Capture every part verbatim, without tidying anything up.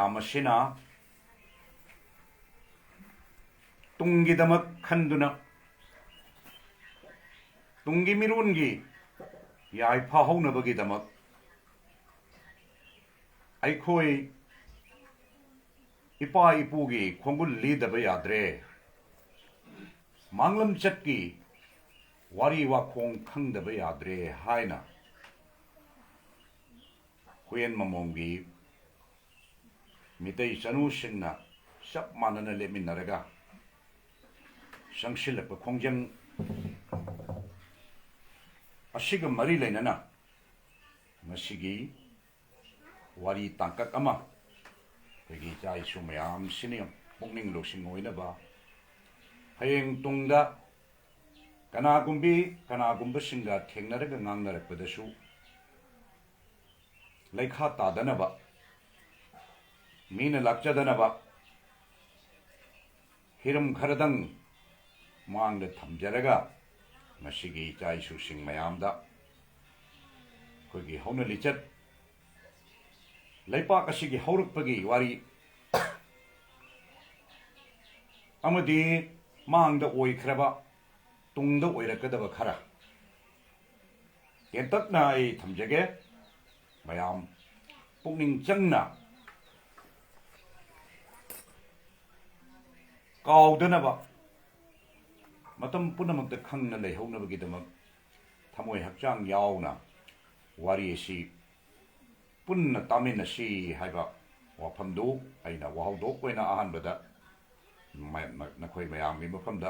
ꯃꯁꯤꯅ ꯇꯨꯡꯒꯤꯗꯃꯛ ꯈꯟꯗꯨꯅ, ꯇꯨꯡꯒꯤ ꯃꯤꯔꯣꯟꯒꯤ ꯌꯥꯏꯐ ꯍꯧꯅꯕꯒꯤꯗꯃꯛ ꯑꯩꯈꯣꯏ ꯏꯄꯥ ꯏꯄꯨꯒꯤ ꯈꯣꯡꯒꯨꯜ ꯂꯤꯗꯕ ꯌꯥꯗ꯭ꯔꯦ, ꯃꯥꯡꯂꯝꯆꯠꯀꯤ ꯋꯥꯔꯤ ꯋꯥꯈꯣꯡ ꯈꯪꯗꯕ ꯌꯥꯗ꯭ꯔꯦ ꯍꯥꯏꯅ ꯍꯨꯏꯌꯦꯟ ꯃꯃꯣꯝꯒꯤ ꯃꯤꯇꯩ ꯆꯅꯨꯁꯤꯡꯅ ꯆꯞ ꯃꯥꯟꯅꯅ ꯂꯦꯞꯃꯤꯟꯅꯔꯒ ꯆꯪꯁꯤꯜꯂꯛꯄ ꯈꯣꯡꯖꯪ ꯑꯁꯤꯒ ꯃꯔꯤ ꯂꯩꯅꯅ ꯉꯁꯤꯒꯤ ꯋꯥꯔꯤ ꯇꯥꯡꯀꯛ ꯑꯃ ꯑꯩꯈꯣꯏꯒꯤ ꯏꯆꯥ ꯏꯁꯨ ꯃꯌꯥꯝꯁꯤꯅ ꯄꯨꯛꯅꯤꯡ ꯂꯧꯁꯤꯡ ꯑꯣꯏꯅꯕ, ꯍꯌꯦꯡ ꯇꯨꯡꯗ ꯀꯅꯥꯒꯨꯝꯕꯤ ꯀꯅꯥꯒꯨꯝꯕꯁꯤꯡꯒ ꯊꯦꯡꯅꯔꯒ ꯉꯥꯡꯅꯔꯛꯄꯗꯁꯨ ꯂꯩꯈꯥ ꯇꯥꯗꯅꯕ, ꯃꯤꯅ ꯂꯥꯛꯆꯗꯅꯕ ꯍꯤꯔꯝ ꯈꯔꯗꯪ ꯃꯥꯡꯗ ꯊꯝꯖꯔꯒ, ꯉꯁꯤꯒꯤ ꯏꯆꯥ ꯏꯁꯨꯁꯤꯡ ꯃꯌꯥꯝꯗ ꯑꯩꯈꯣꯏꯒꯤ ꯍꯧꯅ ꯂꯤꯆꯠ, ꯂꯩꯄꯥꯛ ꯑꯁꯤꯒꯤ ꯍꯧꯔꯛꯄꯒꯤ ꯋꯥꯔꯤ ꯑꯃꯗꯤ ꯃꯥꯡꯗ ꯑꯣꯏꯈ꯭ꯔꯕ, ꯇꯨꯡꯗ ꯑꯣꯏꯔꯛꯀꯗꯕ ꯈꯔ ꯇꯦꯟꯇꯛꯅ ꯑꯩ ꯊꯝꯖꯒꯦ꯫ ꯃꯌꯥꯝ ꯄꯨꯛꯅꯤꯡ ꯆꯪꯅ ꯀꯥꯎꯗꯅꯕ, ꯃꯇꯝ ꯄꯨꯝꯅꯃꯛꯇ ꯈꯪꯅ ꯂꯩꯍꯧꯅꯕꯒꯤꯗꯃꯛ ꯊꯃꯣꯏ ꯍꯛꯆꯥꯡ ꯌꯥꯎꯅ ꯋꯥꯔꯤ ꯑꯁꯤ ꯄꯨꯟꯅ ꯇꯥꯃꯤꯟꯅꯁꯤ ꯍꯥꯏꯕ ꯋꯥꯐꯝꯗꯨ ꯑꯩꯅ ꯋꯥꯍꯧꯗꯣꯛꯄ ꯑꯣꯏꯅ ꯑꯍꯥꯟꯕꯗ ꯃ-, ꯃ-, ꯅꯈꯣꯏ ꯃꯌꯥꯝꯒꯤ ꯃꯐꯝꯗ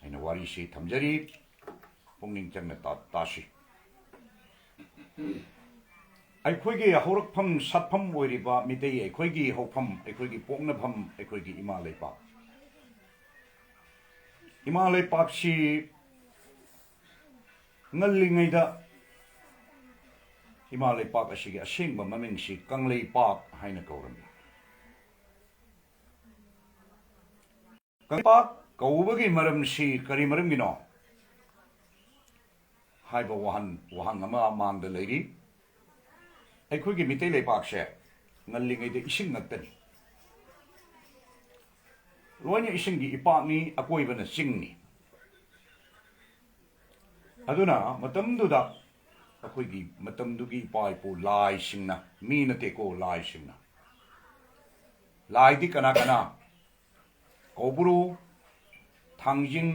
ꯑꯩꯅ ꯋꯥꯔꯤꯁꯤ ꯊꯝꯖꯔꯤ꯫ ꯄꯨꯛꯅꯤꯡ ꯆꯪꯅ ꯇꯥ-, ꯇꯥꯁꯤ꯫ ꯑꯩꯈꯣꯏꯒꯤ ꯍꯧꯔꯛꯐꯝ ꯁꯥꯠꯐꯝ ꯑꯣꯏꯔꯤꯕ ꯃꯤꯇꯩ ꯑꯩꯈꯣꯏꯒꯤ ꯍꯧꯐꯝ, ꯑꯩꯈꯣꯏꯒꯤ ꯄꯣꯛꯅꯐꯝ, ꯑꯩꯈꯣꯏꯒꯤ ꯏꯃꯥ ꯂꯩꯄꯥꯛ, ꯏꯃꯥ ꯂꯩꯄꯥꯛꯁꯤ ꯉꯜꯂꯤꯉꯩꯗ ꯏꯃꯥ ꯂꯩꯄꯥꯛ ꯑꯁꯤꯒꯤ ꯑꯁꯦꯡꯕ ꯃꯃꯤꯡꯁꯤ ꯀꯪꯂꯩꯄꯥꯛ ꯍꯥꯏꯅ ꯀꯧꯔꯝꯃꯤ꯫ ꯀꯪꯂꯩꯄꯥꯛ ꯀꯧꯕꯒꯤ ꯃꯔꯝꯁꯤ ꯀꯔꯤ ꯃꯔꯝꯒꯤꯅꯣ ꯍꯥꯏꯕ ꯋꯥꯍꯟ-, ꯋꯥꯍꯪ ꯑꯃ ꯃꯥꯡꯗ ꯂꯩꯔꯤ꯫ ꯑꯩꯈꯣꯏꯒꯤ ꯃꯤꯇꯩ ꯂꯩꯄꯥꯛꯁꯦ ꯉꯜꯂꯤꯉꯩꯗ ꯏꯁꯤꯡ ꯉꯥꯛꯇꯅꯤ꯫ ꯂꯣꯏꯅ ꯏꯁꯤꯡꯒꯤ ꯏꯄꯥꯛꯅꯤ, ꯑꯀꯣꯏꯕꯅ ꯆꯤꯡꯅꯤ꯫ ꯑꯗꯨꯅ ꯃꯇꯝꯗꯨꯗ ꯑꯩꯈꯣꯏꯒꯤ ꯃꯇꯝꯗꯨꯒꯤ ꯏꯄꯥ ꯏꯄꯨ ꯂꯥꯏꯁꯤꯡꯅ, ꯃꯤ ꯅꯠꯇꯦꯀꯣ, ꯂꯥꯏꯁꯤꯡꯅ, ꯂꯥꯏꯗꯤ ꯀꯅꯥ ꯀꯅꯥ? ꯀꯧꯕ꯭ꯔꯨ, ꯊꯥꯡꯖꯤꯡ,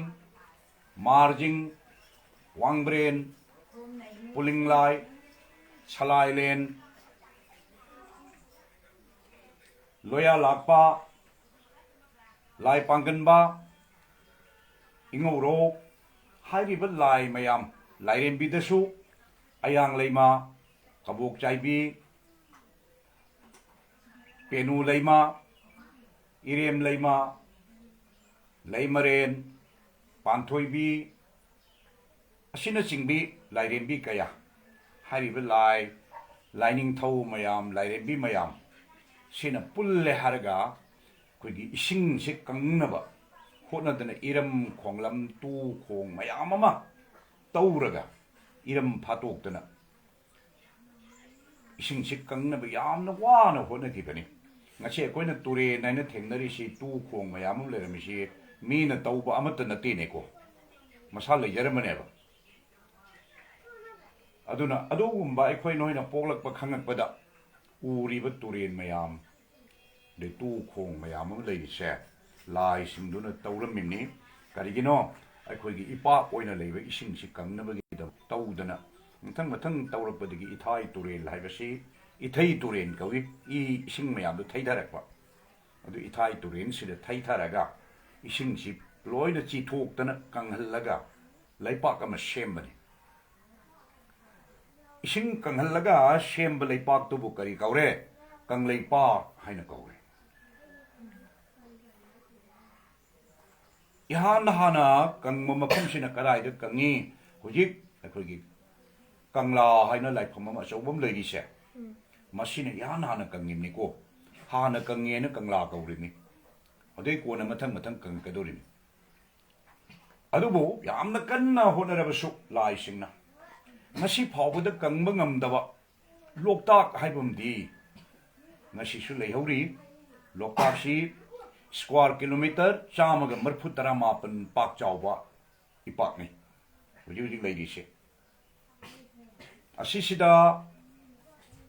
ꯃꯥꯔꯖꯤꯡ, ꯋꯥꯡꯕ꯭ꯔꯦꯟ, ꯄꯨꯂꯤꯡꯂꯥꯏ, ꯁꯂꯥꯏꯂꯦꯟ, ꯂꯣꯌꯥ ꯂꯥꯛꯄ, ꯂꯥꯏ ꯄꯥꯡꯒꯟꯕ, ꯏꯉꯧꯔꯣꯛ ꯍꯥꯏꯔꯤꯕ ꯂꯥꯏ ꯃꯌꯥꯝ, ꯂꯥꯏꯔꯦꯝꯕꯤꯗꯁꯨ ꯑꯌꯥꯡ ꯂꯩꯃ, ꯀꯕꯣꯛ ꯆꯥꯏꯕꯤ, ꯄꯦꯅꯨ ꯂꯩꯃ, ꯏꯔꯦꯝ ꯂꯩꯃ, ꯂꯩꯃꯔꯦꯟ, ꯄꯥꯟꯊꯣꯏꯕꯤ ꯑꯁꯤꯅꯆꯤꯡꯕꯤ ꯂꯥꯏꯔꯦꯝꯕꯤ ꯀꯌꯥ, ꯍꯥꯏꯔꯤꯕ ꯂꯥꯏ, ꯂꯥꯏꯅꯤꯡꯊꯧ ꯃꯌꯥꯝ, ꯂꯥꯏꯔꯦꯝꯕꯤ ꯃꯌꯥꯝ ꯁꯤꯅ ꯄꯨꯜꯂꯦ ꯍꯥꯏꯔꯒ ꯑꯩꯈꯣꯏꯒꯤ ꯏꯁꯤꯡꯁꯦ ꯀꯪꯅꯕ ꯍꯣꯠꯅꯗꯅ ꯏꯔꯝ ꯈꯣꯡꯂꯝ ꯇꯨ ꯈꯣꯡ ꯃꯌꯥꯝ ꯑꯃ ꯇꯧꯔꯒ, ꯏꯔꯝ ꯐꯥꯠꯇꯣꯛꯇꯅ ꯏꯁꯤꯡꯁꯤ ꯀꯪꯅꯕ ꯌꯥꯝꯅ ꯋꯥꯅ ꯍꯣꯠꯅꯈꯤꯕꯅꯤ꯫ ꯉꯁꯤ ꯑꯩꯈꯣꯏꯅ ꯇꯨꯔꯦꯟ ꯍꯥꯏꯅ ꯊꯦꯡꯅꯔꯤꯁꯤ, ꯇꯨ ꯈꯣꯡ ꯃꯌꯥꯝ ꯑꯃ ꯂꯩꯔꯝꯃꯤꯁꯤ ꯃꯤꯅ ꯇꯧꯕ ꯑꯃꯠꯇ ꯅꯠꯇꯦꯅꯦꯀꯣ, ꯃꯁꯥ ꯂꯩꯖꯔꯝꯕꯅꯦꯕ꯫ ꯑꯗꯨꯅ ꯑꯗꯨꯒꯨꯝꯕ ꯑꯩꯈꯣꯏ ꯅꯣꯏꯅ ꯄꯣꯛꯂꯛꯄ ꯈꯪꯉꯛꯄꯗ ꯎꯔꯤꯕ ꯇꯨꯔꯦꯟ ꯃꯌꯥꯝ, ꯑꯗꯩ ꯇꯨ ꯈꯣꯡ ꯃꯌꯥꯝ ꯑꯃ ꯂꯩꯔꯤꯁꯦ ꯂꯥꯏꯁꯤꯡꯗꯨꯅ ꯇꯧꯔꯝꯃꯤꯕꯅꯤ꯫ ꯀꯔꯤꯒꯤꯅꯣ? ꯑꯩꯈꯣꯏꯒꯤ ꯏꯄꯥꯛ ꯑꯣꯏꯅ ꯂꯩꯕ ꯏꯁꯤꯡꯁꯤ ꯀꯪꯅꯕꯒꯤꯗꯃꯛ ꯇꯧꯗꯅ ꯃꯊꯪ ꯃꯊꯪ ꯇꯧꯔꯛꯄꯗꯒꯤ ꯏꯊꯥꯏ ꯇꯨꯔꯦꯜ ꯍꯥꯏꯕꯁꯤ ꯏꯊꯩ ꯇꯨꯔꯦꯜ ꯀꯧꯏ꯫ ꯏ, ꯏꯁꯤꯡ ꯃꯌꯥꯝꯗꯨ ꯊꯩꯊꯔꯛꯄ꯫ ꯑꯗꯨ ꯏꯊꯥꯏ ꯇꯨꯔꯦꯜꯁꯤꯗ ꯊꯩꯊꯔꯒ ꯏꯁꯤꯡꯁꯤ ꯂꯣꯏꯅ ꯆꯤꯊꯣꯛꯇꯅ ꯀꯪꯍꯜꯂꯒ ꯂꯩꯄꯥꯛ ꯑꯃ ꯁꯦꯝꯕꯅꯤ꯫ ꯏꯁꯤꯡ ꯀꯪꯍꯜꯂꯒ ꯁꯦꯝꯕ ꯂꯩꯄꯥꯛꯇꯨꯕꯨ ꯀꯔꯤ ꯀꯧꯔꯦ? ꯀꯪꯂꯩꯄꯥꯛ ꯍꯥꯏꯅ ꯀꯧꯔꯦ꯫ ꯏꯍꯥꯟ ꯍꯥꯟꯅ ꯀꯪꯕ ꯃꯐꯝꯁꯤꯅ ꯀꯗꯥꯏꯗ ꯀꯪꯉꯤ? ꯍꯧꯖꯤꯛ ꯑꯩꯈꯣꯏꯒꯤ ꯀꯪꯂꯥ ꯍꯥꯏꯅ ꯂꯥꯏꯐꯝ ꯑꯃ ꯑꯆꯧꯕ ꯑꯃ ꯂꯩꯔꯤꯁꯦ, ꯎꯝ꯫ ꯃꯁꯤꯅ ꯏꯍꯥꯟ ꯍꯥꯟꯅ ꯀꯪꯉꯤꯕꯅꯤꯀꯣ꯫ ꯍꯥꯟꯅ ꯀꯪꯉꯦꯅ ꯀꯪꯂꯥ ꯀꯧꯔꯤꯅꯤ꯫ ꯑꯗꯨꯗꯩ ꯀꯣꯟꯅ ꯃꯊꯪ ꯃꯊꯪ ꯀꯪꯉꯛꯀꯗꯧꯔꯤꯅꯤ꯫ ꯑꯗꯨꯕꯨ ꯌꯥꯝꯅ ꯀꯟꯅ ꯍꯣꯠꯅꯔꯕꯁꯨ ꯂꯥꯏꯁꯤꯡꯅ ꯉꯁꯤ ꯐꯥꯎꯕꯗ ꯀꯪꯕ ꯉꯝꯗꯕ ꯂꯣꯛꯇꯥꯛ ꯍꯥꯏꯕ ꯑꯃꯗꯤ ꯉꯁꯤꯁꯨ ꯂꯩꯍꯧꯔꯤ꯫ ꯂꯣꯛꯇꯥꯛꯁꯤ square kilometre ꯆꯥꯝꯃꯒ ꯃꯔꯤꯐꯨ ꯇꯔꯥ ꯃꯥꯄꯟ ꯄꯥꯛ ꯆꯥꯎꯕ ꯏꯄꯥꯛꯅꯤ ꯍꯧꯖꯤꯛ ꯍꯧꯖꯤꯛ ꯂꯩꯔꯤꯁꯦ꯫ ꯑꯁꯤꯁꯤꯗ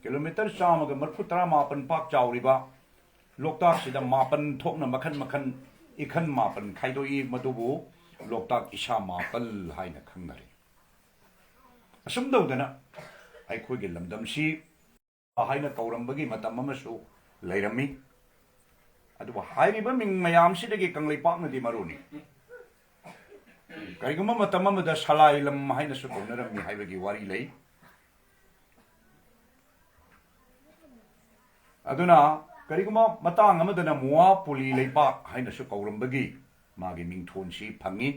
kilometre ꯆꯥꯝꯃꯒ ꯃꯔꯤꯐꯨ ꯇꯔꯥ ꯃꯥꯄꯟ ꯄꯥꯛ ꯆꯥꯎꯔꯤꯕ ꯂꯣꯛꯇꯥꯛꯁꯤꯗ ꯃꯥꯄꯟ ꯊꯣꯛꯅ ꯃꯈꯟ ꯃꯈꯟ ꯏꯈꯟ ꯃꯥꯄꯟ ꯈꯥꯏꯗꯣꯛꯏ, ꯃꯗꯨꯕꯨ ꯂꯣꯛꯇꯥꯛ ꯏꯁꯥ ꯃꯥꯄꯜ ꯍꯥꯏꯅ ꯈꯪꯅꯔꯤ꯫ ꯑꯁꯨꯝ ꯇꯧꯗꯅ ꯑꯩꯈꯣꯏꯒꯤ ꯂꯝꯗꯝꯁꯤ ꯍꯥꯏꯅ ꯀꯧꯔꯝꯕꯒꯤ ꯃꯇꯝ ꯑꯃꯁꯨ ꯂꯩꯔꯝꯃꯤ꯫ ꯑꯗꯨꯕꯨ ꯍꯥꯏꯔꯤꯕ ꯃꯤꯡ ꯃꯌꯥꯝꯁꯤꯗꯒꯤ ꯀꯪꯂꯩꯄꯥꯛꯅꯗꯤ ꯃꯔꯨꯅꯤ꯫ ꯀꯔꯤꯒꯨꯝꯕ ꯃꯇꯝ ꯑꯃꯗ ꯁꯂꯥꯏ ꯂꯝ ꯍꯥꯏꯅꯁꯨ ꯀꯧꯅꯔꯝꯃꯤ ꯍꯥꯏꯕꯒꯤ ꯋꯥꯔꯤ ꯂꯩ꯫ ꯑꯗꯨꯅ ꯀꯔꯤꯒꯨꯝꯕ ꯃꯇꯥꯡ ꯑꯃꯗꯅ ꯃꯣꯋꯥ ꯄꯣꯂꯤ ꯂꯩꯄꯥꯛ ꯍꯥꯏꯅꯁꯨ ꯀꯧꯔꯝꯕꯒꯤ ꯃꯥꯒꯤ ꯃꯤꯡꯊꯣꯟꯁꯤ ꯐꯪꯉꯤ꯫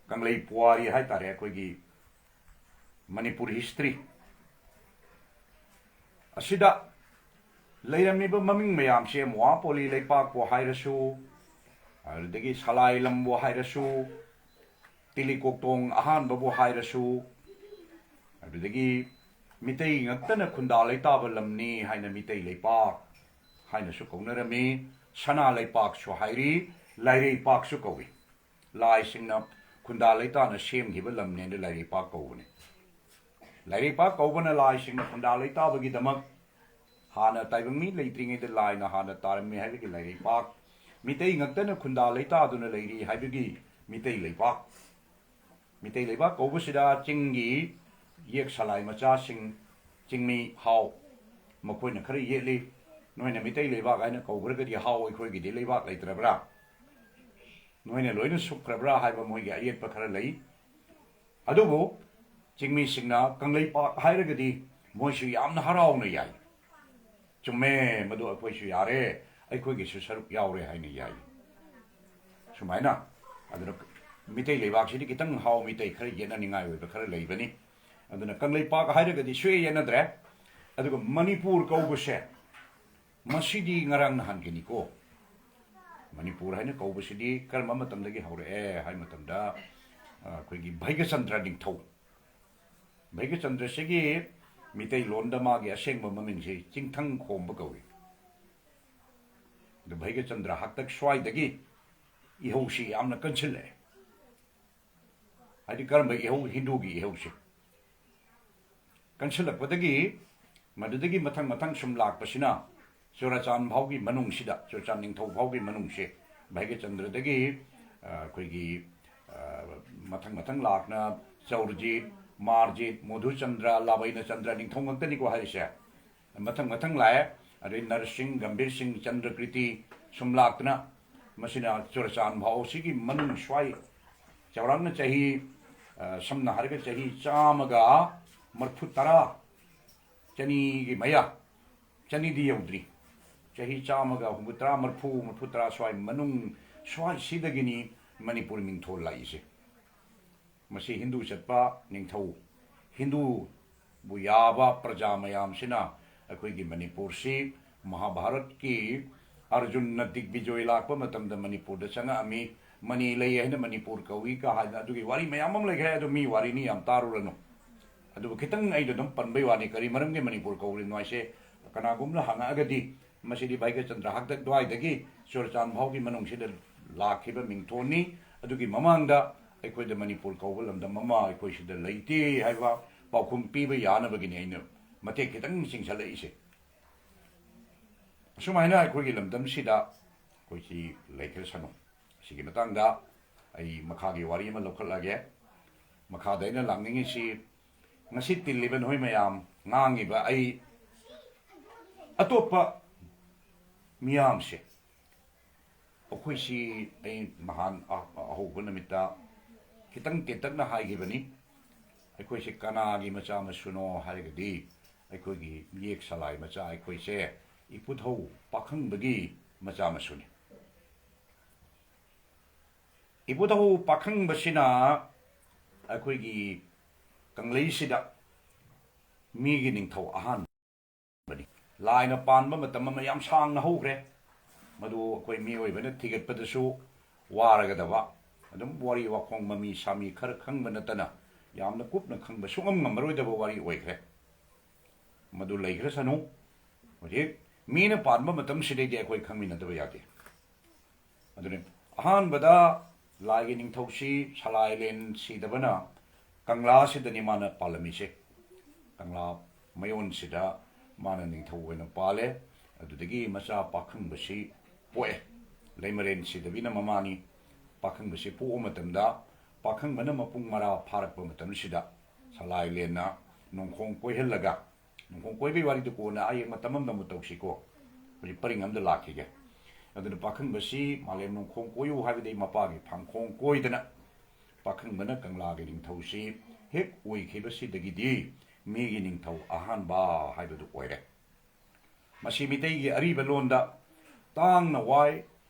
ꯀꯪꯂꯩ ꯄꯨꯋꯥꯔꯤ ꯍꯥꯏꯇꯥꯔꯦ, ꯑꯩꯈꯣꯏꯒꯤ ꯃꯅꯤꯄꯨꯔ history ꯑꯁꯤꯗ ꯂꯩꯔꯝꯃꯤꯕ ꯃꯃꯤꯡ ꯃꯌꯥꯝꯁꯦ, ꯃꯣꯋꯥ ꯄꯣꯂꯤ ꯂꯩꯄꯥꯛꯄꯨ ꯍꯥꯏꯔꯁꯨ, ꯑꯗꯨꯗꯒꯤ ꯁꯂꯥꯏ ꯂꯝꯕꯨ ꯍꯥꯏꯔꯁꯨ, ꯇꯤꯂꯤꯀꯣꯛꯇꯣꯡ ꯑꯍꯥꯟꯕꯕꯨ ꯍꯥꯏꯔꯁꯨ, ꯑꯗꯨꯗꯒꯤ ꯃꯤꯇꯩ ꯉꯛꯇꯅ ꯈꯨꯟꯗꯥ ꯂꯩꯇꯥꯕ ꯂꯝꯅꯤ ꯍꯥꯏꯅ ꯃꯤꯇꯩ ꯂꯩꯄꯥꯛ ꯍꯥꯏꯅꯁꯨ ꯀꯧꯅꯔꯝꯃꯤ꯫ ꯁꯅꯥ ꯂꯩꯄꯥꯛꯁꯨ ꯍꯥꯏꯔꯤ, ꯂꯥꯏꯔꯩꯄꯥꯛꯁꯨ ꯀꯧꯏ꯫ ꯂꯥꯏꯁꯤꯡꯅ ꯈꯨꯟꯗꯥ ꯂꯩꯇꯥꯅ ꯁꯦꯝꯈꯤꯕ ꯂꯝꯅꯦꯅ ꯂꯥꯏꯔꯩꯄꯥꯛ ꯀꯧꯕꯅꯤ꯫ ꯂꯥꯏꯔꯩꯄꯥꯛ ꯀꯧꯕꯅ ꯂꯥꯏꯁꯤꯡꯅ ꯈꯨꯟꯗꯥ ꯂꯩꯇꯥꯕꯒꯤꯗꯃꯛ ꯍꯥꯟꯅ ꯇꯥꯏꯕꯪ ꯃꯤ ꯂꯩꯇ꯭ꯔꯤꯉꯩꯗ ꯂꯥꯏꯅ ꯍꯥꯟꯅ ꯇꯥꯔꯝꯃꯤ ꯍꯥꯏꯕꯒꯤ ꯂꯥꯏꯔꯩꯄꯥꯛ, ꯃꯤꯇꯩ ꯉꯛꯇꯅ ꯈꯨꯟꯗꯥ ꯂꯩꯇꯥꯗꯨꯅ ꯂꯩꯔꯤ ꯍꯥꯏꯕꯒꯤ ꯃꯤꯇꯩ ꯂꯩꯄꯥꯛ꯫ ꯃꯤꯇꯩ ꯂꯩꯕꯥꯛ ꯀꯧꯕꯁꯤꯗ ꯆꯤꯡꯒꯤ ꯌꯦꯛ ꯁꯂꯥꯏ ꯃꯆꯥꯁꯤꯡ, ꯆꯤꯡꯃꯤ ꯍꯥꯎ, ꯃꯈꯣꯏꯅ ꯈꯔ ꯌꯦꯠꯂꯤ꯫ ꯅꯣꯏꯅ ꯃꯤꯇꯩ ꯂꯩꯕꯥꯛ ꯍꯥꯏꯅ ꯀꯧꯈ꯭ꯔꯒꯗꯤ ꯍꯥꯎ, ꯑꯩꯈꯣꯏꯒꯤꯗꯤ ꯂꯩꯕꯥꯛ ꯂꯩꯇ꯭ꯔꯕ꯭ꯔꯥ? ꯅꯣꯏꯅ ꯂꯣꯏꯅ ꯁꯨꯞꯈ꯭ꯔꯕ꯭ꯔꯥ ꯍꯥꯏꯕ ꯃꯣꯏꯒꯤ ꯑꯌꯦꯠꯄ ꯈꯔ ꯂꯩ꯫ ꯑꯗꯨꯕꯨ ꯆꯤꯡꯃꯤꯁꯤꯡꯅ ꯀꯪꯂꯩꯄꯥꯛ ꯍꯥꯏꯔꯒꯗꯤ ꯃꯣꯏꯁꯨ ꯌꯥꯝꯅ ꯍꯔꯥꯎꯅ ꯌꯥꯏ꯫ ꯆꯨꯝꯃꯦ, ꯃꯗꯨ ꯑꯩꯈꯣꯏꯁꯨ ꯌꯥꯔꯦ, ꯑꯩꯈꯣꯏꯒꯤꯁꯨ ꯁꯔꯨꯛ ꯌꯥꯎꯔꯦ ꯍꯥꯏꯅ ꯌꯥꯏ꯫ ꯁꯨꯃꯥꯏꯅ, ꯑꯗꯨꯅ ꯃꯤꯇꯩ ꯂꯩꯕꯥꯛꯁꯤꯗꯤ ꯈꯤꯇꯪ ꯍꯥꯎ, ꯃꯤꯇꯩ ꯈꯔ ꯌꯦꯠꯅꯅꯤꯡꯉꯥꯏ ꯑꯣꯏꯕ ꯈꯔ ꯂꯩꯕꯅꯤ꯫ ꯑꯗꯨꯅ ꯀꯪꯂꯩꯄꯥꯛ ꯍꯥꯏꯔꯒꯗꯤ ꯁꯨꯌꯦꯠ ꯌꯦꯠꯅꯗ꯭ꯔꯦ꯫ ꯑꯗꯨꯒ ꯃꯅꯤꯄꯨꯔ ꯀꯧꯕꯁꯦ, ꯃꯁꯤꯗꯤ ꯉꯔꯥꯡ ꯅꯍꯥꯟꯒꯤꯅꯤꯀꯣ꯫ ꯃꯅꯤꯄꯨꯔ ꯍꯥꯏꯅ ꯀꯧꯕꯁꯤꯗꯤ ꯀꯔꯝꯕ ꯃꯇꯝꯗꯒꯤ ꯍꯧꯔꯛꯑꯦ ꯍꯥꯏ ꯃꯇꯝꯗ, ꯑ, ꯑꯩꯈꯣꯏꯒꯤ ꯚꯩꯒꯆꯟꯗ꯭ꯔ ꯅꯤꯡꯊꯧ, ꯚꯩꯒꯆꯟꯗ꯭ꯔꯁꯤꯒꯤ ꯃꯤꯇꯩꯂꯣꯟꯗ ꯃꯥꯒꯤ ꯑꯁꯦꯡꯕ ꯃꯃꯤꯡꯁꯤ ꯆꯤꯡꯊꯪ ꯈꯣꯝꯕ ꯀꯧꯏ꯫ ꯑꯗꯨ ꯚꯩꯒꯆꯟꯗ꯭ꯔ ꯍꯥꯛꯇꯛ ꯁ꯭ꯋꯥꯏꯗꯒꯤ ꯏꯍꯧꯁꯤ ꯌꯥꯝꯅ ꯀꯟꯁꯤꯜꯂꯛꯑꯦ꯫ ꯍꯥꯏꯗꯤ ꯀꯔꯝꯕ ꯏꯍꯧ? ꯍꯤꯟꯗꯨꯒꯤ ꯏꯍꯧꯁꯦ ꯀꯟꯁꯤꯜꯂꯛꯄꯗꯒꯤ, ꯃꯗꯨꯗꯒꯤ ꯃꯊꯪ ꯃꯊꯪ ꯁꯨꯝ ꯂꯥꯛꯄꯁꯤꯅ ꯆꯨꯔꯆꯥꯟ ꯐꯥꯎꯒꯤ ꯃꯅꯨꯡꯁꯤꯗ, ꯆꯨꯔꯆꯥꯟ ꯅꯤꯡꯊꯧ ꯐꯥꯎꯒꯤ ꯃꯅꯨꯡꯁꯦ ꯚꯩꯒꯆꯟꯗ꯭ꯔꯗꯒꯤ, ꯑ, ꯑꯩꯈꯣꯏꯒꯤ, ꯑ, ꯃꯊꯪ ꯃꯊꯪ ꯂꯥꯛꯅ ꯆꯧꯔꯖꯤꯠ, ꯃꯥꯔꯖꯤꯠ, ꯃꯣꯙꯨꯆꯟꯗ꯭ꯔ, ꯂꯥꯕꯩꯅꯆꯟꯗ꯭ꯔ ꯅꯤꯡꯊꯧ ꯉꯥꯛꯇꯅꯤꯀꯣ ꯍꯥꯏꯔꯤꯁꯦ꯫ ꯃꯊꯪ ꯃꯊꯪ ꯂꯥꯛꯑꯦ꯫ ꯑꯗꯩ ꯅꯔꯁꯤꯡ, ꯒꯝꯚꯤꯔ ꯁꯤꯡ, ꯆꯟꯗ꯭ꯔꯀ꯭ꯔꯤꯇꯤ ꯁꯨꯝ ꯂꯥꯛꯇꯅ, ꯃꯁꯤꯅ ꯆꯨꯔꯆꯥꯟ ꯐꯥꯎ ꯁꯤꯒꯤ ꯃꯅꯨꯡ ꯁ꯭ꯋꯥꯏ ꯆꯥꯎꯔꯥꯛꯅ ꯆꯍꯤ, ꯑ, ꯁꯝꯅ ꯍꯥꯏꯔꯒ ꯆꯍꯤ ꯆꯥꯝꯃꯒ ꯃꯔꯐꯨ ꯇꯔꯥ, ꯆꯅꯤꯒꯤ ꯃꯌꯥ, ꯆꯅꯤꯗꯤ ꯌꯧꯗ꯭ꯔꯤ, ꯆꯍꯤ ꯆꯥꯝꯃꯒ ꯍꯨꯝꯐꯨꯇꯔꯥ, ꯃꯔꯐꯨ, ꯃꯔꯐꯨꯇꯔꯥ ꯁ꯭ꯋꯥꯏ ꯃꯅꯨꯡ ꯁ꯭ꯋꯥꯏꯁꯤꯗꯒꯤꯅꯤ ꯃꯅꯤꯄꯨꯔ ꯃꯤꯡꯊꯣꯜ ꯂꯥꯛꯏꯁꯦ꯫ ꯃꯁꯤ ꯍꯤꯟꯗꯨ ꯆꯠꯄ ꯅꯤꯡꯊꯧ, ꯍꯤꯟꯗꯨꯕꯨ ꯌꯥꯕ ꯄ꯭ꯔꯖꯥ ꯃꯌꯥꯝꯁꯤꯅ ꯑꯩꯈꯣꯏꯒꯤ ꯃꯅꯤꯄꯨꯔꯁꯤ ꯃꯍꯥꯚꯥꯔꯠꯀꯤ ꯑꯔꯖꯨꯟꯅ ꯗꯤꯒꯕꯤꯖꯣꯏ ꯂꯥꯛꯄ ꯃꯇꯝꯗ ꯃꯅꯤꯄꯨꯔꯗ ꯆꯪꯉꯛꯑꯝꯃꯤ, ꯃꯅꯤ ꯂꯩ ꯍꯥꯏꯅ ꯃꯅꯤꯄꯨꯔ ꯀꯧꯏ ꯀ ꯍꯥꯏꯅ ꯑꯗꯨꯒꯤ ꯋꯥꯔꯤ ꯃꯌꯥꯝ ꯑꯃ ꯂꯩꯈ꯭ꯔꯦ꯫ ꯑꯗꯨ ꯃꯤ ꯋꯥꯔꯤꯅꯤ, ꯌꯥꯝ ꯇꯥꯔꯨꯔꯅꯨ꯫ ꯑꯗꯨꯕꯨ ꯈꯤꯇꯪ ꯑꯩꯅ ꯑꯗꯨꯝ ꯄꯟꯕꯩ ꯋꯥꯅꯤ, ꯀꯔꯤ ꯃꯔꯝꯒꯤ ꯃꯅꯤꯄꯨꯔ ꯀꯧꯔꯤꯅꯣ ꯍꯥꯏꯁꯦ ꯀꯅꯥꯒꯨꯝꯅ ꯍꯪꯉꯛꯑꯒꯗꯤ ꯃꯁꯤꯗꯤ ꯚꯩꯒꯆꯟꯗ꯭ꯔ ꯍꯥꯛꯇꯛ ꯑꯗꯨꯋꯥꯏꯗꯒꯤ ꯆꯨꯔꯆꯥꯟ ꯐꯥꯎꯒꯤ ꯃꯅꯨꯡꯁꯤꯗ ꯂꯥꯛꯈꯤꯕ ꯃꯤꯡꯊꯣꯟꯅꯤ꯫ ꯑꯗꯨꯒꯤ ꯃꯃꯥꯡꯗ ꯑꯩꯈꯣꯏꯗ ꯃꯅꯤꯄꯨꯔ ꯀꯧꯕ ꯂꯝꯗꯝ ꯑꯃ ꯑꯩꯈꯣꯏ ꯁꯤꯗ ꯂꯩꯇꯦ ꯍꯥꯏꯕ ꯄꯥꯎꯈꯨꯝ ꯄꯤꯕ ꯌꯥꯅꯕꯒꯤꯅꯤ ꯑꯩꯅ ꯃꯇꯦꯛ ꯈꯤꯇꯪ ꯆꯤꯡꯁꯜꯂꯛꯏꯁꯦ꯫ ꯑꯁꯨꯃꯥꯏꯅ ꯑꯩꯈꯣꯏꯒꯤ ꯂꯝꯗꯝꯁꯤꯗ ꯑꯩꯈꯣꯏꯁꯤ ꯂꯩꯈ꯭ꯔꯁꯅꯨ꯫ ꯁꯤꯒꯤ ꯃꯇꯥꯡꯗ ꯑꯩ ꯃꯈꯥꯒꯤ ꯋꯥꯔꯤ ꯑꯃ ꯂꯧꯈꯠꯂꯒꯦ꯫ ꯃꯈꯥꯗ ꯑꯩꯅ ꯂꯥꯛꯅꯤꯡꯉꯤꯁꯤ, ꯉꯁꯤ ꯇꯤꯜꯂꯤꯕ ꯅꯈꯣꯏ ꯃꯌꯥꯝ, ꯉꯥꯡꯉꯤꯕ ꯑꯩ, ꯑꯇꯣꯞꯄ ꯃꯤꯌꯥꯝꯁꯦ, ꯑꯩꯈꯣꯏꯁꯤ, ꯑꯩ ꯅꯍꯥꯟ ꯑ-, ꯑꯍꯧꯕ ꯅꯨꯃꯤꯠꯇ ꯈꯤꯇꯪ ꯇꯦꯟꯇꯛꯅ ꯍꯥꯏꯈꯤꯕꯅꯤ꯫ ꯑꯩꯈꯣꯏꯁꯤ ꯀꯅꯥꯒꯤ ꯃꯆꯥ ꯃꯁꯨꯅꯣ ꯍꯥꯏꯔꯒꯗꯤ, ꯑꯩꯈꯣꯏꯒꯤ ꯌꯦꯛ ꯁꯂꯥꯏ ꯃꯆꯥ ꯑꯩꯈꯣꯏꯁꯦ ꯏꯄꯨꯊꯧ ꯄꯥꯈꯪꯕꯒꯤ ꯃꯆꯥ ꯃꯁꯨꯅꯤ꯫ ꯏꯕꯨꯙꯧ ꯄꯥꯈꯪꯕꯁꯤꯅ ꯑꯩꯈꯣꯏꯒꯤ ꯀꯪꯂꯩꯁꯤꯗ ꯃꯤꯒꯤ ꯅꯤꯡꯊꯧ ꯑꯍꯥꯟꯕꯅꯤ꯫ ꯂꯥꯏꯅ ꯄꯥꯟꯕ ꯃꯇꯝ ꯑꯃ ꯌꯥꯝ ꯁꯥꯡꯅ ꯍꯧꯈ꯭ꯔꯦ꯫ ꯃꯗꯨ ꯑꯩꯈꯣꯏ ꯃꯤꯑꯣꯏꯕꯅ ꯊꯤꯒꯠꯄꯗꯁꯨ ꯋꯥꯔꯒꯗꯕ, ꯑꯗꯨꯝ ꯋꯥꯔꯤ ꯋꯥꯈꯣꯡ ꯃꯃꯤ ꯁꯥꯃꯤ ꯈꯔ ꯈꯪꯕ ꯅꯠꯇꯅ ꯌꯥꯝꯅ ꯀꯨꯞꯅ ꯈꯪꯕ ꯁꯨꯡꯉꯝ ꯉꯝꯃꯔꯣꯏꯗꯕ ꯋꯥꯔꯤ ꯑꯣꯏꯈ꯭ꯔꯦ꯫ ꯃꯗꯨ ꯂꯩꯈ꯭ꯔꯁꯅꯨ꯫ ꯍꯧꯖꯤꯛ ꯃꯤꯅ ꯄꯥꯟꯕ ꯃꯇꯝꯁꯤꯗꯩꯗꯤ ꯑꯩꯈꯣꯏ ꯈꯪꯃꯤꯟꯅꯗꯕ ꯌꯥꯗꯦ꯫ ꯑꯗꯨꯅꯤ, ꯑꯍꯥꯟꯕꯗ ꯂꯥꯏꯒꯤ ꯅꯤꯡꯊꯧꯁꯤ ꯁꯂꯥꯏꯂꯦꯟ ꯁꯤꯗꯕꯅ ꯀꯪꯂꯥꯁꯤꯗꯅꯤ ꯃꯥꯅ ꯄꯥꯜꯂꯝꯃꯤꯁꯦ꯫ ꯀꯪꯂꯥ ꯃꯌꯣꯟꯁꯤꯗ ꯃꯥꯅ ꯅꯤꯡꯊꯧ ꯑꯣꯏꯅ ꯄꯥꯜꯂꯦ꯫ ꯑꯗꯨꯗꯒꯤ ꯃꯆꯥ ꯄꯥꯈꯪꯕꯁꯤ ꯄꯣꯛꯑꯦ꯫ ꯂꯩꯃꯔꯦꯟ ꯁꯤꯗꯕꯤꯅ ꯃꯃꯥꯅꯤ꯫ ꯄꯥꯈꯪꯕꯁꯤ ꯄꯣꯛꯄ ꯃꯇꯝꯗ, ꯄꯥꯈꯪꯕꯅ ꯃꯄꯨꯡ ꯃꯔꯥ ꯐꯥꯔꯛꯄ ꯃꯇꯝꯁꯤꯗ ꯁꯂꯥꯏꯂꯦꯟꯅ ꯅꯣꯡꯈꯣꯡ ꯀꯣꯏꯍꯜꯂꯒ, ꯅꯣꯡꯈꯣꯡ ꯀꯣꯏꯕꯒꯤ ꯋꯥꯔꯤꯗꯨ ꯀꯣꯟꯅ ꯑꯩ ꯃꯇꯝ ꯑꯃꯗ ꯑꯃꯨꯛ ꯇꯧꯁꯤꯀꯣ꯫ ꯍꯧꯖꯤꯛ ꯄꯔꯤꯡ ꯑꯃꯗ ꯂꯥꯛꯈꯤꯒꯦ꯫ ꯑꯗꯨꯅ ꯄꯥꯈꯪꯕꯁꯤ ꯃꯥꯂꯦꯝ ꯅꯣꯡꯈꯣꯡ ꯀꯣꯏꯌꯨ ꯍꯥꯏꯕꯗꯤ ꯃꯄꯥꯒꯤ ꯐꯥꯡꯈꯣꯡ ꯀꯣꯏꯗꯅ ꯄꯥꯈꯪꯕꯅ ꯀꯪꯂꯥꯒꯤ ꯅꯤꯡꯊꯧꯁꯤ ꯍꯦꯛ ꯑꯣꯏꯈꯤꯕꯁꯤꯗꯒꯤꯗꯤ ꯃꯤꯒꯤ ꯅꯤꯡꯊꯧ ꯑꯍꯥꯟꯕ ꯍꯥꯏꯕꯗꯨ ꯑꯣꯏꯔꯦ꯫ ꯃꯁꯤ ꯃꯤꯇꯩꯒꯤ ꯑꯔꯤꯕ ꯂꯣꯟꯗ "ꯇꯥꯡꯅ ꯋꯥꯏ,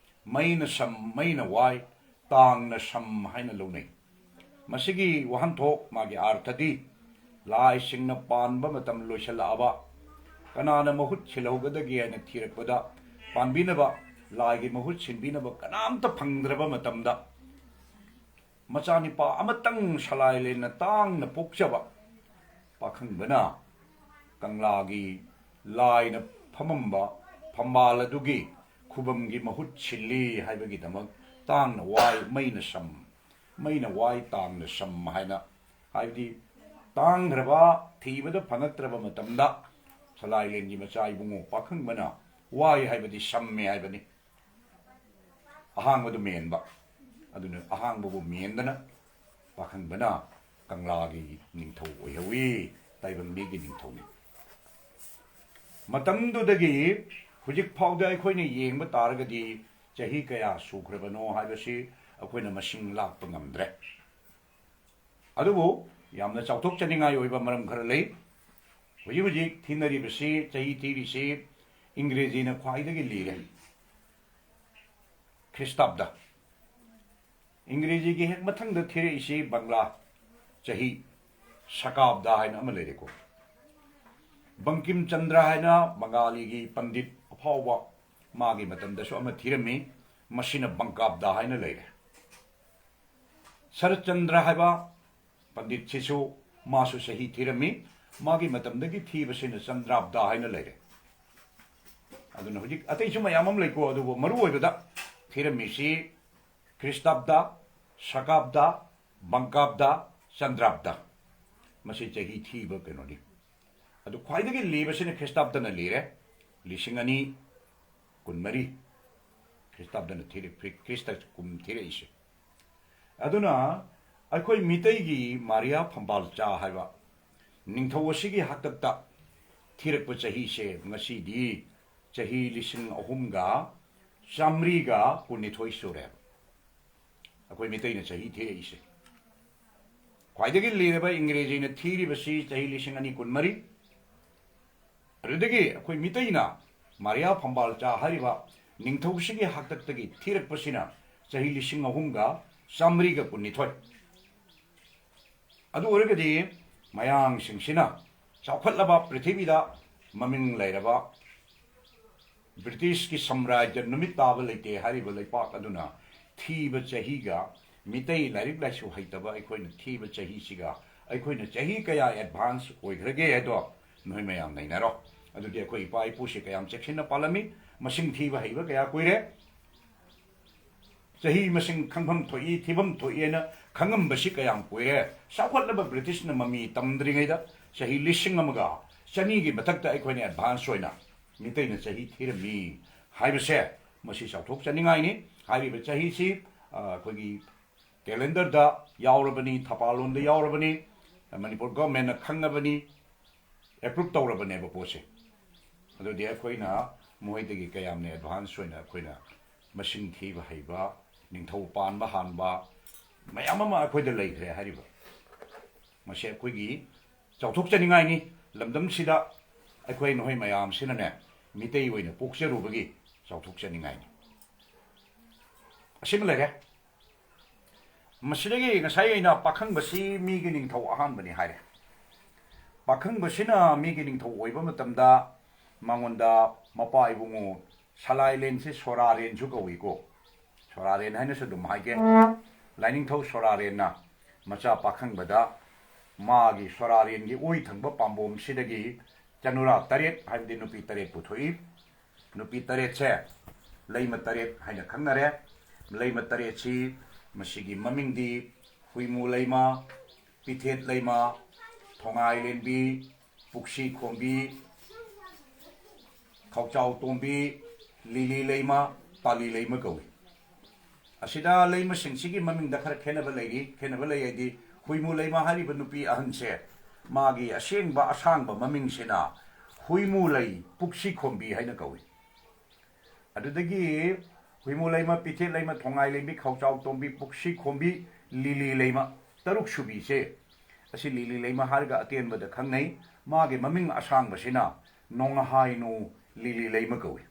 ꯃꯩꯅ ꯁꯝ, ꯃꯩꯅ ꯋꯥꯏ, ꯇꯥꯡꯅ ꯁꯝ" ꯍꯥꯏꯅ ꯂꯧꯅꯩ꯫ ꯃꯁꯤꯒꯤ ꯋꯥꯍꯟꯊꯣꯛ, ꯃꯥꯒꯤ ꯑꯥꯔꯊꯗꯤ, ꯂꯥꯏꯁꯤꯡꯅ ꯄꯥꯟꯕ ꯃꯇꯝ ꯂꯣꯏꯁꯤꯜꯂꯛꯑꯕ, ꯀꯅꯥꯅ ꯃꯍꯨꯠ ꯁꯤꯜꯍꯧꯒꯗꯒꯦ ꯍꯥꯏꯅ ꯊꯤꯔꯛꯄꯗ, ꯄꯥꯟꯕꯤꯅꯕ, ꯂꯥꯏꯒꯤ ꯃꯍꯨꯠ ꯁꯤꯟꯕꯤꯅꯕ ꯀꯅꯥꯝꯇ ꯐꯪꯗ꯭ꯔꯕ ꯃꯇꯝꯗ, ꯃꯆꯥꯅꯤꯄꯥ ꯑꯃꯇꯪ ꯁꯂꯥꯏꯂꯦꯟꯅ ꯇꯥꯡꯅ ꯄꯣꯛꯆꯕ ꯄꯥꯈꯪꯕꯅ ꯀꯪꯂꯥꯒꯤ ꯂꯥꯏꯅ ꯐꯝꯃꯝꯕ ꯐꯝꯕꯥꯜ ꯑꯗꯨꯒꯤ ꯈꯨꯕꯝꯒꯤ ꯃꯍꯨꯠ ꯁꯤꯜꯂꯤ ꯍꯥꯏꯕꯒꯤꯗꯃꯛ "ꯇꯥꯡꯅ ꯋꯥꯏ, ꯃꯩꯅ ꯁꯝ, ꯃꯩꯅ ꯋꯥꯏ, ꯇꯥꯡꯅ ꯁꯝ" ꯍꯥꯏꯅ, ꯍꯥꯏꯕꯗꯤ ꯇꯥꯡꯈ꯭ꯔꯕ, ꯊꯤꯕꯗ ꯐꯪꯉꯛꯇ꯭ꯔꯕ ꯃꯇꯝꯗ ꯁꯂꯥꯏꯂꯦꯟꯒꯤ ꯃꯆꯥ ꯏꯕꯨꯡꯉꯣ ꯄꯥꯈꯪꯕꯅ "ꯋꯥꯏ" ꯍꯥꯏꯕꯗꯤ ꯁꯝꯃꯦ ꯍꯥꯏꯕꯅꯤ꯫ ꯑꯍꯥꯡꯕꯗꯨ ꯃꯦꯟꯕ꯫ ꯑꯗꯨꯅ ꯑꯍꯥꯡꯕꯕꯨ ꯃꯦꯟꯗꯅ ꯄꯥꯈꯪꯕꯅ ꯀꯪꯂꯥꯒꯤ ꯅꯤꯡꯊꯧ ꯑꯣꯏꯍꯧꯏ, ꯇꯥꯏꯕꯪ ꯃꯤꯒꯤ ꯅꯤꯡꯊꯧꯅꯤ꯫ ꯃꯇꯝꯗꯨꯗꯒꯤ ꯍꯧꯖꯤꯛ ꯐꯥꯎꯗ ꯑꯩꯈꯣꯏꯅ ꯌꯦꯡꯕ ꯇꯥꯔꯒꯗꯤ ꯆꯍꯤ ꯀꯌꯥ ꯁꯨꯈ꯭ꯔꯕꯅꯣ ꯍꯥꯏꯕꯁꯤ ꯑꯩꯈꯣꯏꯅ ꯃꯁꯤꯡ ꯂꯥꯛꯄ ꯉꯝꯗ꯭ꯔꯦ꯫ ꯑꯗꯨꯕꯨ ꯌꯥꯝꯅ ꯆꯥꯎꯊꯣꯛꯆꯅꯤꯡꯉꯥꯏ ꯑꯣꯏꯕ ꯃꯔꯝ ꯈꯔ ꯂꯩ꯫ ꯍꯧꯖꯤꯛ ꯍꯧꯖꯤꯛ ꯊꯤꯅꯔꯤꯕꯁꯤ, ꯆꯍꯤ ꯊꯤꯔꯤꯁꯤ ꯏꯪꯒ꯭ꯔꯦꯖꯤꯅ ꯈ꯭ꯋꯥꯏꯗꯒꯤ ꯂꯤꯔꯦ꯫ ꯈ꯭ꯔꯤꯁꯇꯥꯕꯗ꯫ ꯏꯪꯒ꯭ꯔꯦꯖꯤꯒꯤ ꯍꯦꯛ ꯃꯊꯪꯗ ꯊꯤꯔꯛꯏꯁꯤ ꯕꯪꯂꯥ ꯆꯍꯤ, ꯁꯀꯥꯕꯗ ꯍꯥꯏꯅ ꯑꯃ ꯂꯩꯔꯦꯀꯣ꯫ ꯕꯪꯀꯤꯝ ꯆꯟꯗ꯭ꯔ ꯍꯥꯏꯅ ꯕꯪꯒꯥꯂꯤꯒꯤ ꯄꯟꯗꯤꯠ ꯑꯐꯥꯎꯕ, ꯃꯥꯒꯤ ꯃꯇꯝꯗꯁꯨ ꯑꯃ ꯊꯤꯔꯝꯃꯤ, ꯃꯁꯤꯅ ꯕꯪꯀꯥꯕꯗ ꯍꯥꯏꯅ ꯂꯩꯔꯦ꯫ ꯁꯔꯠꯆꯟꯗ꯭ꯔ ꯍꯥꯏꯕ ꯄꯟꯗꯤꯠꯁꯤꯁꯨ ꯃꯥꯁꯨ ꯆꯍꯤ ꯊꯤꯔꯝꯃꯤ꯫ ꯃꯥꯒꯤ ꯃꯇꯝꯗꯒꯤ ꯊꯤꯕꯁꯤꯅ ꯆꯟꯗ꯭ꯔꯥꯕꯗ ꯍꯥꯏꯅ ꯂꯩꯔꯦ꯫ ꯑꯗꯨꯅ ꯍꯧꯖꯤꯛ ꯑꯇꯩꯁꯨ ꯃꯌꯥꯝ ꯑꯃ ꯂꯩꯀꯣ, ꯑꯗꯨꯕꯨ ꯃꯔꯨ ꯑꯣꯏꯕꯗ ꯊꯤꯔꯝꯃꯤꯁꯤ ꯈ꯭ꯔꯤꯁꯇꯥꯕꯗ, ꯁꯀꯥꯕꯗ, ꯕꯪꯀꯥꯕꯗ, ꯆꯟꯗ꯭ꯔꯥꯕꯗ꯫ ꯃꯁꯤ ꯆꯍꯤ ꯊꯤꯕ ꯀꯩꯅꯣꯅꯤ꯫ ꯑꯗꯨ ꯈ꯭ꯋꯥꯏꯗꯒꯤ ꯂꯤꯕꯁꯤꯅ ꯈ꯭ꯔꯤꯁꯇꯥꯕꯗꯅ ꯂꯤꯔꯦ, ꯂꯤꯁꯤꯡ ꯑꯅꯤ ꯀꯨꯟꯃꯔꯤ꯫ ꯈ꯭ꯔꯤꯁꯇꯥꯕꯗꯅ ꯊꯤꯔꯦ, ꯈ꯭ꯔꯤ-, ꯈ꯭ꯔꯤꯁꯇ ꯀꯨꯝ ꯊꯤꯔꯛꯏꯁꯦ꯫ ꯑꯗꯨꯅ ꯑꯩꯈꯣꯏ ꯃꯤꯇꯩꯒꯤ ꯃꯥꯔꯤꯌꯥ ꯐꯝꯕꯥꯜꯆꯥ ꯍꯥꯏꯕ ꯅꯤꯡꯊꯧ ꯑꯁꯤꯒꯤ ꯍꯥꯛꯇꯛꯇ ꯊꯤꯔꯛꯄ ꯆꯍꯤꯁꯦ ꯉꯁꯤꯗꯤ ꯆꯍꯤ ꯂꯤꯁꯤꯡ ꯑꯍꯨꯝꯒ ꯆꯥꯃꯔꯤꯒ ꯀꯨꯟꯅꯤꯊꯣꯏ ꯁꯨꯔꯦ꯫ ꯑꯩꯈꯣꯏ ꯃꯤꯇꯩꯅ ꯆꯍꯤ ꯊꯤꯔꯛꯏꯁꯦ꯫ ꯈ꯭ꯋꯥꯏꯗꯒꯤ ꯂꯤꯔꯕ ꯏꯪꯒ꯭ꯔꯦꯖꯤꯅ ꯊꯤꯔꯤꯕꯁꯤ ꯆꯍꯤ ꯂꯤꯁꯤꯡ ꯑꯅꯤ ꯀꯨꯟꯃꯔꯤ꯫ ꯑꯗꯨꯗꯒꯤ ꯑꯩꯈꯣꯏ ꯃꯤꯇꯩꯅ ꯃꯥꯔꯤꯌꯥ ꯐꯝꯕꯥꯜꯆꯥ ꯍꯥꯏꯔꯤꯕ ꯅꯤꯡꯊꯧꯁꯤꯒꯤ ꯍꯥꯛꯇꯛꯇꯒꯤ ꯊꯤꯔꯛꯄꯁꯤꯅ ꯆꯍꯤ ꯂꯤꯁꯤꯡ ꯑꯍꯨꯝꯒ ꯆꯥꯃꯔꯤꯒ ꯀꯨꯟꯅꯤꯊꯣꯏ꯫ ꯑꯗꯨ ꯑꯣꯏꯔꯒꯗꯤ ꯃꯌꯥꯡꯁꯤꯡꯁꯤꯅ ꯆꯥꯎꯈꯠꯂꯕ ꯄ꯭ꯔꯤꯊꯤꯕꯤꯗ ꯃꯃꯤꯡ ꯂꯩꯔꯕ ꯕ꯭ꯔꯤꯇꯤꯁꯀꯤ ꯁꯥꯝꯔꯥꯖ꯭ꯌ ꯅꯨꯃꯤꯠ ꯇꯥꯕ ꯂꯩꯇꯦ ꯍꯥꯏꯔꯤꯕ ꯂꯩꯄꯥꯛ ꯑꯗꯨꯅ ꯊꯤꯕ ꯆꯍꯤꯒ ꯃꯤꯇꯩ ꯂꯥꯏꯔꯤꯛ ꯂꯥꯏꯁꯨ ꯍꯩꯇꯕ ꯑꯩꯈꯣꯏꯅ ꯊꯤꯕ ꯆꯍꯤꯁꯤꯒ ꯑꯩꯈꯣꯏꯅ ꯆꯍꯤ ꯀꯌꯥ ꯑꯦꯗꯚꯥꯟꯁ ꯑꯣꯏꯈ꯭ꯔꯒꯦ ꯍꯥꯏꯗꯣ ꯅꯣꯏ ꯃꯌꯥꯝ ꯅꯩꯅꯔꯣ꯫ ꯑꯗꯨꯗꯤ ꯑꯩꯈꯣꯏ ꯏꯄꯥ ꯏꯄꯨꯁꯤ ꯀꯌꯥꯝ ꯆꯦꯛꯁꯤꯟꯅ ꯄꯥꯜꯂꯝꯃꯤ, ꯃꯁꯤꯡ ꯊꯤꯕ ꯍꯩꯕ ꯀꯌꯥ ꯀꯨꯏꯔꯦ, ꯆꯍꯤ ꯃꯁꯤꯡ ꯈꯪꯐꯝ ꯊꯣꯛꯏ, ꯊꯤꯐꯝ ꯊꯣꯛꯏ ꯍꯥꯏꯅ ꯈꯪꯉꯝꯕꯁꯤ ꯀꯌꯥꯝ ꯀꯨꯏꯔꯦ꯫ ꯆꯥꯎꯈꯠꯂꯕ ꯕ꯭ꯔꯤꯇꯤꯁꯅ ꯃꯃꯤ ꯇꯝꯗ꯭ꯔꯤꯉꯩꯗ ꯆꯍꯤ ꯂꯤꯁꯤꯡ ꯑꯃꯒ ꯆꯅꯤꯒꯤ ꯃꯊꯛꯇ ꯑꯩꯈꯣꯏꯅ ꯑꯦꯗꯚꯥꯟꯁ ꯑꯣꯏꯅ ꯃꯤꯇꯩꯅ ꯆꯍꯤ ꯊꯤꯔꯝꯃꯤ ꯍꯥꯏꯕꯁꯦ, ꯃꯁꯤ ꯆꯥꯎꯊꯣꯛꯆꯅꯤꯡꯉꯥꯏꯅꯤ꯫ ꯍꯥꯏꯔꯤꯕ ꯆꯍꯤꯁꯤ, ꯑ, ꯑꯩꯈꯣꯏꯒꯤ ꯀꯦꯂꯦꯟꯗꯔꯗ ꯌꯥꯎꯔꯕꯅꯤ, ꯊꯄꯥꯜꯂꯣꯟꯗ ꯌꯥꯎꯔꯕꯅꯤ, ꯃꯅꯤꯄꯨꯔ ꯒꯣꯔꯃꯦꯟꯅ ꯈꯪꯉꯕꯅꯤ, ꯑꯦꯄ꯭ꯔꯨꯞ ꯇꯧꯔꯕꯅꯦꯕ ꯄꯣꯠꯁꯦ꯫ ꯑꯗꯨꯗꯤ ꯑꯩꯈꯣꯏꯅ ꯃꯣꯏꯗꯒꯤ ꯀꯌꯥꯝꯅ ꯑꯦꯗꯚꯥꯟꯁ ꯑꯣꯏꯅ ꯑꯩꯈꯣꯏꯅ ꯃꯁꯤꯡ ꯊꯤꯕ ꯍꯩꯕ, ꯅꯤꯡꯊꯧ ꯄꯥꯟꯕ ꯍꯥꯟꯕ ꯃꯌꯥꯝ ꯑꯃ ꯑꯩꯈꯣꯏꯗ ꯂꯩꯈ꯭ꯔꯦ ꯍꯥꯏꯔꯤꯕ꯫ ꯃꯁꯤ ꯑꯩꯈꯣꯏꯒꯤ ꯆꯥꯎꯊꯣꯛꯆꯅꯤꯡꯉꯥꯏꯅꯤ꯫ ꯂꯝꯗꯝꯁꯤꯗ ꯑꯩꯈꯣꯏ ꯅꯈꯣꯏ ꯃꯌꯥꯝꯁꯤꯅꯅꯦ, ꯃꯤꯇꯩ ꯑꯣꯏꯅ ꯄꯣꯛꯆꯔꯨꯕꯒꯤ ꯆꯥꯎꯊꯣꯛꯆꯅꯤꯡꯉꯥꯏꯅꯤ꯫ ꯑꯁꯤꯃ ꯂꯩꯔꯦ꯫ ꯃꯁꯤꯗꯒꯤ ꯉꯁꯥꯏ ꯑꯩꯅ ꯄꯥꯈꯪꯕꯁꯤ ꯃꯤꯒꯤ ꯅꯤꯡꯊꯧ ꯑꯍꯥꯟꯕꯅꯤ ꯍꯥꯏꯔꯦ꯫ ꯄꯥꯈꯪꯕꯁꯤꯅ ꯃꯤꯒꯤ ꯅꯤꯡꯊꯧ ꯑꯣꯏꯕ ꯃꯇꯝꯗ ꯃꯉꯣꯟꯗ ꯃꯄꯥ ꯏꯕꯨꯡꯉꯣ ꯁꯂꯥꯏꯂꯦꯟꯁꯤ ꯁꯣꯔꯥꯔꯦꯟꯁꯨ ꯀꯧꯏꯀꯣ꯫ ꯁꯣꯔꯥꯔꯦꯟ ꯍꯥꯏꯅꯁꯨ ꯑꯗꯨꯝ ꯍꯥꯏꯒꯦ꯫ ꯂꯥꯏꯅꯤꯡꯊꯧ ꯁꯣꯔꯥꯔꯦꯟꯅ ꯃꯆꯥ ꯄꯥꯈꯪꯕꯗ ꯃꯥꯒꯤ ꯁꯣꯔꯥꯔꯦꯟꯒꯤ ꯑꯣꯏ ꯊꯪꯕ ꯄꯥꯝꯕꯣꯝꯁꯤꯗꯒꯤ ꯆꯅꯨꯔꯥ ꯇꯔꯦꯠ, ꯍꯥꯏꯕꯗꯤ ꯅꯨꯄꯤ ꯇꯔꯦꯠ ꯄꯨꯊꯣꯛꯏ꯫ ꯅꯨꯄꯤ ꯇꯔꯦꯠꯁꯦ ꯂꯩꯃ ꯇꯔꯦꯠ ꯍꯥꯏꯅ ꯈꯪꯅꯔꯦ꯫ ꯂꯩꯃ ꯇꯔꯦꯠꯁꯤ, ꯃꯁꯤꯒꯤ ꯃꯃꯤꯡꯗꯤ ꯍꯨꯏꯃꯨ ꯂꯩꯃ, ꯄꯤꯊꯦꯠ ꯂꯩꯃ, ꯊꯣꯉꯥꯏ ꯂꯦꯟꯕꯤ, ꯄꯨꯛꯁꯤ ꯈꯣꯝꯕꯤ, ꯈꯧꯆꯥꯎ ꯇꯣꯝꯕꯤ, ꯂꯤꯂꯤ ꯂꯩꯃ, ꯇꯥꯂꯤ ꯂꯩꯃ ꯀꯧꯏ꯫ ꯑꯁꯤꯗ ꯂꯩꯃꯁꯤꯡꯁꯤꯒꯤ ꯃꯃꯤꯡꯗ ꯈꯔ ꯈꯦꯠꯅꯕ ꯂꯩꯔꯤ꯫ ꯈꯦꯠꯅꯕ ꯂꯩ ꯍꯥꯏꯗꯤ, ꯍꯨꯏꯃꯨ ꯂꯩꯃ ꯍꯥꯏꯔꯤꯕ ꯅꯨꯄꯤ ꯑꯍꯟꯁꯦ, ꯃꯥꯒꯤ ꯑꯁꯦꯡꯕ ꯑꯁꯥꯡꯕ ꯃꯃꯤꯡꯁꯤꯅ ꯍꯨꯏꯃꯨ ꯂꯩ ꯄꯨꯛꯁꯤ ꯈꯣꯝꯕꯤ ꯍꯥꯏꯅ ꯀꯧꯏ꯫ ꯑꯗꯨꯗꯒꯤ ꯍꯨꯏꯃꯨ ꯂꯩꯃ, ꯄꯤꯊꯦꯠ ꯂꯩꯃ, ꯊꯣꯡꯉꯥꯏ ꯂꯩꯃꯤ, ꯈꯧꯆꯥꯎ ꯇꯣꯝꯕꯤ, ꯄꯨꯛꯁꯤ ꯈꯣꯝꯕꯤ, ꯂꯤꯂꯤ ꯂꯩꯃ, ꯇꯔꯨꯛ ꯁꯨꯕꯤꯁꯦ, ꯑꯁꯤ ꯂꯤꯂꯤ ꯂꯩꯃ ꯍꯥꯏꯔꯒ ꯑꯇꯦꯟꯕꯗ ꯈꯪꯅꯩ꯫ ꯃꯥꯒꯤ ꯃꯃꯤꯡ ꯑꯁꯥꯡꯕꯁꯤꯅ ꯅꯣꯡꯉꯍꯥꯏꯅꯨ ꯂꯤꯂꯤ ꯂꯩꯃ ꯀꯧꯏ꯫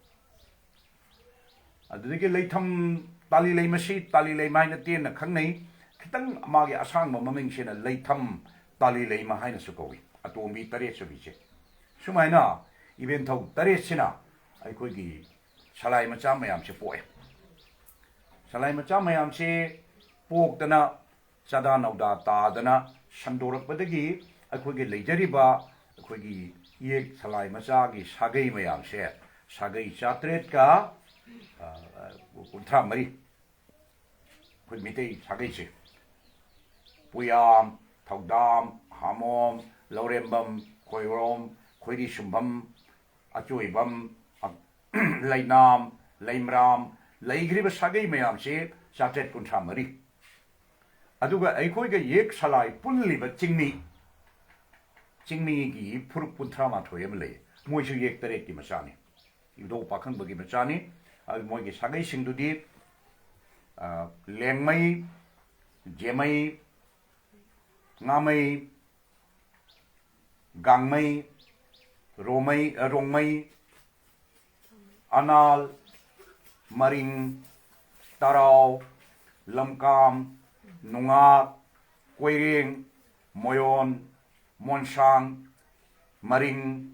ꯑꯗꯨꯗꯒꯤ ꯂꯩꯊꯝ, ꯇꯥꯂꯤ ꯂꯩꯃꯁꯤ ꯇꯥꯂꯤ ꯂꯩꯃ ꯍꯥꯏꯅ ꯇꯦꯟꯅ ꯈꯪꯅꯩ꯫ ꯈꯤꯇꯪ ꯃꯥꯒꯤ ꯑꯁꯥꯡꯕ ꯃꯃꯤꯡꯁꯤꯅ ꯂꯩꯊꯝ ꯇꯥꯂꯤ ꯂꯩꯃ ꯍꯥꯏꯅꯁꯨ ꯀꯧꯏ, ꯑꯇꯣꯝꯕꯤ ꯇꯔꯦꯠ ꯁꯨꯕꯤꯁꯦ꯫ ꯁꯨꯃꯥꯏꯅ ꯏꯕꯦꯟꯊꯧ ꯇꯔꯦꯠꯁꯤꯅ ꯑꯩꯈꯣꯏꯒꯤ ꯁꯂꯥꯏ ꯃꯆꯥ ꯃꯌꯥꯝꯁꯦ ꯄꯣꯛꯑꯦ꯫ ꯁꯂꯥꯏ ꯃꯆꯥ ꯃꯌꯥꯝꯁꯦ ꯄꯣꯛꯇꯅ, ꯆꯥꯗꯥ ꯅꯧꯗꯥ ꯇꯥꯗꯅ ꯁꯟꯗꯣꯔꯛꯄꯗꯒꯤ ꯑꯩꯈꯣꯏꯒꯤ ꯂꯩꯖꯔꯤꯕ ꯑꯩꯈꯣꯏꯒꯤ ꯏꯌꯦꯛ ꯁꯂꯥꯏ ꯃꯆꯥꯒꯤ ꯁꯥꯒꯩ ꯃꯌꯥꯝꯁꯦ, ꯁꯥꯒꯩ ꯆꯥꯇ꯭ꯔꯦꯠꯀ, ꯑ, ꯀꯨꯟꯊ꯭ꯔꯥ ꯃꯔꯤ, ꯑꯩꯈꯣꯏ ꯃꯤꯇꯩ ꯁꯥꯒꯩꯁꯦ, ꯄꯨꯌꯥꯝ, ꯊꯧꯗꯥꯝ, ꯍꯥꯃꯣꯝ, ꯂꯧꯔꯦꯝꯕꯝ, ꯈꯣꯏꯔꯣꯝ, ꯈꯣꯏꯔꯤꯁꯨꯝꯕꯝ, ꯑꯆꯣꯏꯕꯝ, ꯑ, ꯂꯩꯅꯥꯝ, ꯂꯩꯃꯔꯥꯝ, ꯂꯩꯈ꯭ꯔꯤꯕ ꯁꯥꯒꯩ ꯃꯌꯥꯝꯁꯤ ꯆꯥꯇ꯭ꯔꯦꯠ ꯀꯨꯟꯊ꯭ꯔꯥ ꯃꯔꯤ꯫ ꯑꯗꯨꯒ ꯑꯩꯈꯣꯏꯒ ꯌꯦꯛ ꯁꯂꯥꯏ ꯄꯨꯜꯂꯤꯕ ꯆꯤꯡꯃꯤ, ꯆꯤꯡꯃꯤꯒꯤ ꯐꯨꯔꯨꯞ ꯀꯨꯟꯊ꯭ꯔꯥ ꯃꯥꯊꯣꯏ ꯑꯃ ꯂꯩ꯫ ꯃꯣꯏꯁꯨ ꯌꯦꯛ ꯇꯔꯦꯠꯀꯤ ꯃꯆꯥꯅꯤ, ꯏꯕꯨꯙꯧ ꯄꯥꯈꯪꯕꯒꯤ ꯃꯆꯥꯅꯤ꯫ ꯑꯗꯨ ꯃꯣꯏꯒꯤ ꯁꯥꯒꯩꯁꯤꯡꯗꯨꯗꯤ, ꯑ, ꯂꯦꯡꯃꯩ, ꯖꯦꯃꯩ, ꯉꯥꯃꯩ, ꯒꯥꯡꯃꯩ, ꯔꯣꯃꯩ, ꯑ, ꯔꯣꯡꯃꯩ, ꯑꯅꯥꯜ, ꯃꯔꯤꯡ, ꯇꯔꯥꯎ, ꯂꯝꯀꯥꯝ, ꯅꯨꯡꯉꯥꯛ, ꯀꯣꯏꯔꯦꯡ, ꯃꯣꯌꯣꯟ, ꯃꯣꯟꯁꯥꯡ, ꯃꯔꯤꯡ,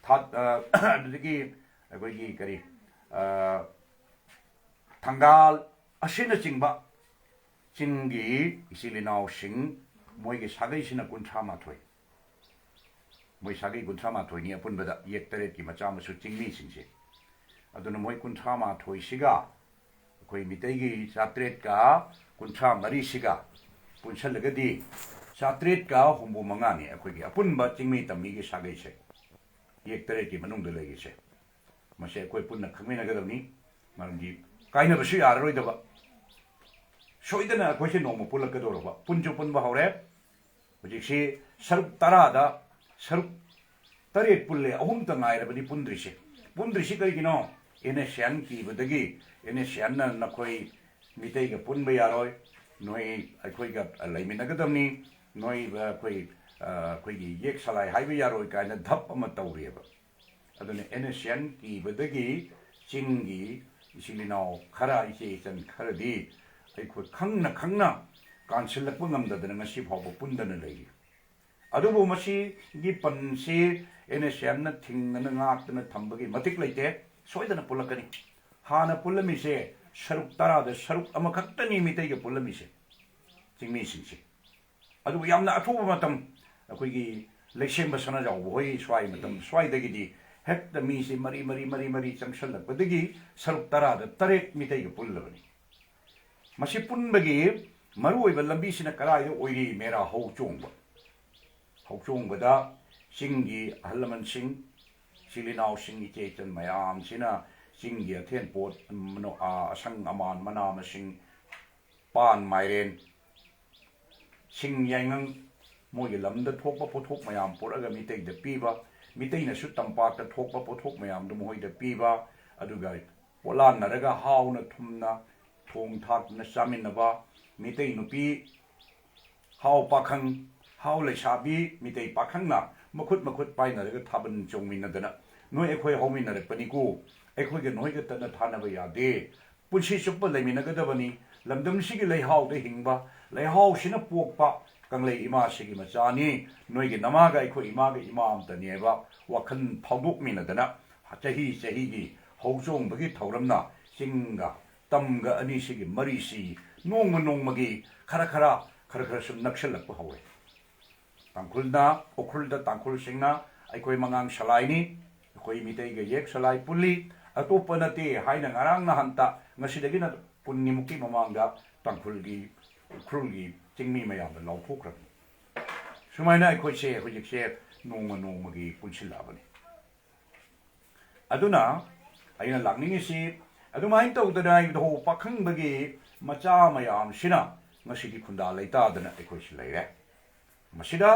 ꯊꯥ-, ꯑ, ꯑꯗꯨꯗꯒꯤ ꯑꯩꯈꯣꯏꯒꯤ ꯀꯔꯤ, ꯑ, ꯊꯪꯒꯥꯜ ꯑꯁꯤꯅꯆꯤꯡꯕ ꯆꯤꯡꯒꯤ ꯏꯆꯤꯜ ꯏꯅꯥꯎꯁꯤꯡ ꯃꯣꯏꯒꯤ ꯁꯥꯒꯩꯁꯤꯅ ꯀꯨꯟꯊ꯭ꯔꯥ ꯃꯥꯊꯣꯏ꯫ ꯃꯣꯏ ꯁꯥꯒꯩ ꯀꯨꯟꯊ꯭ꯔꯥ ꯃꯥꯊꯣꯏꯅꯤ ꯑꯄꯨꯟꯕꯗ, ꯌꯦꯛ ꯇꯔꯦꯠꯀꯤ ꯃꯆꯥ ꯃꯁꯨ ꯆꯤꯡꯃꯤꯁꯤꯡꯁꯦ꯫ ꯑꯗꯨꯅ ꯃꯣꯏ ꯀꯨꯟꯊ꯭ꯔꯥ ꯃꯥꯊꯣꯏꯁꯤꯒ ꯑꯩꯈꯣꯏ ꯃꯤꯇꯩꯒꯤ ꯆꯥꯇ꯭ꯔꯦꯠꯀ ꯀꯨꯟꯊ꯭ꯔꯥ ꯃꯔꯤꯁꯤꯒ ꯄꯨꯟꯁꯜꯂꯒꯗꯤ ꯆꯥꯇ꯭ꯔꯦꯠꯀ ꯍꯨꯝꯐꯨ ꯃꯉꯥꯅꯤ ꯑꯩꯈꯣꯏꯒꯤ ꯑꯄꯨꯟꯕ ꯆꯤꯡꯃꯤ ꯇꯝꯃꯤꯒꯤ ꯁꯥꯒꯩꯁꯦ, ꯌꯦꯛ ꯇꯔꯦꯠꯀꯤ ꯃꯅꯨꯡꯗ ꯂꯩꯔꯤꯁꯦ꯫ ꯃꯁꯤ ꯑꯩꯈꯣꯏ ꯄꯨꯟꯅ ꯈꯪꯃꯤꯟꯅꯒꯗꯕꯅꯤ꯫ ꯃꯔꯝꯗꯤ ꯀꯥꯏꯅꯕꯁꯨ ꯌꯥꯔꯔꯣꯏꯗꯕ, ꯁꯣꯏꯗꯅ ꯑꯩꯈꯣꯏꯁꯦ ꯅꯣꯡꯃ ꯄꯨꯜꯂꯛꯀꯗꯧꯔꯕ꯫ ꯄꯨꯟꯁꯨ ꯄꯨꯟꯕ ꯍꯧꯔꯦ꯫ ꯍꯧꯖꯤꯛꯁꯤ ꯁꯔꯨꯛ ꯇꯔꯥꯗ ꯁꯔꯨꯛ ꯇꯔꯦꯠ ꯄꯨꯜꯂꯦ, ꯑꯍꯨꯝꯇ ꯉꯥꯏꯔꯕꯅꯤ ꯄꯨꯟꯗ꯭ꯔꯤꯁꯦ꯫ ꯄꯨꯟꯗ꯭ꯔꯤꯁꯤ ꯀꯔꯤꯒꯤꯅꯣ? ꯑꯦꯟ ꯑꯦꯁ ꯑꯦꯟ ꯀꯤꯕꯗꯒꯤ꯫ ꯑꯦꯟ ꯑꯦꯁ ꯑꯦꯟꯅ ꯅꯈꯣꯏ ꯃꯤꯇꯩꯒ ꯄꯨꯟꯕ ꯌꯥꯔꯣꯏ, ꯅꯣꯏ ꯑꯩꯈꯣꯏꯒ ꯂꯩꯃꯤꯟꯅꯒꯗꯕꯅꯤ, ꯅꯣꯏ ꯑꯩꯈꯣꯏ, ꯑꯩꯈꯣꯏꯒꯤ ꯌꯦꯛ ꯁꯂꯥꯏ ꯍꯥꯏꯕ ꯌꯥꯔꯣꯏ ꯀꯥꯏꯅ ꯙꯞ ꯑꯃ ꯇꯧꯔꯤꯑꯕ꯫ ꯑꯗꯨꯅ ꯑꯦꯟ ꯑꯦꯁ ꯑꯦꯟ ꯀꯤꯕꯗꯒꯤ ꯆꯤꯡꯒꯤ ꯏꯆꯤꯜ ꯏꯅꯥꯎ ꯈꯔ, ꯏꯆꯦ ꯏꯆꯟ ꯈꯔꯗꯤ ꯑꯩꯈꯣꯏ ꯈꯪꯅ ꯈꯪꯅ ꯀꯥꯟꯁꯤꯜꯂꯛꯄ ꯉꯝꯗꯗꯅ ꯉꯁꯤ ꯐꯥꯎꯕ ꯄꯨꯟꯗꯅ ꯂꯩꯔꯤ꯫ ꯑꯗꯨꯕꯨ ꯃꯁꯤꯒꯤ ꯄꯟꯁꯤ ꯑꯦꯟ ꯑꯦꯁ ꯑꯦꯟꯅ ꯊꯤꯡꯗꯅ ꯉꯥꯛꯇꯅ ꯊꯝꯕꯒꯤ ꯃꯇꯤꯛ ꯂꯩꯇꯦ, ꯁꯣꯏꯗꯅ ꯄꯨꯜꯂꯛꯀꯅꯤ꯫ ꯍꯥꯟꯅ ꯄꯨꯜꯂꯝꯃꯤꯁꯦ ꯁꯔꯨꯛ ꯇꯔꯥꯗ ꯁꯔꯨꯛ ꯑꯃꯈꯛꯇꯅꯤ ꯃꯤꯇꯩꯒ ꯄꯨꯜꯂꯝꯃꯤꯁꯦ, ꯆꯤꯡꯃꯤꯁꯤꯡꯁꯦ꯫ ꯑꯗꯨꯕꯨ ꯌꯥꯝꯅ ꯑꯊꯨꯕ ꯃꯇꯝ, ꯑꯩꯈꯣꯏꯒꯤ ꯂꯩꯁꯦꯝꯕ ꯁꯅꯥꯖꯥꯎꯕ ꯍꯣꯏ ꯁ꯭ꯋꯥꯏ ꯃꯇꯝ ꯁ꯭ꯋꯥꯏꯗꯒꯤꯗꯤ ꯍꯦꯛꯇ ꯃꯤꯁꯦ ꯃꯔꯤ ꯃꯔꯤ ꯃꯔꯤ ꯃꯔꯤ ꯆꯪꯁꯜꯂꯛꯄꯗꯒꯤ ꯁꯔꯨꯛ ꯇꯔꯥꯗ ꯇꯔꯦꯠ ꯃꯤꯇꯩꯒ ꯄꯨꯜꯂꯕꯅꯤ꯫ ꯃꯁꯤ ꯄꯨꯟꯕꯒꯤ ꯃꯔꯨꯑꯣꯏꯕ ꯂꯝꯕꯤꯁꯤꯅ ꯀꯗꯥꯏꯗ ꯑꯣꯏꯔꯤ? ꯃꯦꯔꯥ ꯍꯧ ꯆꯣꯡꯕ꯫ ꯍꯧ ꯆꯣꯡꯕꯗ ꯆꯤꯡꯒꯤ ꯑꯍꯜ ꯂꯃꯟꯁꯤꯡ, ꯏꯆꯤꯜ ꯏꯅꯥꯎꯁꯤꯡ, ꯏꯆꯦ ꯏꯆꯟ ꯃꯌꯥꯝꯁꯤꯅ ꯆꯤꯡꯒꯤ ꯑꯊꯦꯟ ꯄꯣꯠ, ꯃꯅꯣ-, ꯑ, ꯑꯁꯪ ꯑꯃꯥꯟ, ꯃꯅꯥ ꯃꯁꯤꯡ, ꯄꯥꯟ, ꯃꯥꯏꯔꯦꯟ, ꯁꯤꯡ, ꯌꯥꯏꯉꯪ, ꯃꯣꯏꯒꯤ ꯂꯝꯗ ꯊꯣꯛꯄ ꯄꯣꯠꯊꯣꯛ ꯃꯌꯥꯝ ꯄꯨꯔꯛꯑꯒ ꯃꯤꯇꯩꯗ ꯄꯤꯕ, ꯃꯤꯇꯩꯅꯁꯨ ꯇꯝꯄꯥꯛꯇ ꯊꯣꯛꯄ ꯄꯣꯠꯊꯣꯛ ꯃꯌꯥꯝꯗꯨ ꯃꯈꯣꯏꯗ ꯄꯤꯕ, ꯑꯗꯨꯒ ꯄꯣꯠꯂꯥꯟꯅꯔꯒ ꯍꯥꯎꯅ ꯊꯨꯝꯅ ꯊꯣꯡ ꯊꯥꯛꯇꯨꯅ ꯆꯥꯃꯤꯟꯅꯕ, ꯃꯤꯇꯩ ꯅꯨꯄꯤ ꯍꯥꯎ ꯄꯥꯈꯪ, ꯍꯥꯎ ꯂꯩꯁꯥꯕꯤ, ꯃꯤꯇꯩ ꯄꯥꯈꯪꯅ ꯃꯈꯨꯠ ꯃꯈꯨꯠ ꯄꯥꯏꯅꯔꯒ ꯊꯥꯕꯜ ꯆꯣꯡꯃꯤꯟꯅꯗꯅ, "ꯅꯣꯏ ꯑꯩꯈꯣꯏ ꯍꯧꯃꯤꯟꯅꯔꯛꯄꯅꯤꯀꯣ, ꯑꯩꯈꯣꯏꯒ ꯅꯣꯏꯒ ꯇꯠꯅ ꯊꯥꯅꯕ ꯌꯥꯗꯦ, ꯄꯨꯟꯁꯤ ꯆꯨꯞꯄ ꯂꯩꯃꯤꯟꯅꯒꯗꯕꯅꯤ, ꯂꯝꯗꯝꯁꯤꯒꯤ ꯂꯩꯍꯥꯎꯗ ꯍꯤꯡꯕ, ꯂꯩꯍꯥꯎꯁꯤꯅ ꯄꯣꯛꯄ ꯀꯪꯂꯩ ꯏꯃꯥꯁꯤꯒꯤ ꯃꯆꯥꯅꯤ, ꯅꯣꯏꯒꯤ ꯅꯃꯥꯒ ꯑꯩꯈꯣꯏ ꯏꯃꯥꯒ ꯏꯃꯥ ꯑꯃꯇꯅꯦꯕ" ꯋꯥꯈꯜ ꯐꯥꯎꯗꯣꯛꯃꯤꯟꯅꯗꯅ ꯆꯍꯤ ꯆꯍꯤꯒꯤ ꯍꯧꯆꯣꯡꯕꯒꯤ ꯊꯧꯔꯝꯅ ꯆꯤꯡꯒ ꯇꯝꯒ ꯑꯅꯤꯁꯤꯒꯤ ꯃꯔꯤꯁꯤ ꯅꯣꯡꯃ ꯅꯣꯡꯃꯒꯤ ꯈꯔ ꯈꯔ, ꯈꯔ ꯈꯔ ꯁꯨꯝ ꯅꯛꯁꯤꯜꯂꯛꯄ ꯍꯧꯔꯦ꯫ ꯇꯥꯡꯈꯨꯜꯅ, ꯎꯈ꯭ꯔꯨꯜꯗ ꯇꯥꯡꯈꯨꯜꯁꯤꯡꯅ ꯑꯩꯈꯣꯏ ꯃꯉꯥꯡ ꯁꯂꯥꯏꯅꯤ, ꯑꯩꯈꯣꯏ ꯃꯤꯇꯩꯒ ꯌꯦꯛ ꯁꯂꯥꯏ ꯄꯨꯜꯂꯤ, ꯑꯇꯣꯞꯄ ꯅꯠꯇꯦ ꯍꯥꯏꯅ ꯉꯔꯥꯡ ꯅꯍꯥꯟꯇ, ꯉꯁꯤꯗꯒꯤꯅ ꯀꯨꯟꯅꯤꯃꯨꯛꯀꯤ ꯃꯃꯥꯡꯗ ꯇꯥꯡꯈꯨꯜꯒꯤ, ꯎꯈ꯭ꯔꯨꯜꯒꯤ ꯆꯤꯡꯃꯤ ꯃꯌꯥꯝꯅ ꯂꯥꯎꯊꯣꯛꯈ꯭ꯔꯕꯅꯤ꯫ ꯁꯨꯃꯥꯏꯅ ꯑꯩꯈꯣꯏꯁꯦ ꯍꯧꯖꯤꯛꯁꯦ ꯅꯣꯡꯃ ꯅꯣꯡꯃꯒꯤ ꯄꯨꯟꯁꯤꯜꯂꯛꯑꯕꯅꯤ꯫ ꯑꯗꯨꯅ ꯑꯩꯅ ꯂꯥꯛꯅꯤꯡꯉꯤꯁꯤ, ꯑꯗꯨꯃꯥꯏꯅ ꯇꯧꯗꯅ ꯏꯙꯧ ꯄꯥꯈꯪꯕꯒꯤ ꯃꯆꯥ ꯃꯌꯥꯝꯁꯤꯅ ꯉꯁꯤꯗꯤ ꯈꯨꯟꯗꯥ ꯂꯩꯇꯥꯗꯅ ꯑꯩꯈꯣꯏꯁꯤ ꯂꯩꯔꯦ꯫ ꯃꯁꯤꯗ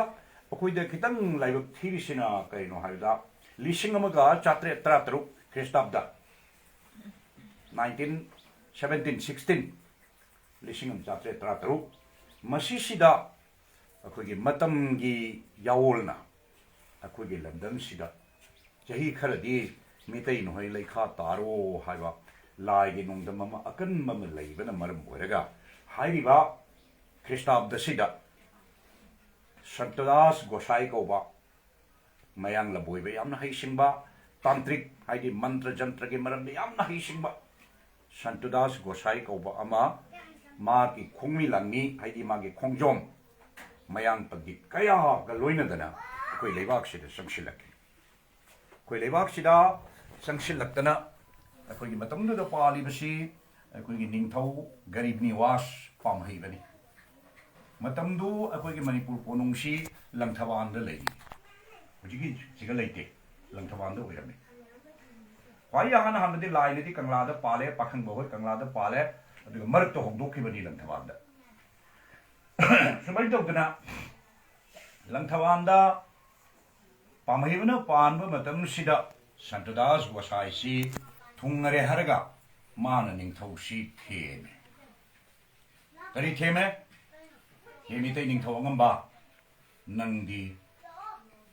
ꯑꯩꯈꯣꯏꯗ ꯈꯤꯇꯪ ꯂꯥꯏꯕꯛ ꯊꯤꯔꯤꯁꯤꯅ ꯀꯔꯤꯅꯣ ꯍꯥꯏꯕꯗ, ꯂꯤꯁꯤꯡ ꯑꯃꯒ ꯆꯥꯇ꯭ꯔꯦꯠ ꯇꯔꯥꯇꯔꯨꯛ ꯈ꯭ꯔꯤꯁꯇꯥꯕꯗ, nineteen seventeen sixteen, ꯂꯤꯁꯤꯡ ꯑꯃ ꯆꯥꯇ꯭ꯔꯦꯠ ꯇꯔꯥꯇꯔꯨꯛ, ꯃꯁꯤꯁꯤꯗ ꯑꯩꯈꯣꯏꯒꯤ ꯃꯇꯝꯒꯤ ꯌꯥꯑꯣꯜꯅ ꯑꯩꯈꯣꯏꯒꯤ ꯂꯝꯗꯝꯁꯤꯗ ꯆꯍꯤ ꯈꯔꯗꯤ ꯃꯤꯇꯩ ꯅꯈꯣꯏ ꯂꯩꯈꯥ ꯇꯥꯔꯣ ꯍꯥꯏꯕ ꯂꯥꯏꯒꯤ ꯅꯣꯡꯗꯝ ꯑꯃ ꯑꯀꯟꯕ ꯑꯃ ꯂꯩꯕꯅ ꯃꯔꯝ ꯑꯣꯏꯔꯒ, ꯍꯥꯏꯔꯤꯕ ꯈ꯭ꯔꯤꯁꯇꯥꯕꯗ ꯑꯁꯤꯗ ꯁꯟꯇꯗꯥꯁ ꯒꯣꯁꯥꯏ ꯀꯧꯕ ꯃꯌꯥꯡ ꯂꯝꯕꯣꯏꯕ ꯌꯥꯝꯅ ꯍꯩꯁꯤꯡꯕ, ꯇꯥꯟꯇ꯭ꯔꯤꯛ ꯍꯥꯏꯗꯤ ꯃꯟꯇ꯭ꯔ ꯖꯟꯇ꯭ꯔꯒꯤ ꯃꯔꯝꯗ ꯌꯥꯝꯅ ꯍꯩꯁꯤꯡꯕ ꯁꯟꯇꯗꯥꯁ ꯒꯣꯁꯥꯏ ꯀꯧꯕ ꯑꯃ, ꯃꯥꯒꯤ ꯈꯣꯡꯃꯤ ꯂꯥꯟꯃꯤ ꯍꯥꯏꯗꯤ ꯃꯥꯒꯤ ꯈꯣꯡꯖꯣꯝ ꯃꯌꯥꯡ ꯄꯟꯗꯤꯠ ꯀꯌꯥꯒ ꯂꯣꯏꯅꯗꯅ ꯑꯩꯈꯣꯏ ꯂꯩꯕꯥꯛꯁꯤꯗ ꯆꯪꯁꯤꯜꯂꯛꯈꯤ꯫ ꯑꯩꯈꯣꯏ ꯂꯩꯕꯥꯛꯁꯤꯗ ꯆꯪꯁꯤꯜꯂꯛꯇꯅ ꯑꯩꯈꯣꯏꯒꯤ ꯃꯇꯝꯗꯨꯗ ꯄꯥꯜꯂꯤꯕꯁꯤ ꯑꯩꯈꯣꯏꯒꯤ ꯅꯤꯡꯊꯧ ꯒꯔꯤꯕ ꯅꯤꯋꯥꯁ ꯄꯥꯝꯍꯩꯕꯅꯤ꯫ ꯃꯇꯝꯗꯨ ꯑꯩꯈꯣꯏꯒꯤ ꯃꯅꯤꯄꯨꯔ ꯀꯣꯅꯨꯡꯁꯤ ꯂꯪꯊꯕꯥꯜꯗ ꯂꯩꯔꯤ꯫ ꯍꯧꯖꯤꯛꯀꯤ ꯁꯤꯒ ꯂꯩꯇꯦ, ꯂꯪꯊꯕꯥꯜꯗ ꯑꯣꯏꯔꯝꯃꯤ꯫ ꯈ꯭ꯋꯥꯏ ꯑꯍꯥꯟ ꯑꯍꯥꯟꯕꯗꯤ ꯂꯥꯏꯅꯗꯤ ꯀꯪꯂꯥꯗ ꯄꯥꯜꯂꯦ, ꯄꯥꯈꯪꯕ ꯍꯣꯏ ꯀꯪꯂꯥꯗ ꯄꯥꯜꯂꯦ, ꯑꯗꯨꯒ ꯃꯔꯛꯇ ꯍꯣꯡꯗꯣꯛꯈꯤꯕꯅꯤ ꯂꯪꯊꯕꯥꯜꯗ꯫ ꯁꯨꯃꯥꯏꯅ ꯇꯧꯗꯅ ꯂꯪꯊꯕꯥꯜꯗ ꯄꯥꯝꯍꯩꯕꯅ ꯄꯥꯟꯕ ꯃꯇꯝꯁꯤꯗ ꯁꯟꯇꯗꯥꯁ ꯒꯣꯁꯥꯏꯁꯤ ꯊꯨꯡꯉꯔꯦ ꯍꯥꯏꯔꯒ ꯃꯥꯅ ꯅꯤꯡꯊꯧꯁꯤ ꯊꯦꯝꯃꯦ꯫ ꯀꯔꯤ ꯊꯦꯝꯃꯦ? "ꯍꯦ ꯃꯤꯇꯩ ꯅꯤꯡꯊꯧ ꯑꯉꯝꯕ, ꯅꯪꯗꯤ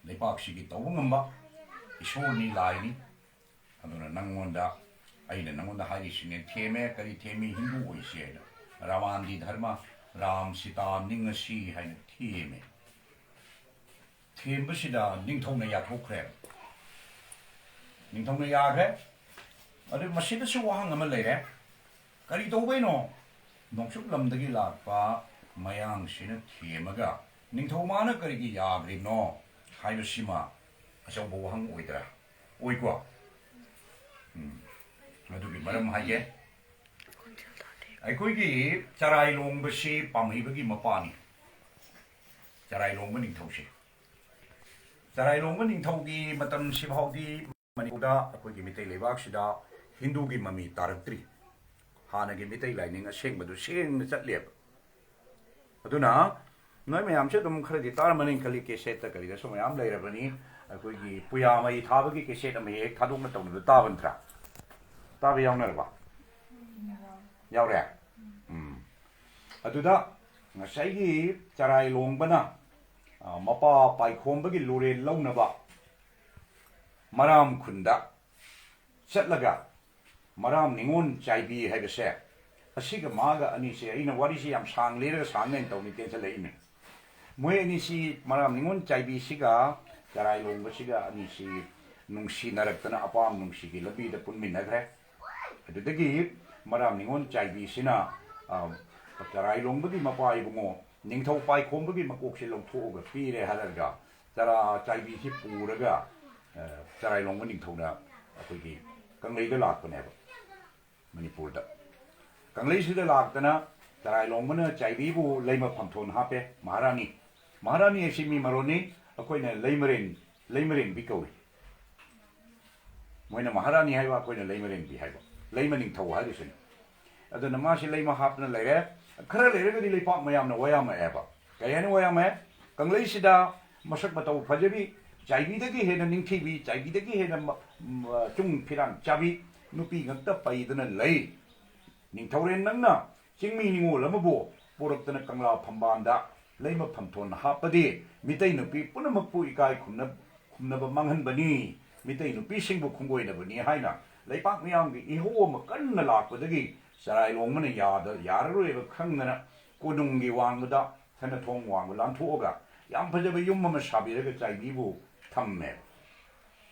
ꯂꯩꯄꯥꯛꯁꯤꯒꯤ ꯇꯧꯕ ꯉꯝꯕ ꯏꯁꯣꯔꯅꯤ, ꯂꯥꯏꯅꯤ꯫ ꯑꯗꯨꯅ ꯅꯪꯉꯣꯟꯗ, ꯑꯩꯅ ꯅꯪꯉꯣꯟꯗ ꯍꯥꯏꯔꯤꯁꯤꯅꯦ", ꯊꯦꯝꯃꯦ꯫ ꯀꯔꯤ ꯊꯦꯝꯃꯤ? "ꯍꯤꯟꯗꯨ ꯑꯣꯏꯁꯦ" ꯍꯥꯏꯅ, "ꯔꯥꯃꯥꯟꯗꯤ ꯙꯔꯃ, ꯔꯥꯝ ꯁꯤꯇꯥ ꯅꯤꯡꯉꯁꯤ" ꯍꯥꯏꯅ ꯊꯦꯝꯃꯦ꯫ ꯊꯦꯝꯕꯁꯤꯗ ꯅꯤꯡꯊꯧꯅ ꯌꯥꯊꯣꯛꯈ꯭ꯔꯦ꯫ ꯅꯤꯡꯊꯧꯅ ꯌꯥꯈ꯭ꯔꯦ꯫ ꯑꯗꯨ ꯃꯁꯤꯗꯁꯨ ꯋꯥꯍꯪ ꯑꯃ ꯂꯩꯔꯦ꯫ ꯀꯔꯤ ꯇꯧꯕꯩꯅꯣ ꯅꯣꯡꯆꯨꯞ ꯂꯝꯗꯒꯤ ꯂꯥꯛꯄ ꯃꯌꯥꯡꯁꯤꯅ ꯊꯦꯝꯃꯒ ꯅꯤꯡꯊꯧ ꯃꯥꯅ ꯀꯔꯤꯒꯤ ꯌꯥꯗ꯭ꯔꯤꯅꯣ ꯍꯥꯏꯕꯁꯤꯃ ꯑꯆꯧꯕ ꯋꯥꯍꯪ ꯑꯣꯏꯗ꯭ꯔꯥ? ꯑꯣꯏꯀꯣ? ꯎꯝ꯫ ꯃꯗꯨꯒꯤ ꯃꯔꯝ ꯍꯥꯏꯒꯦ꯫ ꯑꯩꯈꯣꯏꯒꯤ ꯆꯔꯥꯏ ꯂꯣꯡꯕꯁꯤ ꯄꯥꯝꯍꯩꯕꯒꯤ ꯃꯄꯥꯅꯤ꯫ ꯆꯔꯥꯏ ꯂꯣꯡꯕ ꯅꯤꯡꯊꯧꯁꯦ꯫ ꯆꯔꯥꯏ ꯂꯣꯡꯕ ꯅꯤꯡꯊꯧꯒꯤ ꯃꯇꯝꯁꯤ ꯐꯥꯎꯗꯤ ꯃꯅꯤꯄꯨꯔꯗ, ꯑꯩꯈꯣꯏꯒꯤ ꯃꯤꯇꯩ ꯂꯩꯕꯥꯛꯁꯤꯗ ꯍꯤꯟꯗꯨꯒꯤ ꯃꯃꯤ ꯇꯥꯔꯛꯇ꯭ꯔꯤ꯫ ꯍꯥꯟꯅꯒꯤ ꯃꯤꯇꯩ ꯂꯥꯏꯅꯤꯡ ꯑꯁꯦꯡꯕꯗꯨ ꯁꯦꯡꯅ ꯆꯠꯂꯦꯕ꯫ ꯑꯗꯨꯅ ꯅꯣꯏ ꯃꯌꯥꯝꯁꯦ ꯑꯗꯨꯝ ꯈꯔꯗꯤ ꯇꯥꯔꯝꯃꯅꯤ ꯈꯜꯂꯤ, ꯀꯦꯁꯦꯠꯇ ꯀꯔꯤꯗꯁꯨ ꯃꯌꯥꯝ ꯂꯩꯔꯕꯅꯤ꯫ ꯑꯩꯈꯣꯏꯒꯤ ꯄꯨꯌꯥ ꯃꯩ ꯊꯥꯕꯒꯤ ꯀꯦꯁꯦꯠ ꯑꯃ ꯍꯦꯛ ꯊꯥꯗꯣꯛꯅ ꯇꯧꯅꯕ ꯇꯥꯕ ꯅꯠꯇ꯭ꯔꯥ? ꯇꯥꯕ ꯌꯥꯎꯅꯔꯕ? ꯌꯥꯎꯔꯦ? ꯎꯝ꯫ ꯑꯗꯨꯗ ꯉꯁꯥꯏꯒꯤ ꯆꯔꯥꯏ ꯂꯣꯡꯕꯅ, ꯑ, ꯃꯄꯥ ꯄꯥꯏꯈꯣꯝꯕꯒꯤ ꯂꯨꯔꯦꯜ ꯂꯧꯅꯕ ꯃꯔꯥꯝ ꯈꯨꯟꯗ ꯆꯠꯂꯒ ꯃꯔꯥꯝ ꯅꯤꯉꯣꯜ ꯆꯥꯏꯕꯤ ꯍꯥꯏꯕꯁꯦ, ꯑꯁꯤꯒ ꯃꯥꯒ ꯑꯅꯤꯁꯦ, ꯑꯩꯅ ꯋꯥꯔꯤꯁꯤ ꯌꯥꯝ ꯁꯥꯡ ꯂꯤꯔꯒ ꯁꯥꯡꯅ ꯑꯩꯅ ꯇꯧꯅꯤ ꯇꯦꯟꯁꯤꯜꯂꯛꯏꯅꯤ꯫ ꯃꯣꯏ ꯑꯅꯤꯁꯤ, ꯃꯔꯥꯝ ꯅꯤꯉꯣꯜ ꯆꯥꯏꯕꯤꯁꯤꯒ ꯆꯔꯥꯏ ꯂꯣꯡꯕꯁꯤꯒ ꯑꯅꯤꯁꯤ ꯅꯨꯡꯁꯤꯅꯔꯛꯇꯅ ꯑꯄꯥꯝ ꯅꯨꯡꯁꯤꯒꯤ ꯂꯝꯕꯤꯗ ꯄꯨꯟꯃꯤꯟꯅꯈ꯭ꯔꯦ꯫ ꯑꯗꯨꯗꯒꯤ ꯃꯔꯥꯝ ꯅꯤꯉꯣꯜ ꯆꯥꯏꯕꯤꯁꯤꯅ, ꯑ, ꯆꯔꯥꯏ ꯂꯣꯡꯕꯒꯤ ꯃꯄꯥ ꯏꯕꯨꯡꯉꯣ ꯅꯤꯡꯊꯧ ꯄꯥꯏꯈꯣꯝꯕꯒꯤ ꯃꯀꯣꯛꯁꯦ ꯂꯧꯊꯣꯛꯑꯒ ꯄꯤꯔꯦ ꯍꯥꯏꯔꯒ ꯆꯔꯥ ꯆꯥꯏꯕꯤꯁꯤ ꯄꯨꯔꯒ, ꯑ, ꯆꯔꯥꯏ ꯂꯣꯡꯕ ꯅꯤꯡꯊꯧꯅ ꯑꯩꯈꯣꯏꯒꯤ ꯀꯪꯂꯩꯗ ꯂꯥꯛꯄꯅꯦꯕ, ꯃꯅꯤꯄꯨꯔꯗ꯫ ꯀꯪꯂꯩꯁꯤꯗ ꯂꯥꯛꯇꯅ ꯆꯔꯥꯏ ꯂꯣꯡꯕꯅ ꯆꯥꯏꯕꯤꯕꯨ ꯂꯩꯃ ꯐꯝꯊꯣꯟ ꯍꯥꯞꯄꯦ, ꯃꯍꯥꯔꯥꯅꯤ꯫ ꯃꯍꯥꯔꯥꯅꯤ ꯑꯁꯤ ꯃꯤ ꯃꯔꯣꯟꯅꯤ, ꯑꯩꯈꯣꯏꯅ ꯂꯩꯃꯔꯦꯟ, ꯂꯩꯃꯔꯦꯟꯕꯤ ꯀꯧꯏ꯫ ꯃꯣꯏꯅ ꯃꯍꯥꯔꯥꯅꯤ ꯍꯥꯏꯕ, ꯑꯩꯈꯣꯏꯅ ꯂꯩꯃꯔꯦꯟꯕꯤ ꯍꯥꯏꯕ, ꯂꯩꯃ ꯅꯤꯡꯊꯧ ꯍꯥꯏꯔꯤꯁꯤꯅꯤ꯫ ꯑꯗꯨꯅ ꯃꯥꯁꯤ ꯂꯩꯃ ꯍꯥꯞꯇꯅ ꯂꯩꯔꯦ꯫ ꯈꯔ ꯂꯩꯔꯒꯗꯤ ꯂꯩꯄꯥꯛ ꯃꯌꯥꯝꯅ ꯋꯥꯌꯥꯝꯃꯛꯑꯦꯕ꯫ ꯀꯩ ꯍꯥꯏꯅ ꯋꯥꯌꯥꯝꯃꯛꯑꯦ? ꯀꯪꯂꯩꯁꯤꯗ ꯃꯁꯛ ꯃꯇꯧ ꯐꯖꯕꯤ, ꯆꯥꯏꯕꯤꯗꯒꯤ ꯍꯦꯟꯅ ꯅꯤꯡꯊꯤꯕꯤ, ꯆꯥꯏꯕꯤꯗꯒꯤ ꯍꯦꯟꯅ ꯃ-, ꯃ-, ꯆꯨꯡ ꯐꯤꯔꯥꯟ ꯆꯥꯕꯤ ꯅꯨꯄꯤ ꯉꯛꯇ ꯄꯩꯗꯅ ꯂꯩ꯫ ꯅꯤꯡꯊꯧꯔꯦꯟ ꯅꯪꯅ ꯆꯤꯡꯃꯤ ꯅꯤꯉꯣꯜ ꯑꯃꯕꯨ ꯄꯨꯔꯛꯇꯅ ꯀꯪꯂꯥ ꯐꯝꯕꯥꯜꯗ ꯂꯩꯃ ꯐꯝꯊꯣꯟ ꯍꯥꯞꯄꯗꯤ ꯃꯤꯇꯩ ꯅꯨꯄꯤ ꯄꯨꯝꯅꯃꯛꯄꯨ ꯏꯀꯥꯏ ꯈꯨꯝꯅ-, ꯈꯨꯝꯅꯕ ꯃꯥꯡꯍꯟꯕꯅꯤ, ꯃꯤꯇꯩ ꯅꯨꯄꯤꯁꯤꯡꯕꯨ ꯈꯣꯡꯒꯣꯏꯅꯕꯅꯤ ꯍꯥꯏꯅ ꯂꯩꯄꯥꯛ ꯃꯤꯌꯥꯝꯒꯤ ꯏꯍꯧ ꯑꯃ ꯀꯟꯅ ꯂꯥꯛꯄꯗꯒꯤ ꯆꯔꯥꯏ ꯂꯣꯡꯕꯅ ꯌꯥꯗ-, ꯌꯥꯔꯔꯣꯏꯕ ꯈꯪꯗꯅ ꯀꯣꯅꯨꯡꯒꯤ ꯋꯥꯡꯃꯗ, ꯁꯅꯥꯊꯣꯡ ꯋꯥꯡꯃ ꯂꯥꯟꯊꯣꯛꯑꯒ ꯌꯥꯝ ꯐꯖꯕ ꯌꯨꯝ ꯑꯃ ꯁꯥꯕꯤꯔꯒ ꯆꯥꯏꯕꯤꯕꯨ ꯊꯝꯃꯦ꯫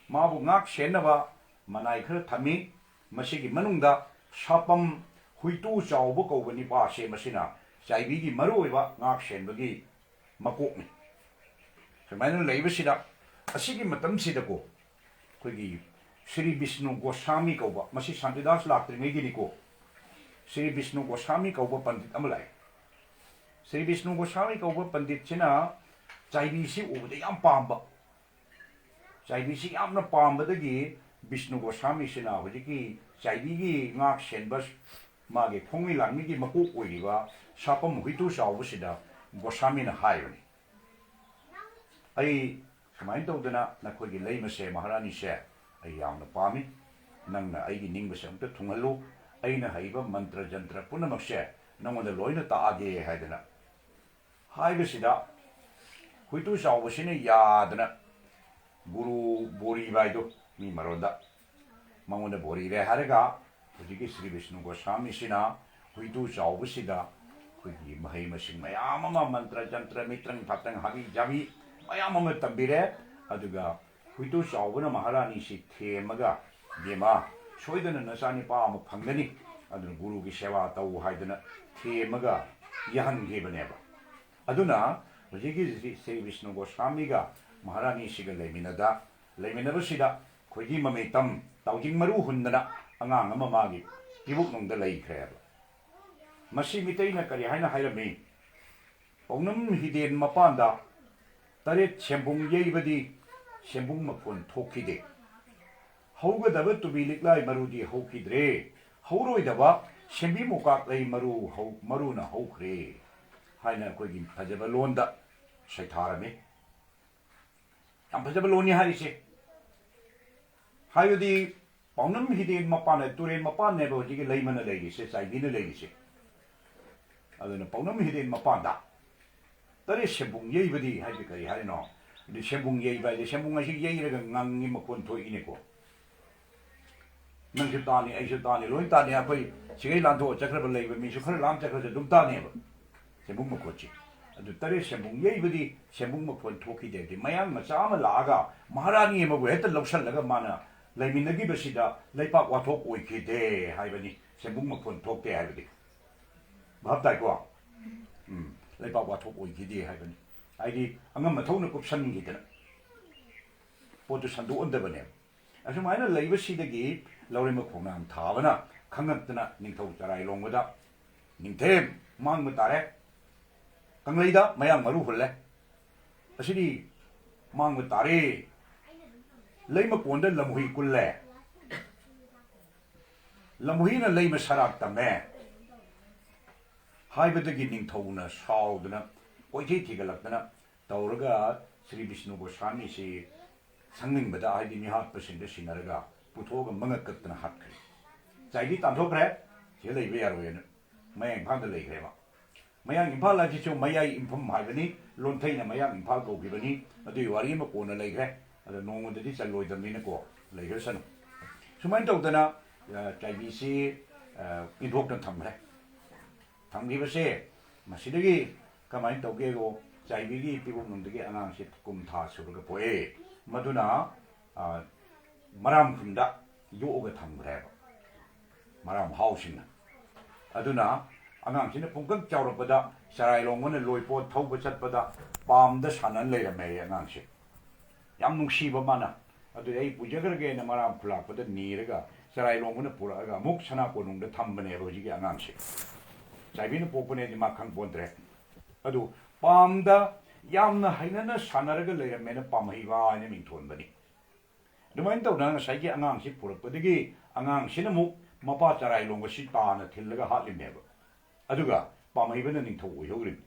ꯃꯥꯕꯨ ꯉꯥꯛ ꯁꯦꯟꯅꯕ ꯃꯅꯥꯏ ꯈꯔ ꯊꯝꯃꯤ꯫ ꯃꯁꯤꯒꯤ ꯃꯅꯨꯡꯗ ꯁꯥꯄꯝ ꯍꯨꯏꯇꯨ ꯆꯥꯎꯕ ꯀꯧꯕ ꯅꯤꯄꯥꯁꯦ ꯃꯁꯤꯅ ꯆꯥꯏꯕꯤꯒꯤ ꯃꯔꯨꯑꯣꯏꯕ ꯉꯥꯛ ꯁꯦꯟꯕꯒꯤ ꯃꯀꯣꯛꯅꯤ꯫ ꯁꯨꯃꯥꯏꯅ ꯂꯩꯕꯁꯤꯗ, ꯑꯁꯤꯒꯤ ꯃꯇꯝꯁꯤꯗꯀꯣ, ꯑꯩꯈꯣꯏꯒꯤ ꯁ꯭ꯔꯤ ꯕꯤꯁꯅꯨ ꯒꯣꯁꯥꯃꯤ ꯀꯧꯕ, ꯃꯁꯤ ꯁꯥꯟꯇꯤꯗꯥꯁ ꯂꯥꯛꯇ꯭ꯔꯤꯉꯩꯒꯤꯅꯤꯀꯣ, ꯁ꯭ꯔꯤ ꯕꯤꯁꯅꯨ ꯒꯣꯁꯥꯃꯤ ꯀꯧꯕ ꯄꯟꯗꯤꯠ ꯑꯃ ꯂꯥꯛꯑꯦ꯫ ꯁ꯭ꯔꯤ ꯕꯤꯁꯅꯨ ꯒꯣꯁꯥꯃꯤ ꯀꯧꯕ ꯄꯟꯗꯤꯠꯁꯤꯅ ꯆꯥꯏꯕꯤꯁꯤ ꯎꯕꯗ ꯌꯥꯝ ꯄꯥꯝꯕ꯫ ꯆꯥꯏꯕꯤꯁꯤ ꯌꯥꯝꯅ ꯄꯥꯝꯕꯗꯒꯤ ꯕꯤꯁꯅꯨ ꯒꯣꯁꯥꯃꯤꯁꯤꯅ ꯍꯧꯖꯤꯛꯀꯤ ꯆꯥꯏꯕꯤꯒꯤ ꯉꯥꯛ ꯁꯦꯟꯕ, ꯃꯥꯒꯤ ꯈꯣꯡꯃꯤ ꯂꯥꯟꯃꯤꯒꯤ ꯃꯀꯣꯛ ꯑꯣꯏꯔꯤꯕ ꯁꯥꯄꯝ ꯍꯨꯏꯇꯨ ꯆꯥꯎꯕꯁꯤꯗ ꯒꯣꯁꯥꯃꯤꯅ ꯍꯥꯏꯕꯅꯤ, "ꯑꯩ ꯁꯨꯃꯥꯏꯅ ꯇꯧꯗꯅ ꯅꯈꯣꯏꯒꯤ ꯂꯩꯃꯁꯦ, ꯃꯍꯥꯔꯥꯅꯤꯁꯦ ꯑꯩ ꯌꯥꯝꯅ ꯄꯥꯝꯃꯤ꯫ ꯅꯪꯅ ꯑꯩꯒꯤ ꯅꯤꯡꯕꯁꯦ ꯑꯝꯇ ꯊꯨꯡꯍꯜꯂꯨ꯫ ꯑꯩꯅ ꯍꯩꯕ ꯃꯟꯇ꯭ꯔ ꯖꯟꯇ꯭ꯔ ꯄꯨꯝꯅꯃꯛꯁꯦ ꯅꯉꯣꯟꯗ ꯂꯣꯏꯅ ꯇꯥꯛꯑꯒꯦ" ꯍꯥꯏꯗꯅ ꯍꯥꯏꯕꯁꯤꯗ, ꯍꯨꯏꯇꯨ ꯆꯥꯎꯕꯁꯤꯅ ꯌꯥꯗꯅ, ꯒꯨꯔꯨ ꯕꯣꯔꯤꯕ ꯍꯥꯏꯗꯣ, ꯃꯤ ꯃꯔꯣꯟꯗ, ꯃꯉꯣꯟꯗ ꯕꯣꯔꯤꯔꯦ ꯍꯥꯏꯔꯒ, ꯍꯧꯖꯤꯛꯀꯤ ꯁ꯭ꯔꯤ ꯕꯤꯁꯅꯨ ꯒꯣꯁꯥꯃꯤꯁꯤꯅ ꯍꯨꯏꯇꯨ ꯆꯥꯎꯕꯁꯤꯗ ꯑꯩꯈꯣꯏꯒꯤ ꯃꯍꯩ ꯃꯁꯤꯡ ꯃꯌꯥꯝ ꯑꯃ, ꯃꯟꯇ꯭ꯔ ꯖꯟꯇ꯭ꯔ, ꯃꯤꯇ꯭ꯔꯪ ꯐꯥꯇꯪ, ꯍꯥꯕꯤ ꯖꯥꯕꯤ ꯃꯌꯥꯝ ꯑꯃ ꯇꯝꯕꯤꯔꯦ꯫ ꯑꯗꯨꯒ ꯍꯨꯏꯇꯨ ꯆꯥꯎꯕꯅ ꯃꯍꯥꯔꯥꯅꯤꯁꯤ ꯊꯦꯝꯃꯒ, "ꯕꯦꯝꯃ, ꯁꯣꯏꯗꯅ ꯅꯆꯥꯅꯤꯄꯥ ꯑꯃ ꯐꯪꯒꯅꯤ, ꯑꯗꯨꯅ ꯒꯨꯔꯨꯒꯤ ꯁꯦꯕꯥ ꯇꯧ" ꯍꯥꯏꯗꯅ ꯊꯦꯝꯃꯒ ꯌꯥꯍꯟꯈꯤꯕꯅꯦꯕ꯫ ꯑꯗꯨꯅ ꯍꯧꯖꯤꯛꯀꯤ ꯁ꯭ꯔꯤ ꯕꯤꯁꯅꯨ ꯒꯣꯁꯥꯃꯤꯒ ꯃꯍꯥꯔꯥꯅꯤꯁꯤꯒ ꯂꯩꯃꯤꯟꯅꯗ, ꯂꯩꯃꯤꯟꯅꯕꯁꯤꯗ ꯈꯣꯏꯒꯤ ꯃꯃꯩꯇꯝ ꯇꯥꯎꯖꯤꯡ ꯃꯔꯨ ꯍꯨꯟꯗꯅ ꯑꯉꯥꯡ ꯑꯃ ꯃꯥꯒꯤ ꯄꯤꯕꯨꯛꯅꯨꯡꯗ ꯂꯩꯈ꯭ꯔꯦꯕ꯫ ꯃꯁꯤ ꯃꯤꯇꯩꯅ ꯀꯔꯤ ꯍꯥꯏꯅ ꯍꯥꯏꯔꯝꯃꯤ? "ꯄꯥꯎꯅꯝ ꯍꯤꯗꯦꯟ ꯃꯄꯥꯟꯗ ꯇꯔꯦꯠ ꯁꯦꯝꯕꯨꯡ ꯌꯩꯕꯗꯤ ꯁꯦꯝꯕꯨꯡ ꯃꯈꯣꯟ ꯊꯣꯛꯈꯤꯗꯦ꯫ ꯍꯧꯒꯗꯕ ꯇꯨꯕꯤ ꯂꯤꯛꯂꯥꯏ ꯃꯔꯨꯗꯤ ꯍꯧꯈꯤꯗ꯭ꯔꯦ꯫ ꯍꯧꯔꯣꯏꯗꯕ ꯁꯦꯝꯕꯤ ꯃꯨꯀꯥꯛ ꯂꯩ ꯃꯔꯨ ꯍꯧ-, ꯃꯔꯨꯅ ꯍꯧꯈ꯭ꯔꯦ" ꯍꯥꯏꯅ ꯑꯩꯈꯣꯏꯒꯤ ꯐꯖꯕ ꯂꯣꯟꯗ ꯁꯩꯊꯥꯔꯝꯃꯤ꯫ ꯌꯥꯝ ꯐꯖꯕ ꯂꯣꯟꯅꯤ ꯍꯥꯏꯔꯤꯁꯦ꯫ ꯍꯥꯏꯕꯗꯤ ꯄꯥꯎꯅꯝ ꯍꯤꯗꯦꯟ ꯃꯄꯥꯟ, ꯇꯨꯔꯦꯟ ꯃꯄꯥꯟꯅꯦꯕ ꯍꯧꯖꯤꯛꯀꯤ ꯂꯩꯃꯅ ꯂꯩꯔꯤꯁꯦ, ꯆꯥꯏꯕꯤꯅ ꯂꯩꯔꯤꯁꯦ꯫ ꯑꯗꯨꯅ ꯄꯥꯎꯅꯝ ꯍꯤꯗꯦꯟ ꯃꯄꯥꯟꯗ ꯇꯔꯦꯠ ꯁꯦꯝꯕꯨꯡ ꯌꯩꯕꯗꯤ ꯍꯥꯏꯗꯤ ꯀꯔꯤ ꯍꯥꯏꯔꯤꯅꯣ? ꯑꯗꯨ ꯁꯦꯝꯕꯨꯡ ꯌꯩꯕ ꯍꯥꯏꯗꯤ ꯁꯦꯝꯕꯨꯡ ꯑꯁꯤ ꯌꯩꯔꯒ ꯉꯪꯉꯤ ꯃꯈꯣꯟ ꯊꯣꯛꯏꯅꯦꯀꯣ꯫ ꯅꯪꯁꯨ ꯇꯥꯅꯤ, ꯑꯩꯁꯨ ꯇꯥꯅꯤ, ꯂꯣꯏ ꯇꯥꯅꯤ꯫ ꯑꯩꯈꯣꯏ ꯁꯤꯒꯩ ꯂꯥꯟꯊꯣꯛꯑ ꯆꯠꯈ꯭ꯔꯕ ꯂꯩꯕ ꯃꯤꯁꯨ ꯈꯔ ꯂꯥꯝ ꯆꯠꯈ꯭ꯔꯁꯨ ꯑꯗꯨꯝ ꯇꯥꯅꯦꯕ꯫ ꯁꯦꯝꯕꯨꯡ ꯃꯈꯣꯟꯁꯤ꯫ ꯑꯗꯨ ꯇꯔꯦꯠ ꯁꯦꯝꯕꯨꯡ ꯌꯩꯕꯗꯤ ꯁꯦꯝꯕꯨꯡ ꯃꯈꯣꯟ ꯊꯣꯛꯈꯤꯗꯦ ꯍꯥꯏꯕꯗꯤ ꯃꯌꯥꯡ ꯃꯆꯥ ꯑꯃ ꯂꯥꯛꯑꯒ ꯃꯍꯥꯔꯥꯅꯤ ꯑꯃꯕꯨ ꯍꯦꯛꯇ ꯂꯧꯁꯜꯂꯒ ꯃꯥꯅ ꯂꯩꯃꯤꯟꯅꯈꯤꯕꯁꯤꯗ ꯂꯩꯄꯥꯛ ꯋꯥꯊꯣꯛ ꯑꯣꯏꯈꯤꯗꯦ ꯍꯥꯏꯕꯅꯤ, ꯁꯦꯝꯕꯨꯡ ꯃꯈꯣꯟ ꯊꯣꯛꯇꯦ ꯍꯥꯏꯕꯗꯤ꯫ ꯚꯥꯞ ꯇꯥꯏꯀꯣ? ꯎꯝ, ꯂꯩꯕꯥꯛ ꯋꯥꯊꯣꯛ ꯑꯣꯏꯈꯤꯗꯦ ꯍꯥꯏꯕꯅꯤ꯫ ꯍꯥꯏꯗꯤ ꯑꯉꯝ ꯑꯊꯧꯅ ꯀꯨꯞꯁꯟꯈꯤꯗꯅ ꯄꯣꯠꯇꯨ ꯁꯟꯗꯣꯛꯍꯟꯗꯕꯅꯦꯕ꯫ ꯑꯁꯨꯃꯥꯏꯅ ꯂꯩꯕꯁꯤꯗꯒꯤ ꯂꯧꯔꯦꯝꯕ ꯈꯣꯡꯅꯥꯡ ꯊꯥꯕꯅ ꯈꯪꯉꯛꯇꯅ ꯅꯤꯡꯊꯧ ꯆꯔꯥꯏ ꯂꯣꯡꯕꯗ, "ꯅꯤꯡꯊꯦꯝ, ꯃꯥꯡꯕ ꯇꯥꯔꯦ꯫ ꯀꯪꯂꯩꯗ ꯃꯌꯥꯡ ꯃꯔꯨ ꯍꯨꯜꯂꯦ꯫ ꯑꯁꯤꯗꯤ ꯃꯥꯡꯕ ꯇꯥꯔꯦ꯫ ꯂꯩꯃ ꯀꯣꯟꯗ ꯂꯝꯍꯨꯏ ꯀꯨꯜꯂꯦ꯫ ꯂꯝꯍꯨꯏꯅ ꯂꯩꯃ ꯁꯔꯥꯛ ꯇꯝꯃꯦ" ꯍꯥꯏꯕꯗꯒꯤ ꯅꯤꯡꯊꯧꯅ ꯁꯥꯎꯗꯅ ꯀꯣꯏꯊꯤ ꯊꯤꯒꯠꯂꯛꯇꯅ ꯇꯧꯔꯒ ꯁ꯭ꯔꯤ ꯕꯤꯁꯅꯨ ꯒꯣꯁ꯭ꯋꯥꯃꯤꯁꯤ ꯁꯪꯅꯤꯡꯕꯗ, ꯍꯥꯏꯗꯤ ꯃꯤꯍꯥꯠꯄꯁꯤꯡꯗ ꯁꯤꯟꯅꯔꯒ ꯄꯨꯊꯣꯛꯑꯒ ꯃꯉꯛ ꯀꯛꯇꯅ ꯍꯥꯠꯈ꯭ꯔꯦ꯫ ꯆꯥꯏꯕꯤ ꯇꯥꯟꯊꯣꯛꯈ꯭ꯔꯦ, ꯁꯤꯗ ꯂꯩꯕ ꯌꯥꯔꯣꯏꯅ ꯃꯌꯥꯡ ꯏꯝꯐꯥꯜꯗ ꯂꯩꯈ꯭ꯔꯦꯕ꯫ ꯃꯌꯥꯡ ꯏꯝꯐꯥꯜ ꯍꯥꯏꯁꯤꯁꯨ ꯃꯌꯥꯏ ꯏꯝꯐꯝ ꯍꯥꯏꯕꯅꯤ, ꯂꯣꯟꯊꯩꯅ ꯃꯌꯥꯡ ꯏꯝꯐꯥꯜ ꯀꯧꯈꯤꯕꯅꯤ꯫ ꯑꯗꯨꯒꯤ ꯋꯥꯔꯤ ꯑꯃ ꯀꯣꯟꯅ ꯂꯩꯈ꯭ꯔꯦ꯫ ꯑꯗꯣ ꯅꯣꯡꯃꯗꯗꯤ ꯆꯜꯂꯣꯏꯗꯕꯅꯤꯅꯀꯣ, ꯂꯩꯈ꯭ꯔꯁꯅꯨ꯫ ꯁꯨꯃꯥꯏꯅ ꯇꯧꯗꯅ, ꯑ, ꯆꯥꯏꯕꯤꯁꯤ, ꯑ, ꯏꯟꯊꯣꯛꯇꯅ ꯊꯝꯈ꯭ꯔꯦ꯫ ꯊꯝꯈꯤꯕꯁꯦ ꯃꯁꯤꯗꯒꯤ ꯀꯃꯥꯏꯅ ꯇꯧꯒꯦꯕꯨ, ꯆꯥꯏꯕꯤꯒꯤ ꯄꯤꯕꯨꯛꯅꯨꯡꯗꯒꯤ ꯑꯉꯥꯡꯁꯤ ꯀꯨꯝ ꯊꯥ ꯁꯨꯔꯒ ꯄꯣꯛꯑꯦ꯫ ꯃꯗꯨꯅ, ꯑ, ꯃꯔꯥꯝ ꯈꯨꯟꯗ ꯌꯣꯛꯑꯒ ꯊꯝꯈ꯭ꯔꯦꯕ꯫ ꯃꯔꯥꯝ ꯍꯥꯎꯁꯤꯡꯅ꯫ ꯑꯗꯨꯅ ꯑꯉꯥꯡꯁꯤꯅ ꯄꯨꯡꯀꯛ ꯆꯥꯎꯔꯛꯄꯗ ꯆꯔꯥꯏ ꯂꯣꯡꯕꯅ ꯂꯣꯏꯄꯣꯠ ꯊꯧꯕ ꯆꯠꯄꯗ ꯄꯥꯝꯗ ꯁꯥꯟꯅ ꯂꯩꯔꯝꯃꯦ ꯑꯉꯥꯡꯁꯦ꯫ ꯌꯥꯝ ꯅꯨꯡꯁꯤꯕ ꯃꯥꯅ꯫ ꯑꯗꯨꯗꯤ ꯑꯩ ꯄꯨꯖꯈ꯭ꯔꯒꯦꯅ ꯃꯔꯥꯝ ꯈꯨꯂꯥꯛꯄꯗ ꯅꯤꯔꯒ ꯆꯔꯥꯏ ꯂꯣꯡꯕꯅ ꯄꯨꯔꯛꯑꯒ ꯑꯃꯨꯛ ꯁꯅꯥ ꯀꯣꯅꯨꯡꯗ ꯊꯝꯕꯅꯦꯕ ꯍꯧꯖꯤꯛꯀꯤ ꯑꯉꯥꯡꯁꯦ꯫ ꯆꯥꯏꯕꯤꯅ ꯄꯣꯛꯄꯅꯦꯗꯤ ꯃꯥ ꯈꯪ ꯄꯣꯟꯗ꯭ꯔꯦ꯫ ꯑꯗꯨ ꯄꯥꯝꯗ ꯌꯥꯝꯅ ꯍꯩꯅꯅ ꯁꯥꯟꯅꯔꯒ ꯂꯩꯔꯝꯃꯦꯅ ꯄꯥꯝꯍꯩꯕ ꯍꯥꯏꯅ ꯃꯤꯡꯊꯣꯟꯕꯅꯤ꯫ ꯑꯗꯨꯃꯥꯏꯅ ꯇꯧꯗꯅ ꯉꯁꯥꯏꯒꯤ ꯑꯉꯥꯡꯁꯤ ꯄꯨꯔꯛꯄꯗꯒꯤ ꯑꯉꯥꯡꯁꯤꯅ ꯑꯃꯨꯛ ꯃꯄꯥ ꯆꯔꯥꯏ ꯂꯣꯡꯕꯁꯤ ꯇꯥꯅ ꯊꯤꯜꯂꯒ ꯍꯥꯠꯂꯤꯕꯅꯦꯕ꯫ ꯑꯗꯨꯒ ꯄꯥꯝꯍꯩꯕꯅ ꯅꯤꯡꯊꯧ ꯑꯣꯏꯍꯧꯔꯤꯕꯅꯤ꯫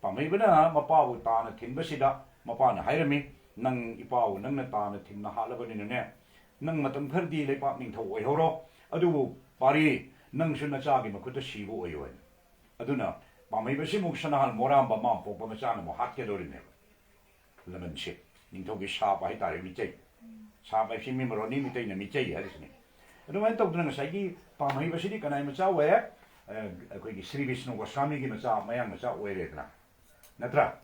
ꯄꯥꯝꯍꯩꯕꯅ ꯃꯄꯥꯕꯨ ꯇꯥꯅ ꯊꯤꯟꯕꯁꯤꯗ ꯃꯄꯥꯅ ꯍꯥꯏꯔꯝꯃꯤ, "ꯅꯪ ꯏꯄꯥꯕꯨ ꯅꯪꯅ ꯇꯥꯅ ꯊꯤꯟꯅ ꯍꯥꯠꯂꯕꯅꯤꯅꯅꯦ, ꯅꯪ ꯃꯇꯝ ꯈꯔꯗꯤ ꯂꯩꯄꯥꯛ ꯅꯤꯡꯊꯧ ꯑꯣꯏꯍꯧꯔꯣ, ꯑꯗꯨꯕꯨ ꯄꯥꯔꯤ, ꯅꯪꯁꯨ ꯅꯆꯥꯒꯤ ꯃꯈꯨꯠꯇ ꯁꯤꯕ ꯑꯣꯏꯌꯣ" ꯍꯥꯏꯅ꯫ ꯑꯗꯨꯅ ꯄꯥꯝꯍꯩꯕꯁꯤꯃꯨꯛ ꯁꯅꯥꯍꯜ ꯃꯣꯔꯥꯝꯕ ꯃꯥ ꯄꯣꯛꯄ ꯃꯆꯥꯅ ꯑꯃꯨꯛ ꯍꯥꯠꯀꯗꯧꯔꯤꯕꯅꯦꯕ꯫ ꯂꯃꯟꯁꯦ, ꯅꯤꯡꯊꯧꯒꯤ ꯁꯥꯞ ꯍꯥꯏꯇꯥꯔꯦ, ꯃꯤꯆꯩ꯫ ꯁꯥꯞ ꯍꯥꯏꯕꯁꯤ ꯃꯤ ꯃꯔꯣꯟꯅꯤ, ꯃꯤꯇꯩꯅ ꯃꯤꯆꯩ ꯍꯥꯏꯔꯤꯁꯤꯅꯤ꯫ ꯑꯗꯨꯃꯥꯏꯅ ꯇꯧꯗꯅ ꯉꯁꯥꯏꯒꯤ ꯄꯥꯝꯍꯩꯕꯁꯤꯗꯤ ꯀꯅꯥꯏ ꯃꯆꯥ ꯑꯣꯏꯔꯦ? ꯑ, ꯑꯩꯈꯣꯏꯒꯤ ꯁ꯭ꯔꯤ ꯕꯤꯁꯅꯨ ꯒꯣꯁ꯭ꯋꯥꯃꯤꯒꯤ ꯃꯆꯥ, ꯃꯌꯥꯡ ꯃꯆꯥ ꯑꯣꯏꯔꯦꯗꯅ, ꯅꯠꯇ꯭ꯔꯥ?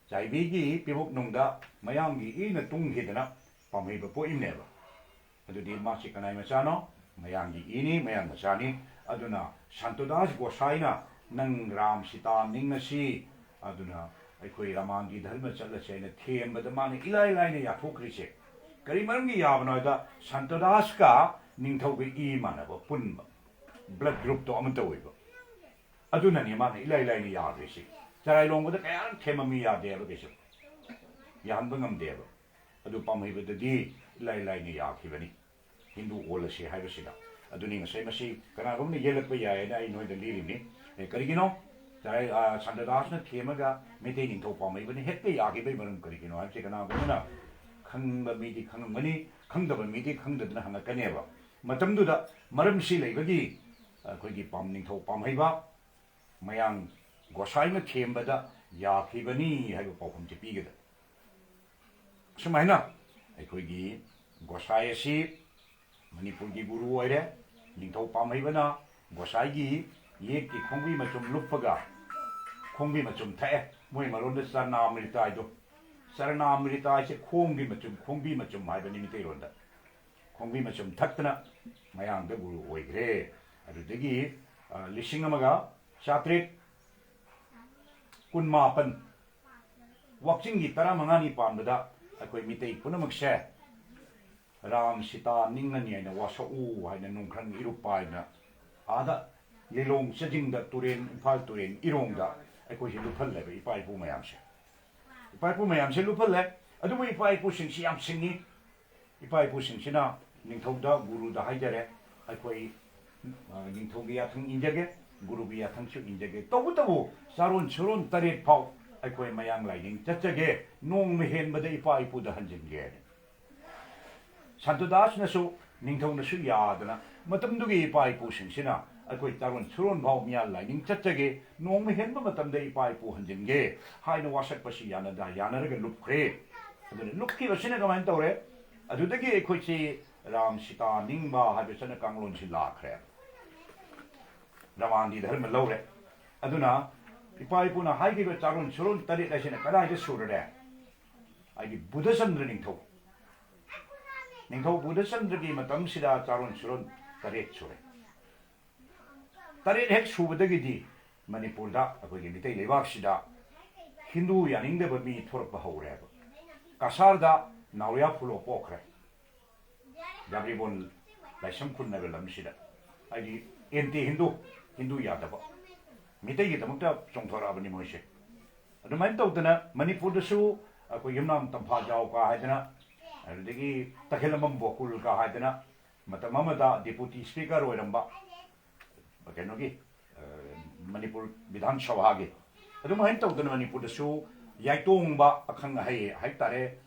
ꯆꯥꯏꯕꯤꯒꯤ ꯄꯤꯕꯨꯛꯅꯨꯡꯗ ꯃꯌꯥꯡꯒꯤ ꯏꯅ ꯇꯨꯡꯈꯤꯗꯅ ꯄꯥꯝꯍꯩꯕ ꯄꯣꯛꯏꯕꯅꯦꯕ꯫ ꯑꯗꯨꯗꯤ ꯃꯥꯁꯤ ꯀꯅꯥꯏ ꯃꯆꯥꯅꯣ? ꯃꯌꯥꯡꯒꯤ ꯏꯅꯤ, ꯃꯌꯥꯡ ꯃꯆꯥꯅꯤ꯫ ꯑꯗꯨꯅ ꯁꯥꯟꯇꯨꯗꯥꯁ ꯒꯣꯁꯥꯏꯅ ꯅꯪ ꯔꯥꯝ ꯁꯤꯇꯥ ꯅꯤꯡꯉꯁꯤ, ꯑꯗꯨꯅ ꯑꯩꯈꯣꯏ ꯔꯥꯃꯥꯟꯒꯤ ꯙꯔꯃ ꯆꯠꯂꯁꯦ ꯍꯥꯏꯅ ꯊꯦꯝꯕꯗ ꯃꯥꯅ ꯏꯂꯥꯏ ꯂꯥꯏꯅ ꯌꯥꯊꯣꯛꯈ꯭ꯔꯤꯁꯦ꯫ ꯀꯔꯤ ꯃꯔꯝꯒꯤ ꯌꯥꯕꯅꯣ ꯍꯥꯏꯗ, ꯁꯟꯇꯗꯥꯁꯀ ꯅꯤꯡꯊꯧꯒ ꯏ ꯃꯥꯟꯅꯕ ꯄꯨꯟꯕ, ꯕ꯭ꯂꯗ ꯒ꯭ꯔꯨꯞꯇꯣ ꯑꯃꯠꯇ ꯑꯣꯏꯕ꯫ ꯑꯗꯨꯅꯅꯦ ꯃꯥꯅ ꯏꯂꯥꯏ ꯂꯥꯏꯅ ꯌꯥꯈ꯭ꯔꯤꯁꯤ꯫ ꯆꯔꯥꯏ ꯂꯣꯡꯕꯗ ꯀꯌꯥꯔꯛ ꯊꯦꯝꯃꯝꯃꯤ, ꯌꯥꯗꯦꯕ ꯀꯩꯁꯨ꯫ ꯌꯥꯍꯟꯕ ꯉꯝꯗꯦꯕ꯫ ꯑꯗꯨ ꯄꯥꯝꯍꯩꯕꯗꯗꯤ ꯏꯂꯥꯏ ꯂꯥꯏꯅ ꯌꯥꯈꯤꯕꯅꯤ꯫ ꯍꯤꯟꯗꯨ ꯑꯣꯜꯂꯁꯤ ꯍꯥꯏꯕꯁꯤꯗ꯫ ꯑꯗꯨꯅꯤ ꯉꯁꯥꯏ ꯃꯁꯤ ꯀꯅꯥꯒꯨꯝꯕꯅ ꯌꯦꯜꯂꯛꯄ ꯌꯥꯏ ꯍꯥꯏꯅ ꯑꯩ ꯅꯣꯏꯗ ꯂꯤꯔꯤꯕꯅꯤ꯫ ꯑꯦ, ꯀꯔꯤꯒꯤꯅꯣ? ꯆꯔꯥꯏ-, ꯑ, ꯁꯟꯇꯗꯥꯁꯅ ꯊꯦꯝꯃꯒ ꯃꯩꯇꯩ ꯅꯤꯡꯊꯧ ꯄꯥꯝꯍꯩꯕꯅ ꯍꯦꯛꯇ ꯌꯥꯈꯤꯕꯒꯤ ꯃꯔꯝ ꯀꯔꯤꯒꯤꯅꯣ ꯍꯥꯏꯕꯁꯤ ꯀꯅꯥꯒꯨꯝꯕꯅ ꯈꯪꯕ ꯃꯤꯗꯤ ꯈꯪꯉꯝꯒꯅꯤ, ꯈꯪꯗꯕ ꯃꯤꯗꯤ ꯈꯪꯗꯗꯅ ꯍꯪꯉꯛꯀꯅꯦꯕ꯫ ꯃꯇꯝꯗꯨꯗ ꯃꯔꯝꯁꯤ ꯂꯩꯕꯒꯤ ꯑꯩꯈꯣꯏꯒꯤ ꯄꯥꯝ-, ꯅꯤꯡꯊꯧ ꯄꯥꯝꯍꯩꯕ ꯃꯌꯥꯡ ꯒꯣꯁꯥꯏꯅ ꯊꯦꯝꯕꯗ ꯌꯥꯈꯤꯕꯅꯤ ꯍꯥꯏꯕ ꯄꯥꯎꯈꯨꯝꯁꯤ ꯄꯤꯒꯗꯕ꯫ ꯁꯨꯃꯥꯏꯅ ꯑꯩꯈꯣꯏꯒꯤ ꯒꯣꯁꯥꯏ ꯑꯁꯤ ꯃꯅꯤꯄꯨꯔꯒꯤ ꯒꯨꯔꯨ ꯑꯣꯏꯔꯦ꯫ ꯅꯤꯡꯊꯧ ꯄꯥꯝꯍꯩꯕꯅ ꯒꯣꯁꯥꯏꯒꯤ ꯌꯦꯛꯀꯤ ꯈꯣꯡꯕꯤ ꯃꯆꯨꯝ ꯂꯨꯞꯄꯒ ꯈꯣꯡꯕꯤ ꯃꯆꯨꯝ ꯊꯛꯑꯦ꯫ ꯃꯣꯏ ꯃꯔꯣꯟꯗ ꯆꯔꯅꯥꯃ꯭ꯔꯤꯇ ꯍꯥꯏꯗꯣ꯫ ꯆꯔꯅꯥꯃ꯭ꯔꯤꯇ ꯍꯥꯏꯁꯦ ꯈꯣꯡꯒꯤ ꯃꯆꯨꯝ, ꯈꯣꯡꯕꯤ ꯃꯆꯨꯝ ꯍꯥꯏꯕꯅꯤ ꯃꯩꯇꯩꯂꯣꯟꯗ꯫ ꯈꯣꯡꯕꯤ ꯃꯆꯨꯝ ꯊꯛꯇꯅ ꯃꯌꯥꯡꯗ ꯒꯨꯔꯨ ꯑꯣꯏꯈ꯭ꯔꯦ꯫ ꯑꯗꯨꯗꯒꯤ, ꯑ, ꯂꯤꯁꯤꯡ ꯑꯃꯒ ꯆꯥꯇ꯭ꯔꯦꯠ ꯀꯨꯟꯃꯥꯄꯟ, ꯋꯥꯛꯆꯤꯡꯒꯤ ꯇꯔꯥꯃꯉꯥꯅꯤ ꯄꯥꯟꯕꯗ ꯑꯩꯈꯣꯏ ꯃꯤꯇꯩ ꯄꯨꯝꯅꯃꯛꯁꯦ ꯔꯥꯝ ꯁꯤꯇꯥ ꯅꯤꯡꯉꯅꯤ ꯍꯥꯏꯅ ꯋꯥꯁꯛꯎ ꯍꯥꯏꯅ ꯅꯣꯡꯈ꯭ꯔꯪ ꯏꯔꯨꯞ ꯄꯥꯏꯅ ꯑꯥꯗ ꯂꯤꯂꯣꯡ ꯆꯖꯤꯡꯗ ꯇꯨꯔꯦꯟ, ꯏꯝꯐꯥꯜ ꯇꯨꯔꯦꯟ ꯏꯔꯣꯡꯗ ꯑꯩꯈꯣꯏꯁꯦ ꯂꯨꯞꯍꯜꯂꯦꯕ, ꯏꯄꯥ ꯏꯄꯨ ꯃꯌꯥꯝꯁꯦ꯫ ꯏꯄꯥ ꯏꯄꯨ ꯃꯌꯥꯝꯁꯦ ꯂꯨꯞꯍꯜꯂꯦ꯫ ꯑꯗꯨꯕꯨ ꯏꯄꯥ ꯏꯄꯨꯁꯤꯡꯁꯤ ꯌꯥꯝ ꯁꯤꯡꯉꯤ꯫ ꯏꯄꯥ ꯏꯄꯨꯁꯤꯡꯁꯤꯅ ꯅꯤꯡꯊꯧꯗ, ꯒꯨꯔꯨꯗ ꯍꯥꯏꯖꯔꯦ, ꯑꯩꯈꯣꯏ, ꯑ, ꯅꯤꯡꯊꯧꯒꯤ ꯌꯥꯊꯪ ꯏꯟꯖꯒꯦ, ꯒꯨꯔꯨꯒꯤ ꯌꯥꯊꯪꯁꯨ ꯏꯟꯖꯒꯦ, ꯇꯧꯕꯇꯕꯨ ꯆꯥꯔꯣꯟ ꯁꯨꯔꯣꯟ ꯇꯔꯦꯠ ꯐꯥꯎ ꯑꯩꯈꯣꯏ ꯃꯌꯥꯡ ꯂꯥꯏꯅꯤꯡ ꯆꯠꯆꯒꯦ, ꯅꯣꯡꯃ ꯍꯦꯟꯕꯗ ꯏꯄꯥ ꯏꯄꯨꯗ ꯍꯟꯖꯤꯟꯒꯦ꯫ ꯁꯟꯇꯗꯥꯁꯅꯁꯨ ꯅꯤꯡꯊꯧꯅꯁꯨ ꯌꯥꯗꯅ, ꯃꯇꯝꯗꯨꯒꯤ ꯏꯄꯥ ꯏꯄꯨꯁꯤꯡꯁꯤꯅ ꯑꯩꯈꯣꯏ ꯆꯥꯔꯣꯟ ꯁꯨꯔꯣꯟ ꯐꯥꯎ ꯃꯤꯌꯥ ꯂꯥꯏꯅꯤꯡ ꯆꯠꯆꯒꯦ, ꯅꯣꯡꯃ ꯍꯦꯟꯕ ꯃꯇꯝꯗ ꯏꯄꯥ ꯏꯄꯨ ꯍꯟꯖꯤꯟꯒꯦ ꯍꯥꯏꯅ ꯋꯥꯁꯛꯄꯁꯤ ꯌꯥꯅꯗ ꯌꯥꯅꯔꯒ ꯂꯨꯞꯈ꯭ꯔꯦ꯫ ꯑꯗꯨꯅ ꯂꯨꯞꯈꯤꯕꯁꯤꯅ ꯀꯃꯥꯏꯅ ꯇꯧꯔꯦ? ꯑꯗꯨꯗꯒꯤ ꯑꯩꯈꯣꯏꯁꯤ ꯔꯥꯝ ꯁꯤꯇꯥ ꯅꯤꯡꯕ ꯍꯥꯏꯕ ꯆꯠꯅ ꯀꯥꯡꯂꯣꯟꯁꯤ ꯂꯥꯛꯈ꯭ꯔꯦ꯫ ꯔꯥꯃꯥꯟꯒꯤ ꯙꯔꯃ ꯂꯧꯔꯦ꯫ ꯑꯗꯨꯅ ꯏꯄꯥ ꯏꯄꯨꯅ ꯍꯥꯏꯈꯤꯕ ꯆꯥꯔꯣꯟ ꯁꯨꯔꯣꯟ ꯇꯔꯦꯠ ꯑꯁꯤꯅ ꯀꯗꯥꯏꯗ ꯁꯨꯔꯔꯦ? ꯍꯥꯏꯗꯤ ꯕꯨꯙꯆꯟꯗ꯭ꯔ ꯅꯤꯡꯊꯧ, ꯅꯤꯡꯊꯧ ꯕꯨꯙꯆꯟꯗ꯭ꯔꯒꯤ ꯃꯇꯝꯁꯤꯗ ꯆꯥꯔꯣꯟ ꯁꯨꯔꯣꯟ ꯇꯔꯦꯠ ꯁꯨꯔꯦ꯫ ꯇꯔꯦꯠ ꯍꯦꯛ ꯁꯨꯕꯗꯒꯤꯗꯤ ꯃꯅꯤꯄꯨꯔꯗ, ꯑꯩꯈꯣꯏꯒꯤ ꯃꯤꯇꯩ ꯂꯩꯕꯥꯛꯁꯤꯗ ꯍꯤꯟꯗꯨ ꯌꯥꯅꯤꯡꯗꯕ ꯃꯤ ꯊꯣꯔꯛꯄ ꯍꯧꯔꯦꯕ꯫ ꯀꯁꯥꯔꯗ ꯅꯥꯎꯔꯤꯌꯥ ꯐꯨꯂꯣ ꯄꯣꯛꯈ꯭ꯔꯦ꯫ ꯌꯥꯕ꯭ꯔꯤꯕꯣꯟ ꯂꯥꯏꯁ꯭ꯔꯝ ꯈꯨꯟ ꯍꯥꯏꯕ ꯂꯝꯁꯤꯗ, ꯍꯥꯏꯗꯤ ꯑꯦꯟꯇꯤ ꯍꯤꯟꯗꯨ, ꯍꯤꯟꯗꯨ ꯌꯥꯗꯕ, ꯃꯤꯇꯩꯒꯤꯗꯃꯛꯇ ꯆꯣꯡꯊꯣꯔꯛꯑꯕꯅꯤ ꯃꯣꯏꯁꯦ꯫ ꯑꯗꯨꯃꯥꯏꯅ ꯇꯧꯗꯅ ꯃꯅꯤꯄꯨꯔꯗꯁꯨ ꯑꯩꯈꯣꯏ ꯌꯨꯝꯅꯥꯝ ꯇꯝꯐꯥꯖꯥꯎꯒ ꯍꯥꯏꯗꯅ, ꯑꯗꯨꯗꯒꯤ ꯇꯈꯦꯂꯝꯕꯝ ꯒꯣꯀꯨꯜꯒ ꯍꯥꯏꯗꯅ, ꯃꯇꯝ ꯑꯃꯗ ꯗꯤꯄꯨꯇꯤ ꯁ꯭ꯄꯤꯀꯔ ꯑꯣꯏꯔꯝꯕ ꯀꯩꯅꯣꯒꯤ, ꯑ, ꯃꯅꯤꯄꯨꯔ ꯕꯤꯙꯥꯟ ꯁꯚꯥꯒꯤ, ꯑꯗꯨꯃꯥꯏꯅ ꯇꯧꯗꯅ ꯃꯅꯤꯄꯨꯔꯗꯁꯨ ꯌꯥꯏꯇꯣꯡꯕ ꯑꯈꯪ ꯑꯍꯩ ꯍꯥꯏꯇꯥꯔꯦ,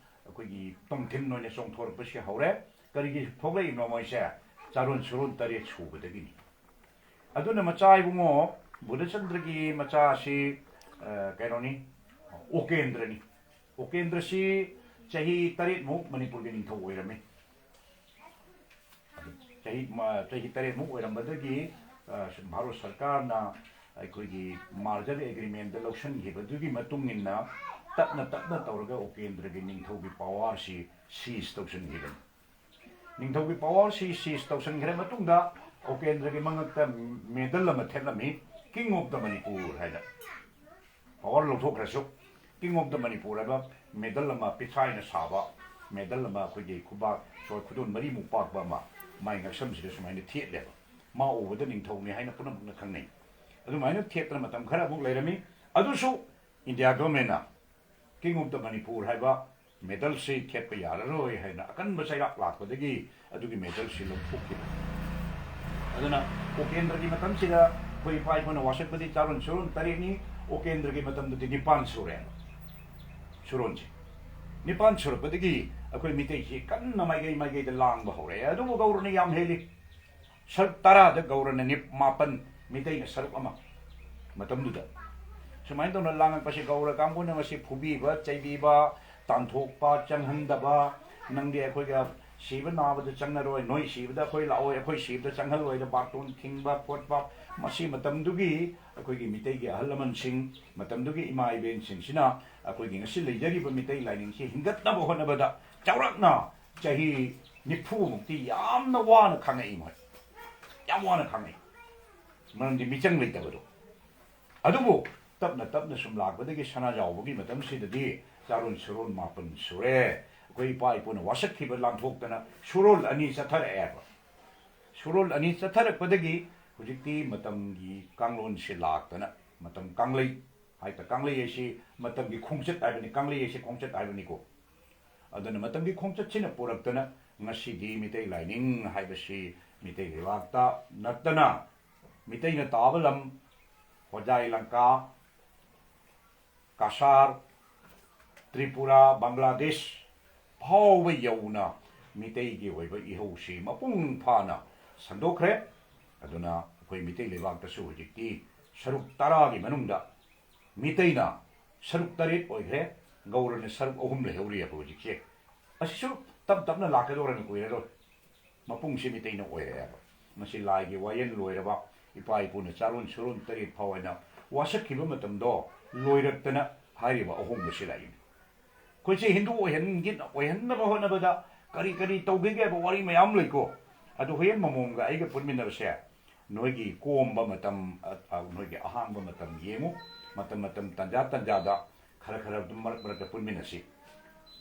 ꯑꯩꯈꯣꯏꯒꯤ ꯇꯣꯝꯊꯤꯟ ꯑꯣꯏꯅ ꯆꯣꯡꯊꯣꯔꯛꯄꯁꯤ ꯍꯧꯔꯦ꯫ ꯀꯔꯤꯒꯤ ꯊꯣꯛꯂꯛꯏꯅꯣ ꯃꯣꯏꯁꯦ? ꯆꯥꯔꯣꯟ ꯁꯨꯔꯣꯟ ꯇꯔꯦꯠ ꯁꯨꯕꯗꯒꯤꯅꯤ꯫ ꯑꯗꯨꯅ ꯃꯆꯥ ꯏꯕꯨꯡꯉꯣ ꯕꯨꯙꯆꯟꯗ꯭ꯔꯒꯤ ꯃꯆꯥꯁꯤ, ꯑ, ꯀꯩꯅꯣꯅꯤ, ꯎꯀꯦꯟꯗ꯭ꯔꯅꯤ꯫ ꯎꯀꯦꯟꯗ꯭ꯔꯁꯤ ꯆꯍꯤ ꯇꯔꯦꯠꯃꯨꯛ ꯃꯅꯤꯄꯨꯔꯒꯤ ꯅꯤꯡꯊꯧ ꯑꯣꯏꯔꯝꯃꯤ꯫ ꯆꯍꯤ ꯃ-, ꯆꯍꯤ ꯇꯔꯦꯠꯃꯨꯛ ꯑꯣꯏꯔꯝꯕꯗꯒꯤ, ꯑ, ꯚꯥꯔꯠ ꯁꯔꯀꯥꯔꯅ ꯑꯩꯈꯣꯏꯒꯤ merger agreement ꯂꯧꯁꯤꯟꯈꯤꯕꯗꯨꯒꯤ ꯃꯇꯨꯡ ꯏꯟꯅ ꯇꯞꯅ ꯇꯞꯅ ꯇꯧꯔꯒ ꯎꯄꯦꯟꯗ꯭ꯔꯒꯤ ꯅꯤꯡꯊꯧꯒꯤ power ꯁꯤ seize ꯇꯧꯁꯤꯟꯈꯤꯕꯅꯤ꯫ ꯅꯤꯡꯊꯧꯒꯤ power ꯁꯤ seize ꯇꯧꯁꯤꯟꯈ꯭ꯔ ꯃꯇꯨꯡꯗ ꯎꯄꯦꯟꯗ꯭ꯔꯒꯤ ꯃꯉꯛꯇ medal ꯑꯃ ꯊꯦꯠꯂꯝꯃꯤ, King of the Manipur ꯍꯥꯏꯅ꯫ Power ꯂꯧꯊꯣꯛꯈ꯭ꯔꯁꯨ, King of the Manipur ꯍꯥꯏꯕ medal ꯑꯃ, ꯄꯤꯊ꯭ꯔꯥꯏꯅ ꯁꯥꯕ medal ꯑꯃ, ꯑꯩꯈꯣꯏꯒꯤ ꯈꯨꯕꯥꯛ ꯁꯣꯏ ꯈꯨꯗꯣꯟ ꯃꯔꯤꯃꯨꯛ ꯄꯥꯛꯄ ꯑꯃ ꯃꯥꯏ ꯉꯛꯁꯝꯁꯤꯗ ꯁꯨꯃꯥꯏꯅ ꯊꯦꯠꯂꯦꯕ꯫ ꯃꯥ ꯎꯕꯗ ꯅꯤꯡꯊꯧꯅꯤ ꯍꯥꯏꯅ ꯄꯨꯝꯅꯃꯛꯅ ꯈꯪꯅꯩ꯫ ꯑꯗꯨꯃꯥꯏꯅ ꯊꯦꯠꯇꯅ ꯃꯇꯝ ꯈꯔ ꯑꯃꯨꯛ ꯂꯩꯔꯝꯃꯤ꯫ ꯑꯗꯨꯁꯨ India government ꯅ King of the Manipur ꯍꯥꯏꯕ medal ꯁꯤ ꯊꯦꯠꯄ ꯌꯥꯔꯔꯣꯏ ꯍꯥꯏꯅ ꯑꯀꯟꯕ ꯆꯩꯔꯥꯛ ꯂꯥꯛꯄꯗꯒꯤ ꯑꯗꯨꯒꯤ medal ꯁꯤ ꯂꯧꯊꯣꯛꯈꯤꯕꯅꯤ꯫ ꯑꯗꯨꯅ ꯎꯄꯦꯟꯗ꯭ꯔꯒꯤ ꯃꯇꯝꯁꯤꯗ ꯑꯩꯈꯣꯏ ꯏꯄꯥ ꯏꯄꯨꯅ ꯋꯥꯁꯛꯄꯗꯤ ꯆꯥꯔꯣꯟ ꯁꯨꯔꯣꯟ ꯇꯔꯦꯠꯅꯤ, ꯎꯄꯦꯟꯗ꯭ꯔꯒꯤ ꯃꯇꯝꯗꯗꯤ ꯅꯤꯄꯥꯟ ꯁꯨꯔꯦ ꯁꯨꯔꯣꯟꯁꯦ꯫ ꯅꯤꯄꯥꯟ ꯁꯨꯔꯛꯄꯗꯒꯤ ꯑꯩꯈꯣꯏ ꯃꯤꯇꯩꯁꯤ ꯀꯟꯅ ꯃꯥꯏꯀꯩ ꯃꯥꯏꯀꯩꯗ ꯂꯥꯡꯕ ꯍꯧꯔꯛꯑꯦ꯫ ꯑꯗꯨꯕꯨ ꯒꯧꯔꯅ ꯌꯥꯝ ꯍꯦꯜꯂꯤ꯫ ꯁꯔꯨꯛ ꯇꯔꯥꯗ ꯒꯧꯔꯅ ꯅꯤꯞ-, ꯃꯥꯄꯟ, ꯃꯤꯇꯩꯅ ꯁꯔꯨꯛ ꯑꯃ ꯃꯇꯝꯗꯨꯗ꯫ ꯁꯨꯃꯥꯏꯅ ꯇꯧꯅ ꯂꯥꯡꯉꯛꯄꯁꯤ ꯒꯧꯔ ꯀꯥꯡꯕꯨꯅ ꯃꯁꯤ ꯐꯨꯕꯤꯕ, ꯆꯩꯕꯤꯕ, ꯇꯥꯟꯊꯣꯛꯄ, ꯆꯪꯍꯟꯗꯕ, ꯅꯪꯗꯤ ꯑꯩꯈꯣꯏꯒ ꯁꯤꯕ ꯅꯥꯕꯗ ꯆꯪꯉꯔꯣꯏ, ꯅꯣꯏ ꯁꯤꯕꯗ ꯑꯩꯈꯣꯏ ꯂꯥꯛꯑꯣꯏ, ꯑꯩꯈꯣꯏ ꯁꯤꯕꯗ ꯆꯪꯍꯜꯂꯣꯏꯗ ꯕꯥꯔꯇꯣꯟ ꯊꯤꯡꯕ ꯈꯣꯠꯄ, ꯃꯁꯤ ꯃꯇꯝꯗꯨꯒꯤ ꯑꯩꯈꯣꯏꯒꯤ ꯃꯤꯇꯩꯒꯤ ꯑꯍꯜ ꯂꯃꯟꯁꯤꯡ, ꯃꯇꯝꯗꯨꯒꯤ ꯏꯃꯥ ꯏꯕꯦꯟꯁꯤꯡꯁꯤꯅ ꯑꯩꯈꯣꯏꯒꯤ ꯉꯁꯤ ꯂꯩꯖꯔꯤꯕ ꯃꯤꯇꯩ ꯂꯥꯏꯅꯤꯡꯁꯤ ꯍꯤꯡꯒꯠꯅꯕ ꯍꯣꯠꯅꯕꯗ ꯆꯥꯎꯔꯥꯛꯅ ꯆꯍꯤ ꯅꯤꯐꯨ ꯃꯨꯛꯇꯤ ꯌꯥꯝꯅ ꯋꯥꯅ ꯈꯥꯡꯉꯛꯏ ꯃꯣꯏ꯫ ꯌꯥꯝ ꯋꯥꯅ ꯈꯥꯡꯉꯛꯏ꯫ ꯃꯔꯝꯗꯤ ꯃꯤꯆꯪ ꯂꯩꯇꯕꯗꯣ꯫ ꯑꯗꯨꯕꯨ ꯇꯞꯅ ꯇꯞꯅ ꯁꯨꯝ ꯂꯥꯛꯄꯗꯒꯤ ꯁꯅꯥꯖꯥꯎꯕꯒꯤ ꯃꯇꯝꯁꯤꯗꯗꯤ ꯆꯥꯔꯣꯟ ꯁꯨꯔꯣꯟ ꯃꯥꯄꯟ ꯁꯨꯔꯦ꯫ ꯑꯩꯈꯣꯏ ꯏꯄꯥ ꯏꯄꯨꯅ ꯋꯥꯁꯛꯈꯤꯕ ꯂꯥꯟꯊꯣꯛꯇꯅ ꯁꯨꯔꯣꯜ ꯑꯅꯤ ꯆꯠꯊꯔꯛꯑꯦꯕ꯫ ꯁꯨꯔꯣꯜ ꯑꯅꯤ ꯆꯠꯊꯔꯛꯄꯗꯒꯤ ꯍꯧꯖꯤꯛꯇꯤ ꯃꯇꯝꯒꯤ ꯀꯥꯡꯂꯣꯟꯁꯦ ꯂꯥꯛꯇꯅ, ꯃꯇꯝ ꯀꯥꯡꯂꯩ ꯍꯥꯏꯇꯥ, ꯀꯥꯡꯂꯩ ꯍꯥꯏꯁꯤ ꯃꯇꯝꯒꯤ ꯈꯣꯡꯆꯠ ꯍꯥꯏꯕꯅꯤ, ꯀꯥꯡꯂꯩ ꯍꯥꯏꯁꯤ ꯈꯣꯡꯆꯠ ꯍꯥꯏꯕꯅꯤꯀꯣ꯫ ꯑꯗꯨꯅ ꯃꯇꯝꯒꯤ ꯈꯣꯡꯆꯠꯁꯤꯅ ꯄꯨꯔꯛꯇꯅ ꯉꯁꯤꯗꯤ ꯃꯤꯇꯩ ꯂꯥꯏꯅꯤꯡ ꯍꯥꯏꯕꯁꯤ ꯃꯤꯇꯩ ꯂꯩꯕꯥꯛꯇ ꯅꯠꯇꯅ ꯃꯤꯇꯩꯅ ꯇꯥꯕ ꯂꯝ, ꯍꯣꯖꯥꯏ ꯂꯪꯀꯥ, ꯀꯁꯥꯔ, ꯇ꯭ꯔꯤꯄꯨꯔꯥ, ꯕꯪꯒ꯭ꯂꯥꯗꯦꯁ ꯐꯥꯎꯕ ꯌꯧꯅ ꯃꯤꯇꯩꯒꯤ ꯑꯣꯏꯕ ꯏꯍꯧꯁꯤ ꯃꯄꯨꯡ ꯐꯥꯅ ꯁꯟꯗꯣꯛꯈ꯭ꯔꯦ꯫ ꯑꯗꯨꯅ ꯑꯩꯈꯣꯏ ꯃꯤꯇꯩ ꯂꯩꯕꯥꯛꯇꯁꯨ ꯍꯧꯖꯤꯛꯇꯤ ꯁꯔꯨꯛ ꯇꯔꯥꯒꯤ ꯃꯅꯨꯡꯗ ꯃꯤꯇꯩꯅ ꯁꯔꯨꯛ ꯇꯔꯦꯠ ꯑꯣꯏꯈ꯭ꯔꯦ, ꯒꯧꯔꯅ ꯁꯔꯨꯛ ꯑꯍꯨꯝ ꯂꯩꯍꯧꯔꯤꯑꯕ ꯍꯧꯖꯤꯛꯁꯦ꯫ ꯑꯁꯤꯁꯨ ꯇꯞ ꯇꯞꯅ ꯂꯥꯛꯀꯗꯧꯔꯅꯤ, ꯀꯨꯏꯔꯔꯣꯏ꯫ ꯃꯄꯨꯡꯁꯤ ꯃꯤꯇꯩꯅ ꯑꯣꯏꯔꯛꯑꯦꯕ꯫ ꯃꯁꯤ ꯂꯥꯏꯒꯤ ꯋꯥꯌꯦꯜ ꯂꯣꯏꯔꯕ, ꯏꯄꯥ ꯏꯄꯨꯅ ꯆꯥꯔꯣꯟ ꯁꯨꯔꯣꯟ ꯇꯔꯦꯠ ꯐꯥꯎ ꯍꯥꯏꯅ ꯋꯥꯁꯛꯈꯤꯕ ꯃꯇꯝꯗꯣ ꯂꯣꯏꯔꯛꯇꯅ ꯍꯥꯏꯔꯤꯕ ꯑꯍꯣꯡꯕꯁꯤ ꯂꯥꯛꯏꯅꯤ꯫ ꯑꯩꯈꯣꯏꯁꯦ ꯍꯤꯟꯗꯨ ꯑꯣꯏꯍꯟꯒꯤ-, ꯑꯣꯏꯍꯟꯅꯕ ꯍꯣꯠꯅꯕꯗ ꯀꯔꯤ ꯀꯔꯤ ꯇꯧꯒꯦ ꯍꯥꯏꯕ ꯋꯥꯔꯤ ꯃꯌꯥꯝ ꯂꯩꯀꯣ꯫ ꯑꯗꯨ ꯍꯣꯔꯦꯟ ꯃꯃꯣꯝꯒ ꯑꯩꯒ ꯄꯨꯟꯃꯤꯟꯅꯕꯁꯦ ꯅꯣꯏꯒꯤ ꯀꯣꯝꯕ ꯃꯇꯝ, ꯑ, ꯑ, ꯅꯣꯏꯒꯤ ꯑꯍꯥꯡꯕ ꯃꯇꯝ ꯌꯦꯡꯉꯨ꯫ ꯃꯇꯝ, ꯃꯇꯝ, ꯇꯟꯖꯥ, ꯇꯟꯖꯥꯗ ꯈꯔ, ꯈꯔ ꯑꯗꯨꯝ ꯃꯔꯛ, ꯃꯔꯛꯇ ꯄꯨꯟꯃꯤꯟꯅꯁꯤ꯫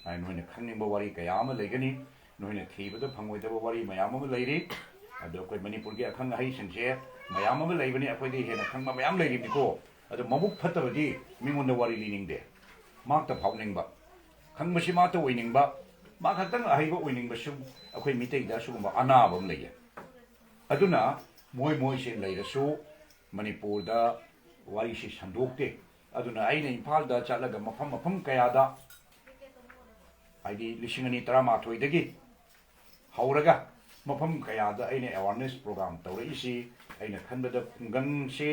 ꯑ, ꯅꯣꯏꯅ ꯈꯪꯅꯤꯡꯕ ꯋꯥꯔꯤ ꯀꯌꯥ ꯑꯃ ꯂꯩꯒꯅꯤ꯫ ꯅꯣꯏꯅ ꯊꯤꯕꯗ ꯐꯪꯉꯣꯏꯗꯕ ꯋꯥꯔꯤ ꯃꯌꯥꯝ ꯑꯃ ꯂꯩꯔꯤ꯫ ꯑꯗꯣ ꯑꯩꯈꯣꯏ ꯃꯅꯤꯄꯨꯔꯒꯤ ꯑꯈꯪ ꯑꯍꯩꯁꯤꯡꯁꯦ ꯃꯌꯥꯝ ꯑꯃ ꯂꯩꯕꯅꯤ, ꯑꯩꯈꯣꯏꯗꯒꯤ ꯍꯦꯟꯅ ꯈꯪꯕ ꯃꯌꯥꯝ ꯂꯩꯔꯤꯕꯅꯤꯀꯣ꯫ ꯑꯗꯣ ꯃꯕꯨꯛ ꯐꯠꯇꯕꯗꯤ ꯃꯤꯉꯣꯟꯗ ꯋꯥꯔꯤ ꯂꯤꯅꯤꯡꯗꯦ꯫ ꯃꯍꯥꯛꯇ ꯐꯥꯎꯅꯤꯡꯕ, ꯈꯪꯕꯁꯤ ꯃꯍꯥꯛꯇ ꯑꯣꯏꯅꯤꯡꯕ, ꯃꯥ ꯈꯛꯇꯪ ꯑꯍꯩꯕ ꯑꯣꯏꯅꯤꯡꯕꯁꯨ ꯑꯩꯈꯣꯏ ꯃꯤꯇꯩꯗ ꯑꯁꯤꯒꯨꯝꯕ ꯑꯅꯥꯕ ꯑꯃ ꯂꯩꯌꯦ꯫ ꯑꯗꯨꯅ ꯃꯣꯏ ꯃꯣꯏꯁꯦ ꯂꯩꯔꯁꯨ ꯃꯅꯤꯄꯨꯔꯗ ꯋꯥꯔꯤꯁꯤ ꯁꯟꯗꯣꯛꯇꯦ꯫ ꯑꯗꯨꯅ ꯑꯩꯅ ꯏꯝꯐꯥꯜꯗ ꯆꯠꯂꯒ ꯃꯐꯝ, ꯃꯐꯝ ꯀꯌꯥꯗ, ꯍꯥꯏꯗꯤ ꯂꯤꯁꯤꯡ ꯑꯅꯤ ꯇꯔꯥꯃꯥꯊꯣꯏꯗꯒꯤ ꯍꯧꯔꯒ ꯃꯐꯝ ꯀꯌꯥꯗ ꯑꯩꯅ awareness program ꯇꯧꯔꯛꯏꯁꯤ, ꯑꯩꯅ ꯈꯟꯕꯗ ꯈꯨꯡꯒꯪꯁꯦ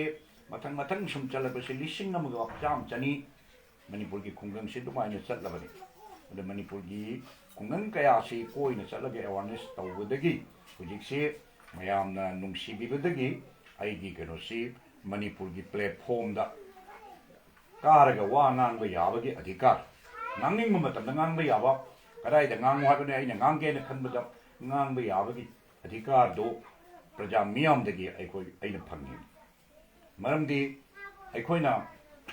ꯃꯊꯪ ꯃꯊꯪ ꯁꯨꯝ ꯆꯠꯂꯛꯄꯁꯦ ꯂꯤꯁꯤꯡ ꯑꯃꯒ ꯆꯥꯝꯃ ꯆꯅꯤ ꯃꯅꯤꯄꯨꯔꯒꯤ ꯈꯨꯡꯒꯪꯁꯦ ꯑꯗꯨꯃꯥꯏꯅ ꯆꯠꯂꯕꯅꯤ꯫ ꯑꯗ ꯃꯅꯤꯄꯨꯔꯒꯤ ꯈꯨꯡꯒꯪ ꯀꯌꯥꯁꯤ ꯀꯣꯏꯅ ꯆꯠꯂꯒ awareness ꯇꯧꯕꯗꯒꯤ ꯍꯧꯖꯤꯛꯁꯤ ꯃꯌꯥꯝꯅ ꯅꯨꯡꯁꯤꯕꯤꯕꯗꯒꯤ ꯑꯩꯒꯤ ꯀꯩꯅꯣꯁꯤ ꯃꯅꯤꯄꯨꯔꯒꯤ platformꯗ ꯀꯥꯔꯒ ꯋꯥ ꯉꯥꯡꯕ ꯌꯥꯕꯒꯤ ꯑꯙꯤꯀꯥꯔ, ꯉꯥꯡꯅꯤꯡꯕ ꯃꯇꯝꯗ ꯉꯥꯡꯕ ꯌꯥꯕ, ꯀꯗꯥꯏꯗ ꯉꯥꯡꯉꯨ ꯍꯥꯏꯕꯅ ꯑꯩꯅ ꯉꯥꯡꯒꯦꯅ ꯈꯟꯕꯗ ꯉꯥꯡꯕ ꯌꯥꯕꯒꯤ ꯑꯙꯤꯀꯥꯔꯗꯨ ꯄ꯭ꯔꯖꯥ ꯃꯤꯌꯥꯝꯗꯒꯤ ꯑꯩꯈꯣꯏ, ꯑꯩꯅ ꯐꯪꯉꯤ꯫ ꯃꯔꯝꯗꯤ ꯑꯩꯈꯣꯏꯅ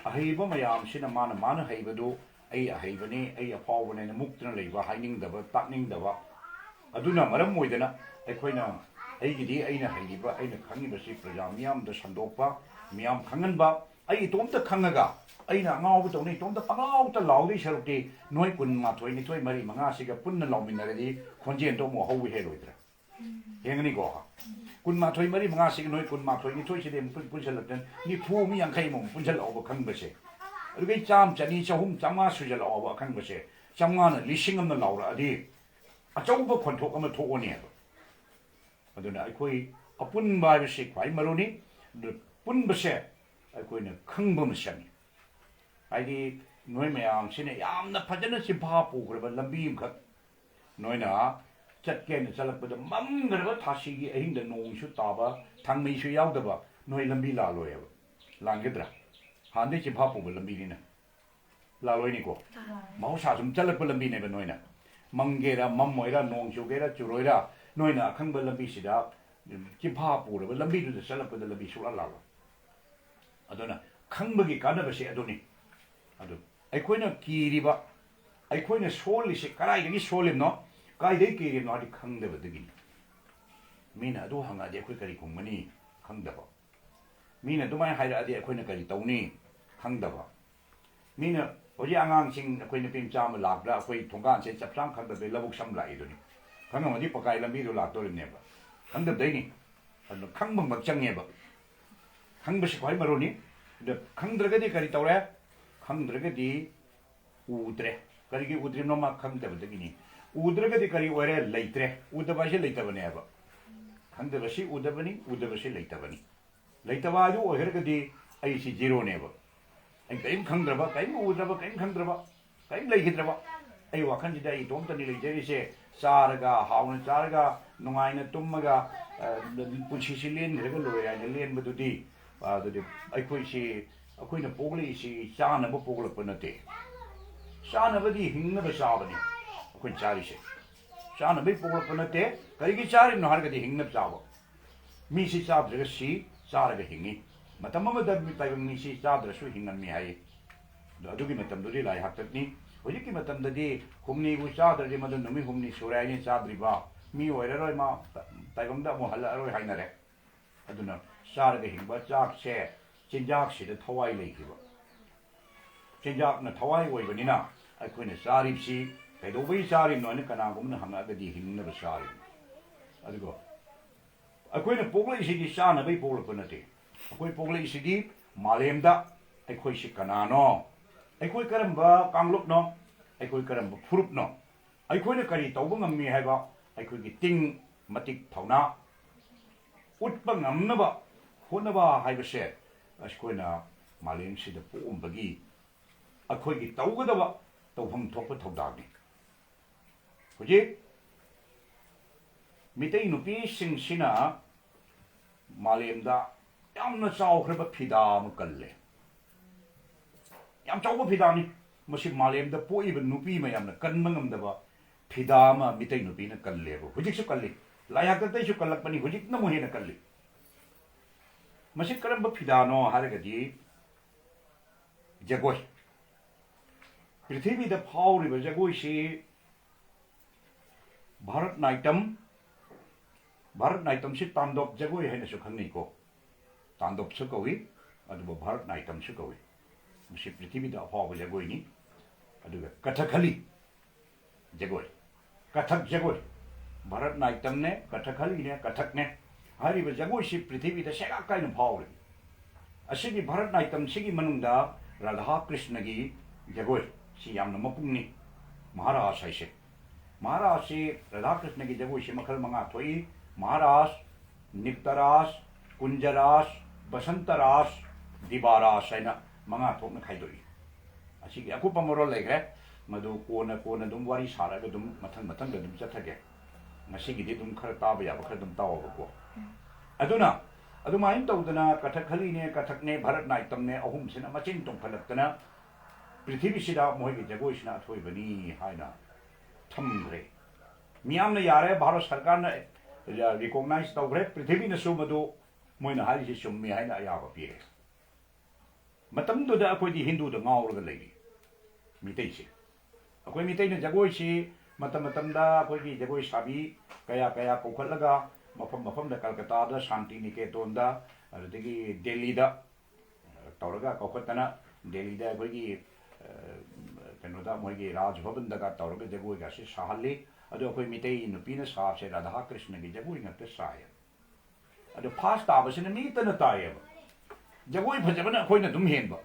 ꯑꯍꯩꯕ ꯃꯌꯥꯝꯁꯤꯅ ꯃꯥꯅ ꯃꯥꯅ ꯍꯩꯕꯗꯨ ꯑꯩ ꯑꯍꯩꯕꯅꯤ, ꯑꯩ ꯑꯐꯥꯎꯕꯅꯦꯅ ꯃꯨꯛꯇꯅ ꯂꯩꯕ, ꯍꯥꯏꯅꯤꯡꯗꯕ, ꯇꯥꯛꯅꯤꯡꯗꯕ꯫ ꯑꯗꯨꯅ ꯃꯔꯝ ꯑꯣꯏꯗꯅ ꯑꯩꯈꯣꯏꯅ ꯑꯩꯒꯤꯗꯤ ꯑꯩꯅ ꯍꯩꯔꯤꯕ, ꯑꯩꯅ ꯈꯪꯉꯤꯕꯁꯤ ꯄ꯭ꯔꯖꯥ ꯃꯤꯌꯥꯝꯗ ꯁꯟꯗꯣꯛꯄ, ꯃꯤꯌꯥꯝ ꯈꯪꯍꯟꯕ꯫ ꯑꯩ ꯏꯇꯣꯝꯇ ꯈꯪꯉꯒ ꯑꯩꯅ ꯑꯉꯥꯎꯕ ꯇꯧꯅ ꯏꯇꯣꯝꯇ ꯄꯉꯥꯎꯇ ꯂꯥꯎꯗꯣꯏ ꯁꯔꯨꯛꯇꯤ ꯅꯣꯏ ꯀꯨꯟꯃꯥꯊꯣꯏ, ꯅꯤꯊꯣꯏ, ꯃꯔꯤ, ꯃꯉꯥꯁꯤꯒ ꯄꯨꯟꯅ ꯂꯥꯎꯃꯤꯟꯅꯔꯗꯤ ꯈꯣꯟꯖꯦꯜꯗꯣ ꯑꯃꯨꯛ ꯍꯧꯕ ꯍꯦꯜꯂꯣꯏꯗ꯭ꯔꯥ? ꯌꯦꯡꯒꯅꯤꯀꯣ꯫ ꯀꯨꯟꯃꯥꯊꯣꯏ, ꯃꯔꯤ, ꯃꯉꯥꯁꯤꯒ ꯅꯣꯏ ꯀꯨꯟꯃꯥꯊꯣꯏ, ꯅꯤꯊꯣꯏꯁꯤꯗꯤ ꯑꯃꯨꯛ ꯄꯨꯟ-, ꯄꯨꯟꯁꯤꯜꯂꯛꯇꯅ ꯅꯤꯐꯨ, ꯃꯤ ꯌꯥꯡꯈꯩ ꯑꯃꯃꯨꯛ ꯄꯨꯟꯁꯤꯜꯂꯛꯑꯣꯕ ꯈꯪꯕꯁꯦ꯫ ꯑꯗꯨꯒꯤ ꯆꯥꯝꯃ, ꯆꯅꯤ, ꯆꯍꯨꯝ, ꯆꯥꯝꯃꯉꯥ ꯁꯨꯖꯜꯂꯛꯑꯣꯕ ꯈꯪꯕꯁꯦ꯫ ꯆꯥꯝꯃꯉꯥꯅ ꯂꯤꯁꯤꯡ ꯑꯃ ꯂꯥꯎꯔꯛꯑꯗꯤ ꯑꯆꯧꯕ ꯈꯣꯟꯊꯣꯛ ꯑꯃ ꯊꯣꯛꯑꯅꯦꯕ꯫ ꯑꯗꯨꯅ ꯑꯩꯈꯣꯏ ꯑꯄꯨꯟꯕ ꯍꯥꯏꯕꯁꯤ ꯈ꯭ꯋꯥꯏ ꯃꯔꯨꯅꯤ꯫ ꯑꯗꯨ ꯄꯨꯟꯕꯁꯦ ꯑꯩꯈꯣꯏꯅ ꯈꯪꯕ ꯑꯃ ꯆꯪꯉꯤ꯫ ꯍꯥꯏꯗꯤ ꯅꯣꯏ ꯃꯌꯥꯝꯁꯤꯅ ꯌꯥꯝꯅ ꯐꯖꯅ ꯆꯤꯟꯐꯥ ꯄꯨꯈ꯭ꯔꯕ ꯂꯝꯕꯤ ꯑꯃꯈꯛ ꯅꯣꯏꯅ ꯆꯠꯀꯦꯅ ꯆꯠꯂꯛꯄꯗ ꯃꯝꯈ꯭ꯔꯕ ꯊꯥꯁꯤꯒꯤ ꯑꯍꯤꯡꯗ ꯅꯣꯡꯁꯨ ꯇꯥꯕ, ꯊꯥꯡꯃꯩꯁꯨ ꯌꯥꯎꯗꯕ, ꯅꯣꯏ ꯂꯝꯕꯤ ꯂꯥꯜꯂꯣꯏꯕ꯫ ꯂꯥꯟꯒꯗ꯭ꯔꯥ? ꯍꯥꯟꯅꯗꯩ ꯆꯤꯟꯐꯥ ꯄꯨꯕ ꯂꯝꯕꯤꯅꯤꯅ꯫ ꯂꯥꯜꯂꯣꯏꯅꯤꯀꯣ? ꯃꯍꯧꯁꯥ ꯁꯨꯝ ꯆꯠꯂꯛꯄ ꯂꯝꯕꯤꯅꯦꯕ ꯅꯣꯏꯅ꯫ ꯃꯝꯒꯦꯔꯥ, ꯃꯝꯃꯣꯏꯔꯥ, ꯅꯣꯡ ꯆꯨꯒꯦꯔꯥ, ꯆꯨꯔꯣꯏꯔꯥ, ꯅꯣꯏꯅ ꯑꯈꯪꯕ ꯂꯝꯕꯤꯁꯤꯗ, ꯎꯝ, ꯆꯤꯟꯐꯥ ꯄꯨꯔꯕ ꯂꯝꯕꯤꯗꯨꯗ ꯆꯠꯂꯛꯄꯗ ꯂꯝꯕꯤ ꯁꯨꯛꯂꯥꯟ ꯂꯥꯜꯂꯣꯏ꯫ ꯑꯗꯨꯅ ꯈꯪꯕꯒꯤ ꯀꯥꯟꯅꯕꯁꯦ ꯑꯗꯨꯅꯤ꯫ ꯑꯗꯨ ꯑꯩꯈꯣꯏꯅ ꯀꯤꯔꯤꯕ, ꯑꯩꯈꯣꯏꯅ ꯁꯣꯜꯂꯤꯁꯦ ꯀꯗꯥꯏꯗꯒꯤ ꯁꯣꯜꯂꯤꯕꯅꯣ, ꯀꯥꯏꯗꯒꯤ ꯀꯤꯔꯤꯕꯅꯣ ꯍꯥꯏꯗꯤ ꯈꯪꯗꯕꯗꯒꯤꯅꯤ꯫ ꯃꯤꯅ ꯑꯗꯨ ꯍꯪꯉꯛꯑꯗꯤ ꯑꯩꯈꯣꯏ ꯀꯔꯤ ꯈꯨꯝꯒꯅꯤ? ꯈꯪꯗꯕ꯫ ꯃꯤꯅ ꯑꯗꯨꯃꯥꯏꯅ ꯍꯥꯏꯔꯛꯑꯗꯤ ꯑꯩꯈꯣꯏꯅ ꯀꯔꯤ ꯇꯧꯅꯤ? ꯈꯪꯗꯕ꯫ ꯃꯤꯅ ꯍꯧꯖꯤꯛ ꯑꯉꯥꯡꯁꯤꯡ, ꯑꯩꯈꯣꯏ ꯅꯨꯄꯤ ꯃꯆꯥ ꯑꯃ ꯂꯥꯛꯄ꯭ꯔꯥ, ꯑꯩꯈꯣꯏ ꯊꯣꯡꯒꯥꯟꯁꯦ ꯆꯞ ꯆꯥꯅ ꯈꯪꯗꯕꯩ ꯂꯧꯕꯨꯛ ꯁꯝ ꯂꯥꯛꯏꯗꯨꯅꯤ꯫ ꯈꯪꯉꯝꯃꯗꯤ ꯄꯀꯥꯏ ꯂꯝꯕꯤꯗꯣ ꯂꯥꯛꯇꯣꯔꯤꯕꯅꯦꯕ꯫ ꯈꯪꯗꯕꯗꯩꯅꯤ꯫ ꯑꯗꯨꯅ ꯈꯪꯕ ꯑꯃ ꯆꯪꯉꯦꯕ꯫ ꯈꯪꯕꯁꯤ ꯈ꯭ꯋꯥꯏ ꯃꯔꯨꯅꯤ꯫ ꯑꯗ ꯈꯪꯗ꯭ꯔꯒꯗꯤ ꯀꯔꯤ ꯇꯧꯔꯦ? ꯈꯪꯗ꯭ꯔꯒꯗꯤ ꯎꯗ꯭ꯔꯦ꯫ ꯀꯔꯤꯒꯤ ꯎꯗ꯭ꯔꯤꯕꯅꯣ? ꯃꯥ ꯈꯪꯗꯕꯗꯒꯤꯅꯤ꯫ ꯎꯗ꯭ꯔꯒꯗꯤ ꯀꯔꯤ ꯑꯣꯏꯔꯦ? ꯂꯩꯇ꯭ꯔꯦ꯫ ꯎꯗꯕ ꯍꯥꯏꯁꯦ ꯂꯩꯇꯕꯅꯦꯕ꯫ ꯈꯪꯗꯕꯁꯤ ꯎꯗꯕꯅꯤ, ꯎꯗꯕꯁꯤ ꯂꯩꯇꯕꯅꯤ꯫ ꯂꯩꯇꯕ ꯑꯗꯨ ꯑꯣꯏꯈ꯭ꯔꯒꯗꯤ ꯑꯩꯁꯤ ꯖꯤꯔꯣꯅꯦꯕ꯫ ꯑꯩ ꯀꯔꯤꯝ ꯈꯪꯗ꯭ꯔꯕ, ꯀꯔꯤꯝ ꯎꯗ꯭ꯔꯕ, ꯀꯔꯤꯝ ꯈꯪꯗ꯭ꯔꯕ, ꯀꯔꯤꯝ ꯂꯩꯈꯤꯗ꯭ꯔꯕ꯫ ꯑꯩ ꯋꯥꯈꯜꯁꯤꯗ ꯑꯩ ꯏꯇꯣꯝꯇꯅꯤ ꯂꯩꯖꯔꯤꯁꯦ꯫ ꯆꯥꯔꯒ, ꯍꯥꯎꯅ ꯆꯥꯔꯒ, ꯅꯨꯡꯉꯥꯏꯅ ꯇꯨꯝꯃꯒ, ꯑ, ꯄꯨꯟꯁꯤꯁꯤ ꯂꯦꯟꯈ꯭ꯔꯒ ꯂꯣꯏꯔꯦ ꯍꯥꯏꯅ ꯂꯦꯟꯕꯗꯨꯗꯤ, ꯑ, ꯑꯗꯨꯗꯤ ꯑꯩꯈꯣꯏꯁꯤ, ꯑꯩꯈꯣꯏꯅ ꯄꯣꯛꯂꯛꯏꯁꯤ ꯆꯥꯅꯕ ꯄꯣꯛꯂꯛꯄ ꯅꯠꯇꯦ꯫ ꯆꯥꯅꯕꯗꯤ ꯍꯤꯡꯅꯕ ꯆꯥꯕꯅꯤ ꯑꯩꯈꯣꯏꯅ ꯆꯥꯔꯤꯁꯦ꯫ ꯆꯥꯅꯕꯩ ꯄꯣꯛꯂꯛꯄ ꯅꯠꯇꯦ꯫ ꯀꯔꯤꯒꯤ ꯆꯥꯔꯤꯕꯅꯣ ꯍꯥꯏꯔꯒꯗꯤ ꯍꯤꯡꯅꯕ ꯆꯥꯕ꯫ ꯃꯤꯁꯤ ꯆꯥꯗ꯭ꯔꯒ ꯁꯤ, ꯆꯥꯔꯒ ꯍꯤꯡꯉꯤ꯫ ꯃꯇꯝ ꯑꯃꯗ ꯃꯤ ꯇꯥꯏꯕꯪ ꯃꯤꯁꯤ ꯆꯥꯗ꯭ꯔꯁꯨ ꯍꯤꯡꯉꯝꯃꯤ ꯍꯥꯏ꯫ ꯑꯗꯣ ꯑꯗꯨꯒꯤ ꯃꯇꯝꯗꯨꯗꯤ ꯂꯥꯏ ꯍꯥꯛꯇꯛꯅꯤ꯫ ꯍꯧꯖꯤꯛꯀꯤ ꯃꯇꯝꯗꯗꯤ ꯍꯨꯝꯅꯤꯕꯨ ꯆꯥꯗ꯭ꯔꯗꯤ ꯃꯗꯨ ꯅꯨꯃꯤꯠ ꯍꯨꯝꯅꯤ ꯁꯨꯔꯦ ꯍꯥꯏꯅ ꯆꯥꯗ꯭ꯔꯤꯕ ꯃꯤ ꯑꯣꯏꯔꯔꯣꯏ, ꯃꯥ ꯇꯥꯏꯕꯪꯗ ꯑꯃꯨꯛ ꯍꯜꯂꯛꯑꯔꯣꯏ ꯍꯥꯏꯅꯔꯦ꯫ ꯑꯗꯨꯅ ꯆꯥꯔꯒ ꯍꯤꯡꯕ ꯆꯥꯛꯁꯦ ꯆꯤꯟꯖꯥꯛꯁꯤꯗ ꯊꯋꯥꯏ ꯂꯩꯈꯤꯕ꯫ ꯆꯤꯟꯖꯥꯛꯅ ꯊꯋꯥꯏ ꯑꯣꯏꯕꯅꯤꯅ ꯑꯩꯈꯣꯏꯅ ꯆꯥꯔꯤꯕꯁꯤ ꯀꯩꯗꯧꯕꯩ ꯆꯥꯔꯤꯕꯅꯣ ꯍꯥꯏꯅ ꯀꯅꯥꯒꯨꯝꯕꯅ ꯍꯪꯉꯛꯑꯒꯗꯤ ꯍꯤꯡꯅꯕ ꯆꯥꯔꯤꯕꯅꯤ꯫ ꯑꯗꯨꯒ ꯑꯩꯈꯣꯏꯅ ꯄꯣꯛꯂꯛꯏꯁꯤꯗꯤ ꯆꯥꯅꯕꯩ ꯄꯣꯛꯂꯛꯄ ꯅꯠꯇꯦ꯫ ꯑꯩꯈꯣꯏ ꯄꯣꯛꯂꯛꯏꯁꯤꯗꯤ ꯃꯥꯂꯦꯝꯗ ꯑꯩꯈꯣꯏꯁꯤ ꯀꯅꯥꯅꯣ, ꯑꯩꯈꯣꯏ ꯀꯔꯝꯕ ꯀꯥꯡꯂꯨꯞꯅꯣ, ꯑꯩꯈꯣꯏ ꯀꯔꯝꯕ ꯐꯨꯔꯨꯞꯅꯣ, ꯑꯩꯈꯣꯏꯅ ꯀꯔꯤ ꯇꯧꯕ ꯉꯝꯃꯤ ꯍꯥꯏꯕ ꯑꯩꯈꯣꯏꯒꯤ ꯇꯤꯡ ꯃꯇꯤꯛ ꯊꯧꯅꯥ ꯎꯠꯄ ꯉꯝꯅꯕ ꯍꯣꯠꯅꯕ ꯍꯥꯏꯕꯁꯦ ꯑꯩꯈꯣꯏꯅ ꯃꯥꯂꯦꯝꯁꯤꯗ ꯄꯣꯛꯑꯝꯕꯒꯤ ꯑꯩꯈꯣꯏꯒꯤ ꯇꯧꯒꯗꯕ ꯇꯧꯐꯝ ꯊꯣꯛꯄ ꯊꯧꯗꯥꯡꯅꯤ꯫ ꯍꯧꯖꯤꯛ ꯃꯤꯇꯩ ꯅꯨꯄꯤꯁꯤꯡꯁꯤꯅ ꯃꯥꯂꯦꯝꯗ ꯌꯥꯝꯅ ꯆꯥꯎꯈ꯭ꯔꯕ ꯐꯤꯗꯥ ꯑꯃ ꯀꯜꯂꯦ꯫ ꯌꯥꯝ ꯆꯥꯎꯕ ꯐꯤꯗꯥꯅꯤ꯫ ꯃꯁꯤ ꯃꯥꯂꯦꯝꯗ ꯄꯣꯛꯏꯕ ꯅꯨꯄꯤ ꯃꯌꯥꯝꯅ ꯀꯟꯕ ꯉꯝꯗꯕ ꯐꯤꯗꯥ ꯑꯃ ꯃꯤꯇꯩ ꯅꯨꯄꯤꯅ ꯀꯜꯂꯦꯕ꯫ ꯍꯧꯖꯤꯛꯁꯨ ꯀꯜꯂꯤ꯫ ꯂꯥꯏ ꯍꯥꯛꯇꯛꯇꯩꯁꯨ ꯀꯜꯂꯛꯄꯅꯤ, ꯍꯧꯖꯤꯛꯅ ꯑꯃꯨꯛ ꯍꯦꯟꯅ ꯀꯜꯂꯤ꯫ ꯃꯁꯤ ꯀꯔꯝꯕ ꯐꯤꯗꯥꯅꯣ ꯍꯥꯏꯔꯒꯗꯤ ꯖꯒꯣꯏ꯫ ꯄ꯭ꯔꯤꯊꯤꯕꯤꯗ ꯐꯥꯎꯔꯤꯕ ꯖꯒꯣꯏꯁꯤ ꯚꯥꯔꯠ ꯅꯥꯏꯇꯝ, ꯚꯥꯔꯠ ꯅꯥꯏꯇꯝꯁꯤ ꯇꯥꯟꯗꯣꯞ ꯖꯒꯣꯏ ꯍꯥꯏꯅꯁꯨ ꯈꯪꯅꯩꯀꯣ꯫ ꯇꯥꯟꯗꯣꯞꯁꯨ ꯀꯧꯏ, ꯑꯗꯨꯕꯨ ꯚꯥꯔꯠ ꯅꯥꯏꯇꯝꯁꯨ ꯀꯧꯏ꯫ ꯃꯁꯤ ꯄ꯭ꯔꯤꯊꯤꯕꯤꯗ ꯑꯐꯥꯎꯕ ꯖꯒꯣꯏꯅꯤ꯫ ꯑꯗꯨꯒ ꯀꯊꯛꯈꯂꯤ ꯖꯒꯣꯏ, ꯀꯊꯛ ꯖꯒꯣꯏ, ꯚꯥꯔꯠ ꯅꯥꯏꯇꯝꯅꯦ, ꯀꯊꯛꯈꯂꯤꯅꯦ, ꯀꯊꯛꯅꯦ꯫ ꯍꯥꯏꯔꯤꯕ ꯖꯒꯣꯏꯁꯤ ꯄ꯭ꯔꯤꯊꯤꯕꯤꯗ ꯁꯦꯒꯥꯛ ꯀꯥꯏꯅ ꯐꯥꯎꯔꯤ꯫ ꯑꯁꯤꯒꯤ ꯚꯥꯔꯠ ꯅꯥꯏꯇꯝꯁꯤꯒꯤ ꯃꯅꯨꯡꯗ ꯔꯥꯙꯥ ꯀ꯭ꯔꯤꯁꯅꯒꯤ ꯖꯒꯣꯏ ꯁꯤ ꯌꯥꯝꯅ ꯃꯄꯨꯡꯅꯤ꯫ ꯃꯍꯥꯔꯥꯁ ꯍꯥꯏꯁꯦ, ꯃꯍꯥꯔꯥꯁꯁꯤ, ꯔꯥꯙꯥ ꯀ꯭ꯔꯤꯁꯅꯒꯤ ꯖꯒꯣꯏꯁꯤ ꯃꯈꯜ ꯃꯉꯥ ꯊꯣꯛꯏ꯫ ꯃꯍꯥꯔꯥꯁ, ꯅꯤꯛꯇꯔꯥꯁ, ꯀꯨꯟꯖꯔꯥꯁ, ꯕꯁꯟꯇꯔꯥꯁ, ꯗꯤꯕꯥꯔꯥꯁ ꯍꯥꯏꯅ ꯃꯉꯥ ꯊꯣꯛꯅ ꯈꯥꯏꯗꯣꯛꯏ꯫ ꯑꯁꯤꯒꯤ ꯑꯀꯨꯞꯄ ꯃꯔꯣꯜ ꯂꯩꯈ꯭ꯔꯦ, ꯃꯗꯨ ꯀꯣꯟꯅ ꯀꯣꯟꯅ ꯑꯗꯨꯝ ꯋꯥꯔꯤ ꯁꯥꯔꯒ ꯑꯗꯨꯝ ꯃꯊꯪ ꯃꯊꯪꯗ ꯑꯗꯨꯝ ꯆꯠꯊꯒꯦ꯫ ꯉꯁꯤꯒꯤꯗꯤ ꯑꯗꯨꯝ ꯈꯔ ꯇꯥꯕ ꯌꯥꯕ ꯈꯔ ꯑꯗꯨꯝ ꯇꯥꯎꯑꯕꯀꯣ꯫ ꯑꯗꯨꯅ ꯑꯗꯨꯃꯥꯏꯅ ꯇꯧꯗꯅ ꯀꯊꯛꯈꯂꯤꯅꯦ, ꯀꯊꯛꯅꯦ, ꯚꯥꯔꯠ ꯅꯥꯏꯇꯝꯅꯦ, ꯑꯍꯨꯝꯁꯤꯅ ꯃꯆꯤꯟ ꯇꯨꯝꯈꯠꯂꯛꯇꯅ ꯄ꯭ꯔꯤꯊꯤꯕꯤꯁꯤꯗ ꯃꯈꯣꯏꯒꯤ ꯖꯒꯣꯏꯁꯤꯅ ꯑꯊꯣꯏꯕꯅꯤ ꯍꯥꯏꯅ ꯊꯝꯈ꯭ꯔꯦ꯫ ꯃꯤꯌꯥꯝꯅ ꯌꯥꯔꯦ, ꯚꯥꯔꯠ ꯁꯔꯀꯥꯔꯅ recognize ꯇꯧꯈ꯭ꯔꯦ, ꯄ꯭ꯔꯤꯊꯤꯕꯤꯅꯁꯨ ꯃꯗꯨ ꯃꯣꯏꯅ ꯍꯥꯏꯔꯤꯁꯤ ꯆꯨꯝꯃꯤ ꯍꯥꯏꯅ ꯑꯌꯥꯕ ꯄꯤꯔꯦ꯫ ꯃꯇꯝꯗꯨꯗ ꯑꯩꯈꯣꯏꯗꯤ ꯍꯤꯟꯗꯨꯗ ꯉꯥꯎꯔꯒ ꯂꯩꯔꯤ, ꯃꯤꯇꯩꯁꯦ꯫ ꯑꯩꯈꯣꯏ ꯃꯤꯇꯩꯅ ꯖꯒꯣꯏꯁꯤ ꯃꯇꯝ ꯃꯇꯝꯗ ꯑꯩꯈꯣꯏꯒꯤ ꯖꯒꯣꯏ ꯁꯥꯕꯤ ꯀꯌꯥ ꯀꯌꯥ ꯀꯧꯈꯠꯂꯒ ꯃꯐꯝ ꯃꯐꯝꯗ, ꯀꯜꯀꯇꯥꯗ, ꯁꯥꯟꯇꯤ ꯅꯤꯀꯦꯇꯣꯟꯗ, ꯑꯗꯨꯗꯒꯤ ꯗꯦꯜꯂꯤꯗ ꯇꯧꯔꯒ ꯀꯧꯈꯠꯇꯅ, ꯗꯦꯜꯂꯤꯗ ꯑꯩꯈꯣꯏꯒꯤ, ꯑ, ꯀꯩꯅꯣꯗ, ꯃꯣꯏꯒꯤ ꯔꯥꯖ ꯚꯕꯟꯗꯒ ꯇꯧꯔꯒ ꯖꯒꯣꯏꯒꯁꯤ ꯁꯥꯍꯜꯂꯤ꯫ ꯑꯗꯣ ꯑꯩꯈꯣꯏ ꯃꯤꯇꯩ ꯅꯨꯄꯤꯅ ꯁꯥꯕꯁꯦ ꯔꯥꯙꯥ ꯀ꯭ꯔꯤꯁꯅꯒꯤ ꯖꯒꯣꯏ ꯉꯥꯛꯇ ꯁꯥꯏꯌꯦ꯫ ꯑꯗꯣ ꯐꯥꯁ ꯇꯥꯕꯁꯤꯅ ꯃꯤ ꯑꯇꯅ ꯇꯥꯏꯌꯦꯕ꯫ ꯖꯒꯣꯏ ꯐꯖꯕꯅ ꯑꯩꯈꯣꯏꯅ ꯑꯗꯨꯝ ꯍꯦꯟꯕ,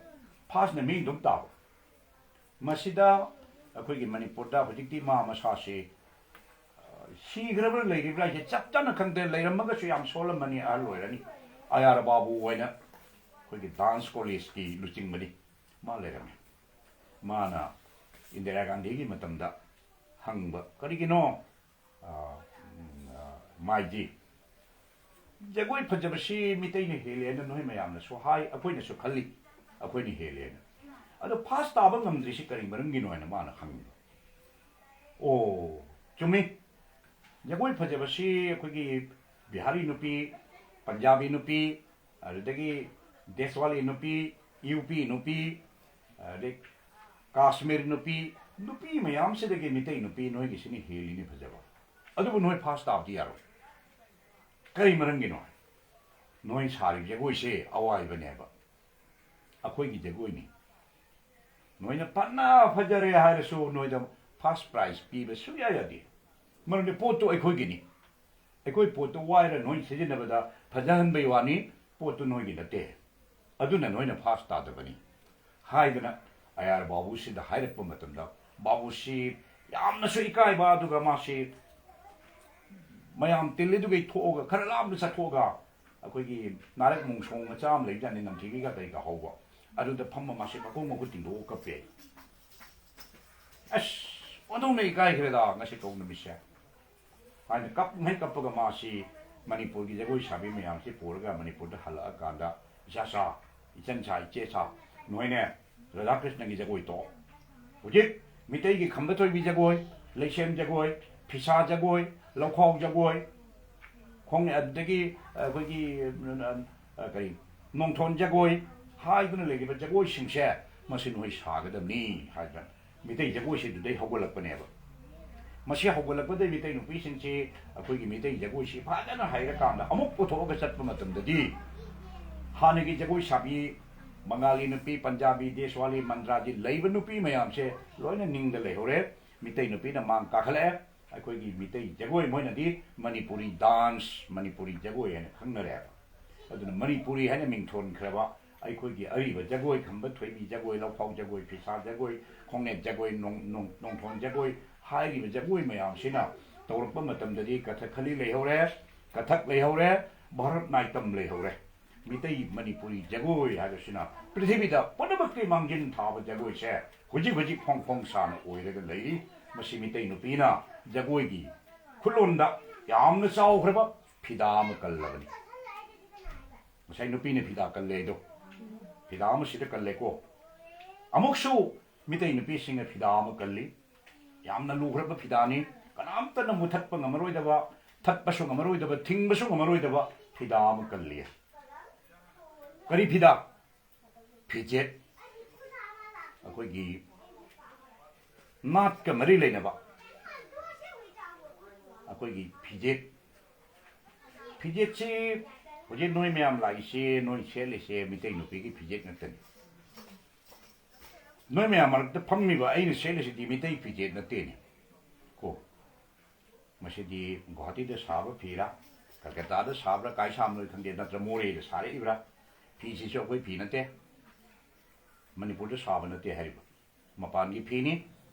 ꯐꯥꯁꯅ ꯃꯤ ꯑꯗꯨꯝ ꯇꯥꯕ꯫ ꯃꯁꯤꯗ ꯑꯩꯈꯣꯏꯒꯤ ꯃꯅꯤꯄꯨꯔꯗ ꯍꯧꯖꯤꯛꯇꯤ ꯃꯥ ꯃꯁꯥꯁꯤ, ꯑ, ꯁꯤꯈ꯭ꯔꯕ꯭ꯔꯥ ꯂꯩꯔꯤꯕ꯭ꯔꯥ ꯍꯥꯏꯁꯦ ꯆꯞ ꯆꯥꯅ ꯈꯪꯗꯦ꯫ ꯂꯩꯔꯝꯃꯒꯁꯨ ꯌꯥꯝ ꯁꯣꯜꯂꯝꯃꯅꯤ, ꯑꯍꯜ ꯑꯣꯏꯔꯅꯤ꯫ ꯑꯌꯥꯔ ꯕꯥꯕꯨ ꯍꯥꯏꯅ ꯑꯩꯈꯣꯏꯒꯤ ꯗꯥꯟꯁ ꯀꯣꯂꯦꯖꯀꯤ ꯂꯨꯆꯤꯡꯕꯅꯤ, ꯃꯥ ꯂꯩꯔꯝꯃꯤ꯫ ꯃꯥꯅ ꯏꯟꯗꯤꯔꯥ ꯒꯥꯟꯙꯤꯒꯤ ꯃꯇꯝꯗ ꯍꯪꯕ, "ꯀꯔꯤꯒꯤꯅꯣ, ꯑ, ꯎꯝ, ꯑ, ꯃꯥꯏꯖꯤ, ꯖꯒꯣꯏ ꯐꯖꯕꯁꯤ ꯃꯤꯇꯩꯅ ꯍꯦꯜꯂꯦꯅ ꯅꯣꯏ ꯃꯌꯥꯝꯅꯁꯨ ꯍꯥꯏ, ꯑꯩꯈꯣꯏꯅꯁꯨ ꯈꯜꯂꯤ, ꯑꯩꯈꯣꯏꯅ ꯍꯦꯜꯂꯦꯅ꯫ ꯑꯗꯣ ꯐꯥꯁ ꯇꯥꯕ ꯉꯝꯗ꯭ꯔꯤꯁꯤ ꯀꯔꯤ ꯃꯔꯝꯒꯤꯅꯣ?" ꯍꯥꯏꯅ ꯃꯥꯅ ꯍꯪꯉꯤꯕ꯫ ꯑꯣ, ꯆꯨꯝꯃꯤ꯫ ꯖꯒꯣꯏ ꯐꯖꯕꯁꯤ ꯑꯩꯈꯣꯏꯒꯤ ꯕꯤꯍꯥꯔꯤ ꯅꯨꯄꯤ, ꯄꯟꯖꯥꯕꯤ ꯅꯨꯄꯤ, ꯑꯗꯨꯗꯒꯤ ꯗꯦꯁꯋꯥꯂꯤ ꯅꯨꯄꯤ, ꯌꯨ ꯄꯤ ꯅꯨꯄꯤ, ꯑꯗꯩ ꯀꯥꯁꯃꯤꯔ ꯅꯨꯄꯤ, ꯅꯨꯄꯤ ꯃꯌꯥꯝꯁꯤꯗꯒꯤ ꯃꯤꯇꯩ ꯅꯨꯄꯤ ꯅꯣꯏꯒꯤꯁꯤꯅ ꯍꯦꯜꯂꯤꯅꯤ ꯐꯖꯕ꯫ ꯑꯗꯨꯕꯨ ꯅꯣꯏ ꯐꯥꯁ ꯇꯥꯕꯗꯤ ꯌꯥꯔꯣꯏ꯫ ꯀꯔꯤ ꯃꯔꯝꯒꯤꯅꯣ? ꯅꯣꯏ ꯁꯥꯔꯤꯕ ꯖꯒꯣꯏꯁꯦ ꯑꯋꯥꯏꯕꯅꯦꯕ, ꯑꯩꯈꯣꯏꯒꯤ ꯖꯒꯣꯏꯅꯤ꯫ ꯅꯣꯏꯅ ꯐꯅ ꯐꯖꯔꯦ ꯍꯥꯏꯔꯁꯨ ꯅꯣꯏꯗ ꯐꯥꯁ ꯄ꯭ꯔꯥꯏꯖ ꯄꯤꯕ ꯁꯨꯡꯌꯥ ꯌꯥꯗꯦ꯫ ꯃꯔꯝꯗꯤ ꯄꯣꯠꯇꯨ ꯑꯩꯈꯣꯏꯒꯤꯅꯤ꯫ ꯑꯩꯈꯣꯏ ꯄꯣꯠꯇꯨ ꯋꯥꯏꯔ ꯅꯣꯏ ꯁꯤꯖꯤꯟꯅꯕꯗ ꯐꯖꯍꯟꯕꯩ ꯋꯥꯅꯤ, ꯄꯣꯠꯇꯨ ꯅꯣꯏꯒꯤ ꯅꯠꯇꯦ꯫ ꯑꯗꯨꯅ ꯅꯣꯏꯅ ꯐꯥꯁ ꯇꯥꯗꯕꯅꯤ ꯍꯥꯏꯗꯅ ꯑꯌꯥꯔ ꯕꯥꯕꯨꯁꯤꯗ ꯍꯥꯏꯔꯛꯄ ꯃꯇꯝꯗ, ꯕꯥꯕꯨꯁꯤ ꯌꯥꯝꯅꯁꯨ ꯏꯀꯥꯏꯕ, ꯑꯗꯨꯒ ꯃꯥꯁꯤ ꯃꯌꯥꯝ ꯇꯤꯜꯂꯤꯗꯨꯒꯩ ꯊꯣꯛꯑꯒ, ꯈꯔ ꯂꯥꯞꯅ ꯆꯠꯊꯣꯛꯑꯒ, ꯑꯩꯈꯣꯏꯒꯤ ꯅꯥꯔꯛ ꯃꯣꯡꯁꯣꯡ ꯃꯆꯥ ꯑꯃ ꯂꯩꯕꯖꯥꯠꯅꯤ, ꯅꯝꯊꯤꯕꯤꯒ ꯀꯩꯒ ꯍꯧꯕ, ꯑꯗꯨꯗ ꯐꯝꯃ ꯃꯥꯁꯤ ꯃꯈꯣꯡ ꯃꯈꯨꯠ ꯇꯤꯡꯊꯣꯛꯑ ꯀꯞꯄꯦ꯫ "ꯑꯁ, ꯑꯣꯟꯊꯣꯛꯅ ꯏꯀꯥꯏꯈ꯭ꯔꯦꯗ ꯉꯁꯤ ꯀꯧ ꯅꯨꯃꯤꯠꯁꯦ" ꯍꯥꯏꯅ ꯀꯞꯉꯩ ꯀꯞꯄꯒ ꯃꯥꯁꯤ ꯃꯅꯤꯄꯨꯔꯒꯤ ꯖꯒꯣꯏ ꯁꯥꯕꯤ ꯃꯌꯥꯝꯁꯤ ꯄꯨꯔꯒ ꯃꯅꯤꯄꯨꯔꯗ ꯍꯜꯂꯛꯑꯀꯥꯟꯗ, "ꯏꯆꯥꯁꯥ, ꯏꯆꯟꯁꯥ, ꯏꯆꯦꯁꯥ, ꯅꯣꯏꯅꯦ ꯔꯥꯙꯥꯀ꯭ꯔꯤꯁꯅꯒꯤ ꯖꯒꯣꯏ ꯇꯣꯛꯑꯣ꯫ ꯍꯧꯖꯤꯛ ꯃꯤꯇꯩꯒꯤ ꯈꯝꯕ ꯊꯣꯏꯕꯤ ꯖꯒꯣꯏ, ꯂꯩꯁꯦꯝ ꯖꯒꯣꯏ, ꯐꯤꯁꯥ ꯖꯒꯣꯏ, ꯂꯧꯈꯥꯎ ꯖꯒꯣꯏ, ꯈꯣꯡ ꯑꯗꯨꯗꯒꯤ ꯑꯩꯈꯣꯏꯒꯤ, ꯑ, ꯀꯔꯤ, ꯅꯣꯡꯊꯣꯟ ꯖꯒꯣꯏ ꯍꯥꯏꯗꯨꯅ ꯂꯩꯔꯤꯕ ꯖꯒꯣꯏꯁꯤꯡꯁꯦ, ꯃꯁꯤ ꯅꯣꯏ ꯁꯥꯒꯗꯕꯅꯤ ꯍꯥꯏꯗꯅ ꯃꯤꯇꯩ ꯖꯒꯣꯏꯁꯦ ꯑꯗꯨꯗꯩ ꯍꯧꯒꯠꯂꯛꯄꯅꯦꯕ꯫ ꯃꯁꯤ ꯍꯧꯒꯠꯂꯛꯄꯗꯒꯤ ꯃꯤꯇꯩ ꯅꯨꯄꯤꯁꯤꯡꯁꯤ ꯑꯩꯈꯣꯏꯒꯤ ꯃꯤꯇꯩ ꯖꯒꯣꯏꯁꯤ ꯐꯖꯅ ꯍꯩꯔꯀꯥꯟꯗ ꯑꯃꯨꯛ ꯄꯨꯊꯣꯛꯑꯒ ꯆꯠꯄ ꯃꯇꯝꯗꯗꯤ, ꯍꯥꯟꯅꯒꯤ ꯖꯒꯣꯏ ꯁꯥꯕꯤ ꯕꯪꯒꯥꯂꯤ ꯅꯨꯄꯤ, ꯄꯟꯖꯥꯕꯤ, ꯗꯦꯁꯋꯥꯂꯤ, ꯃꯟꯗ꯭ꯔꯥꯗꯤ ꯂꯩꯕ ꯅꯨꯄꯤ ꯃꯌꯥꯝꯁꯦ ꯂꯣꯏꯅ ꯅꯤꯡꯗ ꯂꯩꯍꯧꯔꯦ꯫ ꯃꯤꯇꯩ ꯅꯨꯄꯤꯅ ꯃꯥꯡ ꯀꯥꯈꯠꯂꯛꯑꯦ꯫ ꯑꯩꯈꯣꯏꯒꯤ ꯃꯤꯇꯩ ꯖꯒꯣꯏ, ꯃꯣꯏꯅꯗꯤ ꯃꯅꯤꯄꯨꯔꯤ ꯗꯥꯟꯁ, ꯃꯅꯤꯄꯨꯔꯤ ꯖꯒꯣꯏ ꯍꯥꯏꯅ ꯈꯪꯅꯔꯦꯕ꯫ ꯑꯗꯨꯅ ꯃꯅꯤꯄꯨꯔꯤ ꯍꯥꯏꯅ ꯃꯤꯡꯊꯣꯟꯈ꯭ꯔꯕ ꯑꯩꯈꯣꯏꯒꯤ ꯑꯔꯤꯕ ꯖꯒꯣꯏ, ꯈꯝꯕ ꯊꯣꯏꯕꯤ ꯖꯒꯣꯏ, ꯂꯧꯐꯥꯎ ꯖꯒꯣꯏ, ꯐꯤꯁꯥ ꯖꯒꯣꯏ, ꯈꯣꯡꯅꯦꯠ ꯖꯒꯣꯏ, ꯅꯣꯡ-, ꯅꯣꯡ-, ꯅꯣꯡꯊꯣꯟ ꯖꯒꯣꯏ ꯍꯥꯏꯔꯤꯕ ꯖꯒꯣꯏ ꯃꯌꯥꯝꯁꯤꯅ ꯇꯧꯔꯛꯄ ꯃꯇꯝꯗꯗꯤ ꯀꯊꯛꯈꯂꯤ ꯂꯩꯍꯧꯔꯦ, ꯀꯊꯛ ꯂꯩꯍꯧꯔꯦ, ꯚꯥꯔꯠ ꯅꯥꯏꯇꯝ ꯂꯩꯍꯧꯔꯦ꯫ ꯃꯤꯇꯩ ꯃꯅꯤꯄꯨꯔꯤ ꯖꯒꯣꯏ ꯍꯥꯏꯕꯁꯤꯅ ꯄ꯭ꯔꯤꯊꯤꯕꯤꯗ ꯄꯨꯝꯅꯃꯛꯀꯤ ꯃꯥꯡꯖꯤꯟ ꯊꯥꯕ ꯖꯒꯣꯏꯁꯦ ꯍꯧꯖꯤꯛ ꯍꯧꯖꯤꯛ ꯐꯣꯡ ꯐꯣꯡ ꯁꯥꯅ ꯑꯣꯏꯔꯒ ꯂꯩꯔꯤ꯫ ꯃꯁꯤ ꯃꯤꯇꯩ ꯅꯨꯄꯤꯅ ꯖꯒꯣꯏꯒꯤ ꯈꯨꯠꯂꯣꯟꯗ ꯌꯥꯝꯅ ꯆꯥꯎꯈ꯭ꯔꯕ ꯐꯤꯗꯥ ꯑꯃ ꯀꯜꯂꯕꯅꯤ꯫ ꯉꯁꯥꯏ ꯅꯨꯄꯤꯅ ꯐꯤꯗꯥ ꯀꯜꯂꯦ ꯍꯥꯏꯗꯣ, ꯐꯤꯗꯥ ꯑꯃ ꯁꯤꯗ ꯀꯜꯂꯦꯀꯣ꯫ ꯑꯃꯨꯛꯁꯨ ꯃꯤꯇꯩ ꯅꯨꯄꯤꯁꯤꯡꯅ ꯐꯤꯗꯥ ꯑꯃ ꯀꯜꯂꯤ꯫ ꯌꯥꯝꯅ ꯂꯨꯈ꯭ꯔꯕ ꯐꯤꯗꯥꯅꯤ꯫ ꯀꯅꯥꯝꯇꯅ ꯃꯨꯊꯠꯄ ꯉꯝꯃꯔꯣꯏꯗꯕ, ꯊꯠꯄꯁꯨ ꯉꯝꯃꯔꯣꯏꯗꯕ, ꯊꯤꯡꯕꯁꯨ ꯉꯝꯃꯔꯣꯏꯗꯕ ꯐꯤꯗꯥ ꯑꯃ ꯀꯜꯂꯤ꯫ ꯀꯔꯤ ꯐꯤꯗꯥ? ꯐꯤꯖꯦꯠ꯫ ꯑꯩꯈꯣꯏꯒꯤ ꯅꯥꯠꯀ ꯃꯔꯤ ꯂꯩꯅꯕ ꯑꯩꯈꯣꯏꯒꯤ ꯐꯤꯖꯦꯠ꯫ ꯐꯤꯖꯦꯠꯁꯤ ꯍꯧꯖꯤꯛ ꯅꯣꯏ ꯃꯌꯥꯝ ꯂꯥꯛꯏꯁꯦ, ꯅꯣꯏ ꯁꯦꯠꯂꯤꯁꯦ ꯃꯤꯇꯩ ꯅꯨꯄꯤꯒꯤ ꯐꯤꯖꯦꯠ ꯅꯠꯇꯅꯤ꯫ ꯅꯣꯏ ꯃꯌꯥꯝ ꯃꯔꯛꯇ ꯐꯝꯃꯤꯕ ꯑꯩꯅ ꯁꯦꯠꯂꯤꯁꯤꯗꯤ ꯃꯤꯇꯩ ꯐꯤꯖꯦꯠ ꯅꯠꯇꯦꯅꯦ ꯀꯣ꯫ ꯃꯁꯤꯗꯤ ꯒꯨꯋꯥꯍꯥꯇꯤꯗ ꯁꯥꯕ ꯐꯤꯔꯥ, ꯀꯜꯀꯇꯥꯗ ꯁꯥꯕ꯭ꯔꯥ, ꯀꯥꯏ ꯁꯥꯕꯅꯣ ꯈꯪꯗꯦ, ꯅꯠꯇ꯭ꯔ ꯃꯣꯔꯦꯗ ꯁꯥꯔꯛꯏꯕ꯭ꯔꯥ? ꯐꯤꯁꯤꯁꯨ ꯑꯩꯈꯣꯏ ꯐꯤ ꯅꯠꯇꯦ, ꯃꯅꯤꯄꯨꯔꯗ ꯁꯥꯕ ꯅꯠꯇꯦ ꯍꯥꯏꯔꯤꯕ꯫ ꯃꯄꯥꯟꯒꯤ ꯐꯤꯅꯤ꯫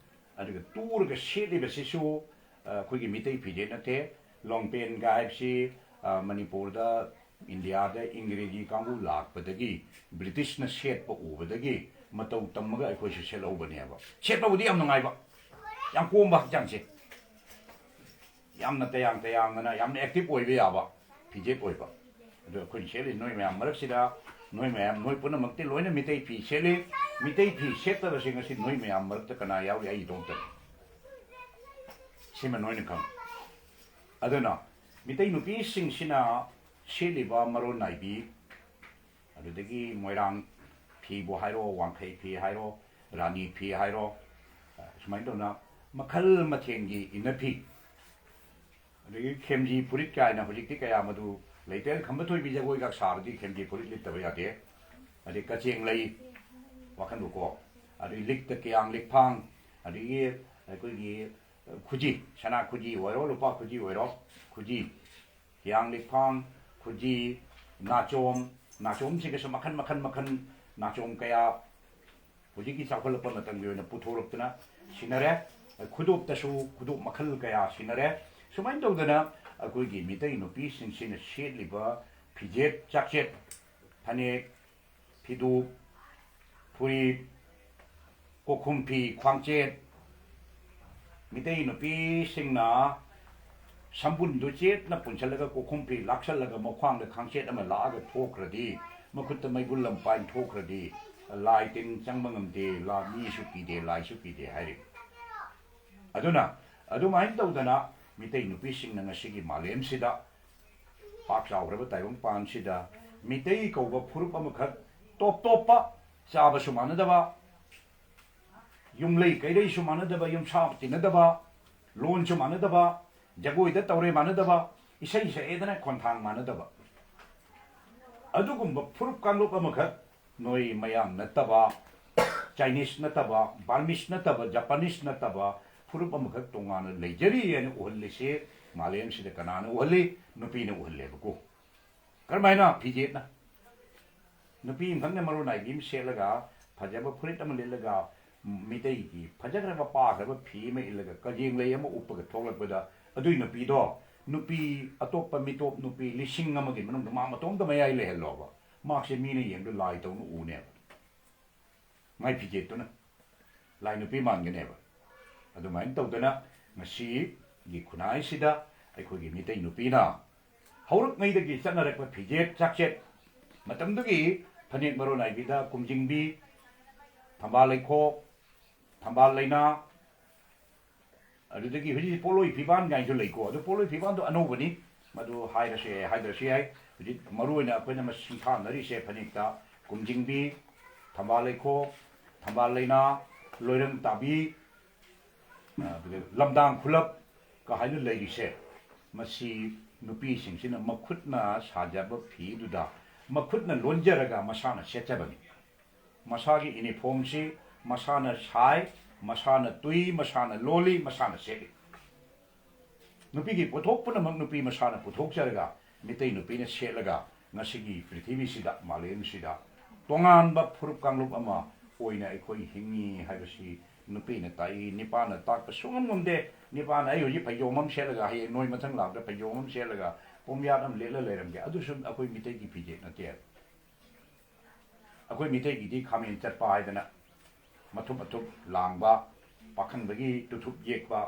ꯑꯗꯨꯒ ꯇꯨꯔꯒ ꯁꯦꯠꯂꯤꯕꯁꯤꯁꯨ, ꯑ, ꯑꯩꯈꯣꯏꯒꯤ ꯃꯤꯇꯩ ꯐꯤꯖꯦꯠ ꯅꯠꯇꯦ꯫ ꯂꯣꯡꯄꯦꯟꯒ ꯍꯥꯏꯕꯁꯤ, ꯑ, ꯃꯅꯤꯄꯨꯔꯗ, ꯏꯟꯗꯤꯌꯥꯗ ꯏꯪꯒ꯭ꯔꯦꯖꯤ ꯀꯥꯡꯕꯨ ꯂꯥꯛꯄꯗꯒꯤ, ꯕ꯭ꯔꯤꯇꯤꯁꯅ ꯁꯦꯠꯄ ꯎꯕꯗꯒꯤ ꯃꯇꯧ ꯇꯝꯃꯒ ꯑꯩꯈꯣꯏꯁꯨ ꯁꯦꯠꯍꯧꯕꯅꯦꯕ꯫ ꯁꯦꯠꯄꯕꯨꯗꯤ ꯌꯥꯝ ꯅꯨꯡꯉꯥꯏꯕ, ꯌꯥꯝ ꯀꯣꯝꯕ ꯍꯛꯆꯥꯡꯁꯦ꯫ ꯌꯥꯝꯅ ꯇꯌꯥꯡ ꯇꯌꯥꯡꯗꯅ ꯌꯥꯝꯅ active ꯑꯣꯏꯕ ꯌꯥꯕ ꯐꯤꯖꯦꯠ ꯑꯣꯏꯕ꯫ ꯑꯗꯨ ꯑꯩꯈꯣꯏꯅ ꯁꯦꯠꯂꯤ ꯅꯣꯏ ꯃꯌꯥꯝ ꯃꯔꯛꯁꯤꯗ, ꯅꯣꯏ ꯃꯌꯥꯝ, ꯅꯣꯏ ꯄꯨꯝꯅꯃꯛꯇꯤ ꯂꯣꯏꯅ ꯃꯤꯇꯩ ꯐꯤ ꯁꯦꯠꯂꯤ꯫ ꯃꯤꯇꯩ ꯐꯤ ꯁꯦꯠꯇꯕꯁꯤ ꯉꯁꯤ ꯅꯣꯏ ꯃꯌꯥꯝ ꯃꯔꯛꯇ ꯀꯅꯥ ꯌꯥꯎꯔꯤ? ꯑꯩ ꯏꯇꯣꯝꯇꯅꯤ꯫ ꯁꯤꯃ ꯅꯣꯏꯅ ꯈꯪꯉꯨ꯫ ꯑꯗꯨꯅ ꯃꯤꯇꯩ ꯅꯨꯄꯤꯁꯤꯡꯁꯤꯅ ꯁꯦꯠꯂꯤꯕ ꯃꯔꯣꯟ ꯅꯥꯏꯕꯤ, ꯑꯗꯨꯗꯒꯤ ꯃꯣꯏꯔꯥꯡ ꯐꯤꯕꯨ ꯍꯥꯏꯔꯣ, ꯋꯥꯡꯈꯩ ꯐꯤ ꯍꯥꯏꯔꯣ, ꯔꯥꯅꯤ ꯐꯤ ꯍꯥꯏꯔꯣ, ꯁꯨꯃꯥꯏꯅ ꯇꯧꯅ ꯃꯈꯜ ꯃꯊꯦꯜꯒꯤ ꯏꯟꯅꯐꯤ, ꯑꯗꯒꯤ ꯈꯦꯝꯖꯤ ꯐꯨꯔꯤꯠ ꯀꯥꯏꯅ ꯍꯧꯖꯤꯛꯇꯤ ꯀꯌꯥ ꯃꯗꯨ ꯂꯩꯇ꯭ꯔꯦ꯫ ꯈꯝꯕ ꯊꯣꯏꯕꯤ ꯖꯒꯣꯏꯒ ꯁꯥꯕꯗꯤ ꯈꯦꯝꯖꯤ ꯐꯨꯔꯤꯠ ꯂꯤꯠꯇꯕ ꯌꯥꯗꯦ꯫ ꯑꯗꯩ ꯀꯆꯦꯡ ꯂꯩ, ꯋꯥꯈꯟꯕꯨꯀꯣ, ꯑꯗꯩ ꯂꯤꯛꯇ ꯀꯌꯥꯡ ꯂꯤꯛꯐꯥꯡ, ꯑꯗꯒꯤ ꯑꯩꯈꯣꯏꯒꯤ ꯈꯨꯖꯤ, ꯁꯅꯥ ꯈꯨꯖꯤ ꯑꯣꯏꯔꯣ, ꯂꯨꯄꯥ ꯈꯨꯖꯤ ꯑꯣꯏꯔꯣ, ꯈꯨꯖꯤ, ꯀꯌꯥꯡ ꯂꯤꯛꯐꯥꯡ, ꯈꯨꯖꯤ, ꯅꯥꯆꯣꯝ, ꯅꯥꯆꯣꯝꯁꯤꯒꯁꯨ ꯃꯈꯟ ꯃꯈꯟ ꯃꯈꯟ, ꯅꯥꯆꯣꯝ ꯀꯌꯥ ꯍꯧꯖꯤꯛꯀꯤ ꯆꯥꯎꯈꯠꯂꯛꯄ ꯃꯇꯝꯒꯤ ꯑꯣꯏꯅ ꯄꯨꯊꯣꯔꯛꯇꯅ ꯁꯤꯟꯅꯔꯦ꯫ ꯈꯨꯗꯣꯞꯇꯁꯨ ꯈꯨꯗꯣꯞ ꯃꯈꯜ ꯀꯌꯥ ꯁꯤꯟꯅꯔꯦ꯫ ꯁꯨꯃꯥꯏꯅ ꯇꯧꯗꯅ ꯑꯩꯈꯣꯏꯒꯤ ꯃꯤꯇꯩ ꯅꯨꯄꯤꯁꯤꯡꯁꯤꯅ ꯁꯦꯠꯂꯤꯕ ꯐꯤꯖꯦꯠ ꯆꯥꯛꯆꯦꯠ, ꯐꯅꯦꯛ, ꯐꯤꯗꯨ, ꯐꯨꯔꯤꯠ, ꯀꯣꯛꯈꯨꯝ ꯐꯤ, ꯈ꯭ꯋꯥꯡꯆꯦꯠ, ꯃꯤꯇꯩ ꯅꯨꯄꯤꯁꯤꯡꯅ ꯁꯝꯕꯨꯟꯗꯨ ꯆꯦꯠꯅ ꯄꯨꯟꯁꯤꯜꯂꯒ, ꯀꯣꯛꯈꯨꯝ ꯐꯤ ꯂꯥꯛꯁꯜꯂꯒ, ꯃꯈ꯭ꯋꯥꯡꯗ ꯈꯥꯡꯆꯦꯠ ꯑꯃ ꯂꯥꯛꯑꯒ ꯊꯣꯛꯈ꯭ꯔꯗꯤ, ꯃꯈꯨꯠꯇ ꯃꯩꯕꯨꯜ ꯑꯃ ꯄꯥꯏꯅ ꯊꯣꯛꯈ꯭ꯔꯗꯤ, ꯂꯥꯏ ꯇꯤꯟ ꯆꯪꯕ ꯉꯝꯗꯦ, ꯂꯥ-, ꯃꯤꯁꯨ ꯀꯤꯗꯦ, ꯂꯥꯏꯁꯨ ꯀꯤꯗꯦ ꯍꯥꯏꯔꯤ꯫ ꯑꯗꯨꯅ ꯑꯗꯨꯃꯥꯏꯅ ꯇꯧꯗꯅ ꯃꯤꯇꯩ ꯅꯨꯄꯤꯁꯤꯡꯅ ꯉꯁꯤꯒꯤ ꯃꯥꯂꯦꯝꯁꯤꯗ, ꯄꯥꯛ ꯆꯥꯎꯈ꯭ꯔꯕ ꯇꯥꯏꯕꯪꯄꯥꯟꯁꯤꯗ, ꯃꯤꯇꯩ ꯀꯧꯕ ꯐꯨꯔꯨꯞ ꯑꯃꯈꯛ, ꯇꯣꯞ ꯇꯣꯞꯄ, ꯆꯥꯕꯁꯨ ꯃꯥꯟꯅꯗꯕ, ꯌꯨꯝꯂꯩ ꯀꯩꯔꯩꯁꯨ ꯃꯥꯟꯅꯗꯕ, ꯌꯨꯝꯁꯥ ꯇꯤꯟꯅꯗꯕ, ꯂꯣꯟꯁꯨ ꯃꯥꯟꯅꯗꯕ, ꯖꯒꯣꯏꯗ ꯇꯧꯔꯦ ꯃꯥꯟꯅꯗꯕ, ꯏꯁꯩ ꯁꯛꯑꯦꯗꯅ ꯈꯣꯟꯊꯥꯡ ꯃꯥꯟꯅꯗꯕ, ꯑꯗꯨꯒꯨꯝꯕ ꯐꯨꯔꯨꯞ ꯀꯥꯡꯂꯨꯞ ꯑꯃꯈꯛ, ꯅꯣꯏ ꯃꯌꯥꯡ ꯅꯠꯇꯕ, ꯆꯥꯏꯅꯤꯁ ꯅꯠꯇꯕ, ꯕꯔꯃꯤꯁ ꯅꯠꯇꯕ, ꯖꯄꯥꯅꯤꯁ ꯅꯠꯇꯕ ꯐꯨꯔꯨꯞ ꯑꯃꯈꯛ ꯇꯣꯉꯥꯟꯅ ꯂꯩꯖꯔꯤ ꯍꯥꯏꯅ ꯎꯍꯜꯂꯤꯁꯦ ꯃꯥꯂꯦꯝꯁꯤꯗ ꯀꯅꯥꯅ ꯎꯍꯜꯂꯤ? ꯅꯨꯄꯤꯅ ꯎꯍꯜꯂꯦꯕꯀꯣ꯫ ꯀꯔꯝꯍꯥꯏꯅ? ꯐꯤꯖꯦꯠꯅ꯫ ꯅꯨꯄꯤ ꯑꯃꯈꯛꯅ ꯃꯔꯣꯟ ꯅꯥꯏꯕꯤ ꯑꯃ ꯁꯦꯠꯂꯒ, ꯐꯖꯕ ꯐꯨꯔꯤꯠ ꯑꯃ ꯂꯤꯠꯂꯒ, ꯃꯤꯇꯩꯒꯤ ꯐꯖꯈ꯭ꯔꯕ ꯄꯥꯈ꯭ꯔꯕ ꯐꯤ ꯑꯃ ꯏꯜꯂꯒ, ꯀꯖꯦꯡ ꯂꯩ ꯑꯃ ꯎꯞꯄꯒ ꯊꯣꯛꯂꯛꯄꯗ, ꯑꯗꯨꯏ ꯅꯨꯄꯤꯗꯣ ꯅꯨꯄꯤ ꯑꯇꯣꯞꯄ ꯃꯤꯇꯣꯞ ꯅꯨꯄꯤ ꯂꯤꯁꯤꯡ ꯑꯃꯒꯤ ꯃꯅꯨꯡꯗ ꯃꯥ ꯃꯇꯣꯝꯇ ꯃꯌꯥꯏ ꯂꯩꯍꯜꯂꯣꯕ, ꯃꯍꯥꯛꯁꯦ ꯃꯤꯅ ꯌꯦꯡꯕꯗ ꯂꯥꯏ ꯇꯧꯅ ꯎꯅꯦꯕ꯫ ꯃꯥꯏ ꯐꯤꯖꯦꯠꯇꯨꯅ ꯂꯥꯏ ꯅꯨꯄꯤ ꯃꯥꯟꯒꯅꯦꯕ꯫ ꯑꯗꯨꯃꯥꯏꯅ ꯇꯧꯗꯅ ꯉꯁꯤꯒꯤ ꯈꯨꯟꯅꯥꯏꯁꯤꯗ ꯑꯩꯈꯣꯏꯒꯤ ꯃꯤꯇꯩ ꯅꯨꯄꯤꯅ ꯍꯧꯔꯛꯉꯩꯗꯒꯤ ꯆꯠꯅꯔꯛꯄ ꯐꯤꯖꯦꯠ ꯆꯥꯛꯆꯦꯠ, ꯃꯇꯝꯗꯨꯒꯤ ꯐꯅꯦꯛ ꯃꯔꯣꯟ ꯅꯥꯏꯕꯤꯗ ꯀꯨꯝꯖꯤꯡꯕꯤ, ꯊꯝꯕꯥꯜ ꯂꯩꯈꯣꯛ, ꯊꯝꯕꯥꯜ ꯂꯩꯅꯥ, ꯑꯗꯨꯗꯒꯤ ꯍꯧꯖꯤꯛ ꯄꯣꯠꯂꯣꯏ ꯐꯤꯕꯥꯟ ꯀꯥꯏꯅꯁꯨ ꯂꯩꯀꯣ꯫ ꯑꯗꯨ ꯄꯣꯠꯂꯣꯏ ꯐꯤꯕꯥꯟꯗꯣ ꯑꯅꯧꯕꯅꯤ꯫ ꯃꯗꯨ ꯍꯥꯏꯔꯁꯨ ꯌꯥꯏ, ꯍꯥꯏꯗ꯭ꯔꯁꯨ ꯌꯥꯏ꯫ ꯍꯧꯖꯤꯛ ꯃꯔꯨꯑꯣꯏꯅ ꯑꯩꯈꯣꯏꯅ ꯃꯁꯤ ꯁꯤꯡꯊꯥꯅꯔꯤꯁꯦ ꯐꯅꯦꯛꯇ ꯀꯨꯝꯖꯤꯡꯕꯤ, ꯊꯝꯕꯥꯜ ꯂꯩꯈꯣꯛ, ꯊꯝꯕꯥꯜ ꯂꯩꯅꯥ, ꯂꯣꯏꯔꯪ ꯇꯥꯕꯤ, ꯑꯗꯨꯒ ꯂꯝꯗꯥꯡ ꯈꯨꯂꯞ ꯀ ꯍꯥꯏꯅ ꯂꯩꯔꯤꯁꯦ, ꯃꯁꯤ ꯅꯨꯄꯤꯁꯤꯡꯁꯤꯅ ꯃꯈꯨꯠꯅ ꯁꯥꯖꯕ ꯐꯤꯗꯨꯗ ꯃꯈꯨꯠꯅ ꯂꯣꯟꯖꯔꯒ ꯃꯁꯥꯅ ꯁꯦꯠꯆꯕꯅꯤ꯫ ꯃꯁꯥꯒꯤ ꯏꯅꯤꯐꯣꯝꯁꯤ ꯃꯁꯥꯅ ꯁꯥꯏ, ꯃꯁꯥꯅ ꯇꯨꯏ, ꯃꯁꯥꯅ ꯂꯣꯜꯂꯤ, ꯃꯁꯥꯅ ꯁꯦꯠꯂꯤ꯫ ꯅꯨꯄꯤꯒꯤ ꯄꯣꯠꯊꯣꯛ ꯄꯨꯝꯅꯃꯛ ꯅꯨꯄꯤ ꯃꯁꯥꯅ ꯄꯨꯊꯣꯛꯆꯔꯒ, ꯃꯤꯇꯩ ꯅꯨꯄꯤꯅ ꯁꯦꯠꯂꯒ ꯉꯁꯤꯒꯤ ꯄ꯭ꯔꯤꯊꯤꯕꯤꯁꯤꯗ, ꯃꯥꯂꯦꯝꯁꯤꯗ ꯇꯣꯉꯥꯟꯕ ꯐꯨꯔꯨꯞ ꯀꯥꯡꯂꯨꯞ ꯑꯃ ꯑꯣꯏꯅ ꯑꯩꯈꯣꯏ ꯍꯤꯡꯉꯤ ꯍꯥꯏꯕꯁꯤ ꯅꯨꯄꯤꯅ ꯇꯥꯛꯏ, ꯅꯤꯄꯥꯅ ꯇꯥꯛꯄ ꯁꯨꯡꯉꯝ ꯉꯝꯗꯦ꯫ ꯅꯤꯄꯥꯅ ꯑꯩ ꯍꯧꯖꯤꯛ ꯐꯩꯖꯣꯝ ꯑꯃ ꯁꯦꯠꯂꯒ ꯍꯌꯦꯡ ꯅꯣꯏ ꯃꯊꯪ ꯂꯥꯛꯄꯗ ꯐꯩꯖꯣꯝ ꯑꯃ ꯁꯦꯠꯂꯒ ꯄꯣꯝꯌꯥꯠ ꯑꯃ ꯂꯤꯠꯂ ꯂꯩꯔꯝꯒꯦ, ꯑꯗꯨꯁꯨ ꯑꯩꯈꯣꯏ ꯃꯤꯇꯩꯒꯤ ꯐꯤꯖꯦꯠ ꯅꯠꯇꯦ꯫ ꯑꯩꯈꯣꯏ ꯃꯤꯇꯩꯒꯤꯗꯤ ꯈꯥꯃꯦꯟ ꯆꯠꯄ ꯍꯥꯏꯗꯅ ꯃꯊꯨꯞ ꯃꯊꯨꯞ ꯂꯥꯡꯕ, ꯄꯥꯈꯪꯕꯒꯤ ꯇꯨꯊꯨꯞ ꯌꯦꯛꯄ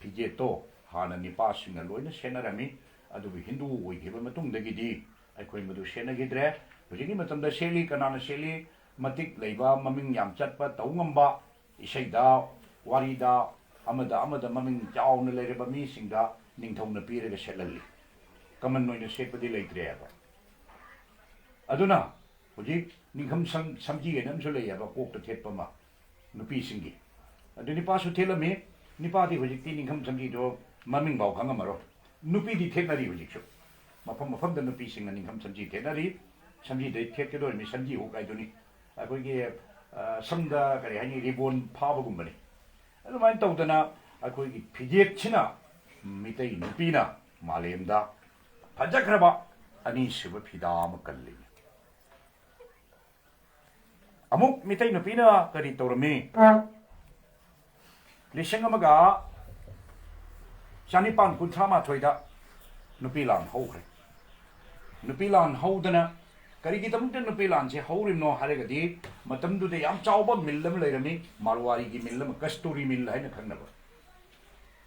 ꯐꯤꯖꯦꯠꯇꯣ ꯍꯥꯟꯅ ꯅꯤꯄꯥꯁꯤꯡꯅ ꯂꯣꯏꯅ ꯁꯦꯠꯅꯔꯝꯃꯤ꯫ ꯑꯗꯨꯕꯨ ꯍꯤꯟꯗꯨ ꯑꯣꯏꯈꯤꯕ ꯃꯇꯨꯡꯗꯒꯤꯗꯤ ꯑꯩꯈꯣꯏ ꯃꯗꯨ ꯁꯦꯠꯅꯈꯤꯗ꯭ꯔꯦ꯫ ꯍꯧꯖꯤꯛꯀꯤ ꯃꯇꯝꯗ ꯁꯦꯠꯂꯤ꯫ ꯀꯅꯥꯅ ꯁꯦꯠꯂꯤ? ꯃꯇꯤꯛ ꯂꯩꯕ, ꯃꯃꯤꯡ ꯌꯥꯝ ꯆꯠꯄ, ꯇꯧ ꯉꯝꯕ, ꯏꯁꯩꯗ, ꯋꯥꯔꯤꯗ, ꯑꯃꯗ ꯑꯃꯗ ꯃꯃꯤꯡ ꯆꯥꯎꯅ ꯂꯩꯔꯕ ꯃꯤꯁꯤꯡꯗ ꯅꯤꯡꯊꯧꯅ ꯄꯤꯔꯒ ꯁꯦꯠꯍꯜꯂꯤ꯫ ꯀꯃꯟ ꯑꯣꯏꯅ ꯁꯦꯠꯄꯗꯤ ꯂꯩꯇ꯭ꯔꯦꯕ꯫ ꯑꯗꯨꯅ ꯍꯧꯖꯤꯛ ꯅꯤꯡꯈꯝ ꯁꯝ-, ꯁꯝꯖꯤ ꯍꯥꯏꯅ ꯑꯃꯁꯨ ꯂꯩꯌꯦꯕ, ꯀꯣꯛꯇ ꯊꯦꯠꯄ ꯑꯃ, ꯅꯨꯄꯤꯁꯤꯡꯒꯤ꯫ ꯑꯗꯨ ꯅꯨꯄꯥꯁꯨ ꯊꯦꯠꯂꯝꯃꯤ꯫ ꯅꯨꯄꯥꯗꯤ ꯍꯧꯖꯤꯛꯇꯤ ꯅꯤꯡꯈꯝ ꯁꯝꯖꯤꯗꯣ ꯃꯃꯤꯡꯐꯥꯎ ꯈꯪꯉꯝꯃꯔꯣꯏ꯫ ꯅꯨꯄꯤꯗꯤ ꯊꯦꯠꯅꯔꯤ ꯍꯧꯖꯤꯛꯁꯨ꯫ ꯃꯐꯝ ꯃꯐꯝꯗ ꯅꯨꯄꯤꯁꯤꯡꯅ ꯅꯤꯡꯈꯝ ꯁꯝꯖꯤ ꯊꯦꯠꯅꯔꯤ꯫ ꯁꯝꯖꯤꯗ ꯊꯦꯠꯀꯗꯧꯔꯤꯕꯅꯤ, ꯁꯝꯖꯤ ꯍꯨꯛ ꯍꯥꯏꯗꯨꯅꯤ꯫ ꯑꯩꯈꯣꯏꯒꯤ, ꯑ, ꯁꯝꯗ ꯀꯔꯤ ꯍꯥꯏꯅꯤ, ꯔꯤꯕꯣꯟ ꯐꯥꯕꯒꯨꯝꯕꯅꯤ꯫ ꯑꯗꯨꯃꯥꯏꯅ ꯇꯧꯗꯅ ꯑꯩꯈꯣꯏꯒꯤ ꯐꯤꯖꯦꯠꯁꯤꯅ ꯃꯤꯇꯩ ꯅꯨꯄꯤꯅ ꯃꯥꯂꯦꯝꯗ ꯐꯖꯈ꯭ꯔꯕ ꯑꯅꯤꯁꯨꯕ ꯐꯤꯗꯥ ꯑꯃ ꯀꯜꯂꯤ꯫ ꯑꯃꯨꯛ ꯃꯤꯇꯩ ꯅꯨꯄꯤꯅ ꯀꯔꯤ ꯇꯧꯔꯝꯃꯤ? ꯂꯤꯁꯤꯡ ꯑꯃꯒ ꯆꯅꯤꯄꯥꯟ ꯀꯨꯟꯊ꯭ꯔꯥ ꯃꯥꯊꯣꯏꯗ ꯅꯨꯄꯤ ꯂꯥꯟ ꯍꯧꯈ꯭ꯔꯦ꯫ ꯅꯨꯄꯤ ꯂꯥꯟ ꯍꯧꯗꯅ, ꯀꯔꯤꯒꯤꯗꯃꯛꯇ ꯅꯨꯄꯤ ꯂꯥꯟꯁꯦ ꯍꯧꯔꯤꯕꯅꯣ ꯍꯥꯏꯔꯒꯗꯤ, ꯃꯇꯝꯗꯨꯗ ꯌꯥꯝ ꯆꯥꯎꯕ ꯃꯤꯜ ꯑꯃ ꯂꯩꯔꯝꯃꯤ, ꯃꯥꯔꯋꯥꯔꯤꯒꯤ ꯃꯤꯜ ꯑꯃ, ꯀꯁꯇꯨꯔꯤ ꯃꯤꯜ ꯍꯥꯏꯅ ꯈꯪꯅꯕ꯫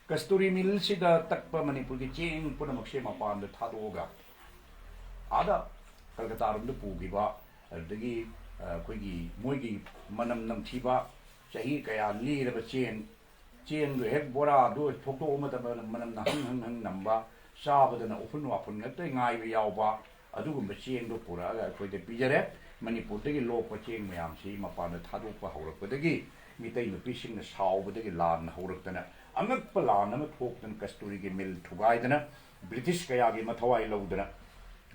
ꯀꯁꯇꯨꯔꯤ ꯃꯤꯜꯁꯤꯗ ꯇꯛꯄ ꯃꯅꯤꯄꯨꯔꯒꯤ ꯆꯦꯡ ꯄꯨꯝꯅꯃꯛꯁꯦ ꯃꯄꯥꯟꯗ ꯊꯥꯗꯣꯛꯑꯒ ꯑꯥꯗ ꯀꯜꯀꯇꯥꯔꯣꯝꯗ ꯄꯨꯈꯤꯕ, ꯑꯗꯨꯗꯒꯤ, ꯑ, ꯑꯩꯈꯣꯏꯒꯤ ꯃꯣꯏꯒꯤ ꯃꯅꯝ ꯅꯝꯊꯤꯕ, ꯆꯍꯤ ꯀꯌꯥ ꯂꯤꯔꯕ ꯆꯦꯡ, ꯆꯦꯡꯗꯣ ꯍꯦꯛ ꯕꯣꯔꯥꯗꯣ ꯐꯣꯛꯇꯣꯛꯑ ꯃꯇꯝꯗ ꯃꯅꯝ ꯍꯪ ꯍꯪ ꯍꯪ ꯅꯝꯕ, ꯆꯥꯕꯗꯅ ꯎꯐꯨꯟ ꯋꯥꯐꯨꯟ ꯉꯥꯛꯇ ꯉꯥꯏꯕ ꯌꯥꯎꯕ, ꯑꯗꯨꯒꯨꯝꯕ ꯆꯦꯡꯗꯣ ꯄꯨꯔꯛꯑꯒ ꯑꯩꯈꯣꯏꯗ ꯄꯤꯖꯔꯦ꯫ ꯃꯅꯤꯄꯨꯔꯗꯒꯤ ꯂꯣꯛꯄ ꯆꯦꯡ ꯃꯌꯥꯝꯁꯤ ꯃꯄꯥꯟꯗ ꯊꯥꯗꯣꯛꯄ ꯍꯧꯔꯛꯄꯗꯒꯤ ꯃꯤꯇꯩ ꯅꯨꯄꯤꯁꯤꯡꯅ ꯁꯥꯎꯕꯗꯒꯤ ꯂꯥꯟ ꯍꯧꯔꯛꯇꯅ, ꯑꯉꯛꯄ ꯂꯥꯟ ꯑꯃ ꯊꯣꯛꯇꯅ, ꯀꯁꯇꯨꯔꯤꯒꯤ ꯃꯤꯜ ꯊꯨꯒꯥꯏꯗꯅ, ꯕ꯭ꯔꯤꯇꯤꯁ ꯀꯌꯥꯒꯤ ꯃꯊꯋꯥꯏ ꯂꯧꯗꯅ,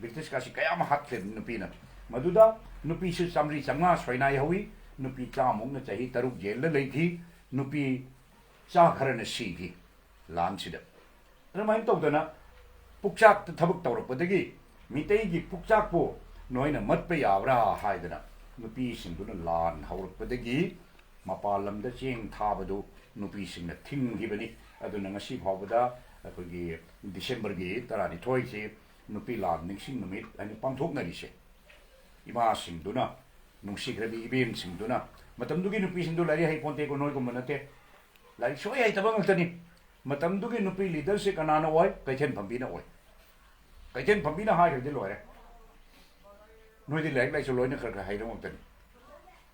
ꯕ꯭ꯔꯤꯇꯤꯁ ꯀꯥꯁꯤ ꯀꯌꯥ ꯑꯃ ꯍꯥꯠꯈ꯭ꯔꯦ ꯅꯨꯄꯤꯅ꯫ ꯃꯗꯨꯗ ꯅꯨꯄꯤꯁꯨ ꯆꯥꯝꯃꯔꯤ ꯆꯥꯝꯃꯉꯥ ꯁꯣꯏꯅꯥꯏꯍꯧꯋꯤ꯫ ꯅꯨꯄꯤ ꯆꯥꯝꯃꯨꯛꯅ ꯆꯍꯤ ꯇꯔꯨꯛ ꯖꯦꯜꯗ ꯂꯩꯈꯤ꯫ ꯅꯨꯄꯤ ꯆꯥ ꯈꯔꯅ ꯁꯤꯈꯤ ꯂꯥꯟꯁꯤꯗ꯫ ꯑꯗꯨꯃꯥꯏꯅ ꯇꯧꯗꯅ ꯄꯨꯛꯆꯥꯛꯇ ꯊꯕꯛ ꯇꯧꯔꯛꯄꯗꯒꯤ ꯃꯤꯇꯩꯒꯤ ꯄꯨꯛꯆꯥꯛꯄꯨ ꯅꯣꯏꯅ ꯃꯠꯄ ꯌꯥꯕ꯭ꯔꯥ ꯍꯥꯏꯗꯅ ꯅꯨꯄꯤꯁꯤꯡꯗꯨꯅ ꯂꯥꯟ ꯍꯧꯔꯛꯄꯗꯒꯤ ꯃꯄꯥꯟ ꯂꯝꯗ ꯆꯦꯡ ꯊꯥꯕꯗꯨ ꯅꯨꯄꯤꯁꯤꯡꯅ ꯊꯤꯡꯈꯤꯕꯅꯤ꯫ ꯑꯗꯨꯅ ꯉꯁꯤ ꯐꯥꯎꯕꯗ ꯑꯩꯈꯣꯏꯒꯤ ꯗꯤꯁꯦꯝꯕꯔꯒꯤ ꯇꯔꯥꯅꯤꯊꯣꯏꯁꯤ ꯅꯨꯄꯤ ꯂꯥꯟ ꯅꯤꯡꯁꯤꯡ ꯅꯨꯃꯤꯠ ꯍꯥꯏꯅ ꯄꯥꯡꯊꯣꯛꯅꯔꯤꯁꯦ꯫ ꯏꯃꯥꯁꯤꯡꯗꯨꯅ, ꯅꯨꯡꯁꯤꯈ꯭ꯔꯕꯤ ꯏꯕꯦꯝꯁꯤꯡꯗꯨꯅ, ꯃꯇꯝꯗꯨꯒꯤ ꯅꯨꯄꯤꯁꯤꯡꯗꯨ ꯂꯥꯏꯔꯤꯛ ꯍꯩ ꯄꯣꯟꯇꯦꯀꯣ, ꯅꯣꯏꯒꯨꯝꯕ ꯅꯠꯇꯦ꯫ ꯂꯥꯏꯔꯤꯛ ꯁꯣꯏ ꯍꯩꯇꯕ ꯉꯥꯛꯇꯅꯤ꯫ ꯃꯇꯝꯗꯨꯒꯤ ꯅꯨꯄꯤ ꯂꯤꯗꯔꯁꯤ ꯀꯅꯥꯅ ꯑꯣꯏ? ꯀꯩꯊꯦꯜ ꯐꯝꯕꯤꯅ ꯑꯣꯏ꯫ ꯀꯩꯊꯦꯜ ꯐꯝꯕꯤꯅ ꯍꯥꯏꯈ꯭ꯔꯗꯤ ꯂꯣꯏꯔꯦ꯫ ꯅꯣꯏꯗꯤ ꯂꯥꯏꯔꯤꯛ ꯂꯥꯏꯁꯨ ꯂꯣꯏꯅ ꯈꯔ ꯈꯔ ꯍꯩꯔꯕ ꯉꯥꯛꯇꯅꯤ꯫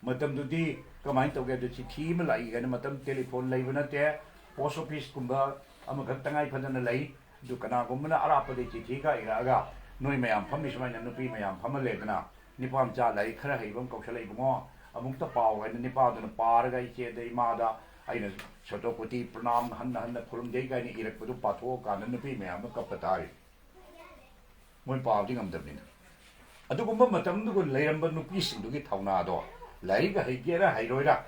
ꯃꯇꯝꯗꯨꯗꯤ ꯀꯃꯥꯏꯅ ꯇꯧꯒꯦ ꯍꯥꯏꯕꯗ ꯆꯤꯊꯤ ꯑꯃ ꯂꯥꯛꯏ ꯀꯥꯏꯅ, ꯃꯇꯝ ꯇꯦꯂꯤꯐꯣꯟ ꯂꯩꯕ ꯅꯠꯇꯦ, ꯄꯣꯁ ꯑꯣꯐꯤꯁꯀꯨꯝꯕ ꯑꯃꯈꯛ ꯇꯉꯥꯏ ꯐꯗꯅ ꯂꯩ꯫ ꯑꯗꯨ ꯀꯅꯥꯒꯨꯝꯕꯅ ꯑꯔꯥꯞꯄꯗꯒꯤ ꯆꯤꯊꯤ ꯀꯥ ꯏꯔꯛꯑꯒ, "ꯅꯣꯏ ꯃꯌꯥꯝ ꯐꯝꯃꯤ ꯁꯨꯃꯥꯏꯅ ꯅꯨꯄꯤ ꯃꯌꯥꯝ ꯐꯝꯍꯜꯂꯦꯗꯅ, ꯅꯤꯄꯥ ꯃꯆꯥ ꯂꯥꯏꯔꯤꯛ ꯈꯔ ꯍꯩꯕ ꯑꯃ ꯀꯧꯁꯜꯂꯛꯏ ꯏꯕꯨꯡꯉꯣ, ꯑꯃꯨꯛꯇ ꯄꯥꯎ" ꯍꯥꯏꯅ ꯅꯤꯄꯥꯗꯨꯅ ꯄꯥꯔꯒ ꯏꯆꯦꯗ, ꯏꯃꯥꯗ ꯑꯩꯅ "ꯁꯇꯣꯄꯇꯤ ꯄ꯭ꯔꯅꯥꯝ ꯍꯟꯅ ꯍꯟꯅ ꯈꯨꯔꯨꯝꯖꯩ" ꯀꯥꯏꯅ ꯏꯔꯛꯄꯗꯨ ꯄꯥꯊꯣꯛꯑꯀꯥꯟꯗ ꯅꯨꯄꯤ ꯃꯌꯥꯝꯅ ꯀꯞꯄ ꯇꯥꯔꯤ꯫ ꯃꯣꯏ ꯄꯥꯕꯗꯤ ꯉꯝꯗꯕꯅꯤꯅ꯫ ꯑꯗꯨꯒꯨꯝꯕ ꯃꯇꯝꯗꯨꯒ ꯂꯩꯔꯝꯕ ꯅꯨꯄꯤꯁꯤꯡꯗꯨꯒꯤ ꯊꯧꯅꯥꯗꯣ, ꯂꯥꯏꯔꯤꯛ ꯍꯩꯒꯦꯔꯥ ꯍꯩꯔꯣꯏꯔꯥ,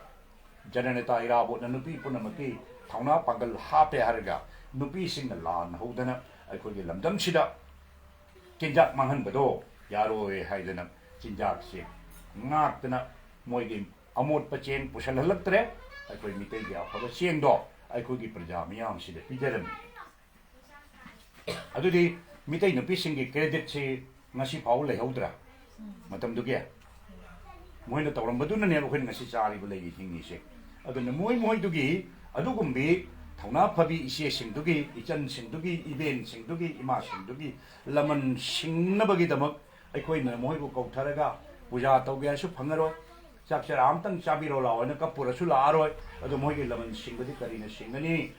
ꯖꯅꯅꯦꯇꯥ ꯏꯔꯥꯕꯣꯠꯅ ꯅꯨꯄꯤ ꯄꯨꯝꯅꯃꯛꯀꯤ ꯊꯧꯅꯥ ꯄꯥꯡꯒꯜ ꯍꯥꯞꯄꯦ ꯍꯥꯏꯔꯒ, ꯅꯨꯄꯤꯁꯤꯡꯅ ꯂꯥꯟ ꯍꯧꯗꯅ ꯑꯩꯈꯣꯏꯒꯤ ꯂꯝꯗꯝꯁꯤꯗ ꯆꯤꯟꯖꯥꯛ ꯃꯥꯡꯍꯟꯕꯗꯣ ꯌꯥꯔꯣꯏ ꯍꯥꯏꯗꯅ, ꯆꯤꯟꯖꯥꯛꯁꯦ ꯉꯥꯛꯇꯅ ꯃꯣꯏꯒꯤ ꯑꯃꯣꯠꯄ ꯆꯦꯡ ꯄꯨꯁꯜꯍꯜꯂꯛꯇ꯭ꯔꯦ꯫ ꯑꯩꯈꯣꯏ ꯃꯤꯇꯩꯒꯤ ꯑꯐꯕ ꯆꯦꯡꯗꯣ ꯑꯩꯈꯣꯏꯒꯤ ꯄ꯭ꯔꯖꯥ ꯃꯤꯌꯥꯝꯁꯤꯗ ꯄꯤꯖꯔꯝꯃꯤ꯫ ꯑꯗꯨꯗꯤ ꯃꯤꯇꯩ ꯅꯨꯄꯤꯁꯤꯡꯒꯤ ꯀ꯭ꯔꯦꯗꯤꯠꯁꯤ ꯉꯁꯤ ꯐꯥꯎꯕ ꯂꯩꯍꯧꯗ꯭ꯔꯥ? ꯃꯇꯝꯗꯨꯒꯤ ꯃꯣꯏꯅ ꯇꯧꯔꯝꯕꯗꯨꯅꯅꯦꯕ ꯑꯩꯈꯣꯏꯅ ꯉꯁꯤ ꯆꯥꯔꯤꯕ, ꯂꯩꯔꯤ, ꯍꯤꯡꯉꯤꯁꯦ꯫ ꯑꯗꯨꯅ ꯃꯣꯏ ꯃꯣꯏꯗꯨꯒꯤ ꯑꯗꯨꯒꯨꯝꯕꯤ ꯊꯧꯅꯥ ꯐꯕꯤ ꯏꯆꯦꯁꯤꯡꯗꯨꯒꯤ, ꯏꯆꯟꯁꯤꯡꯗꯨꯒꯤ, ꯏꯕꯦꯟꯁꯤꯡꯗꯨꯒꯤ, ꯏꯃꯥꯁꯤꯡꯗꯨꯒꯤ ꯂꯃꯟ ꯁꯤꯡꯅꯕꯒꯤꯗꯃꯛ ꯑꯩꯈꯣꯏꯅ ꯃꯈꯣꯏꯕꯨ ꯀꯧꯊꯔꯒ ꯄꯨꯖꯥ ꯇꯧꯒꯦ ꯍꯥꯏꯔꯁꯨ ꯐꯪꯉꯔꯣꯏ, ꯆꯥꯛ ꯆꯔꯥ ꯑꯃꯇꯪ ꯆꯥꯕꯤꯔꯣ ꯂꯥꯛꯑꯣ ꯍꯥꯏꯅ ꯀꯞꯄꯨꯔꯁꯨ ꯂꯥꯛꯑꯔꯣꯏ꯫ ꯑꯗꯣ ꯃꯣꯏꯒꯤ ꯂꯃꯟ ꯁꯤꯡꯕꯗꯤ ꯀꯔꯤꯅ ꯁꯤꯡꯒꯅꯤ?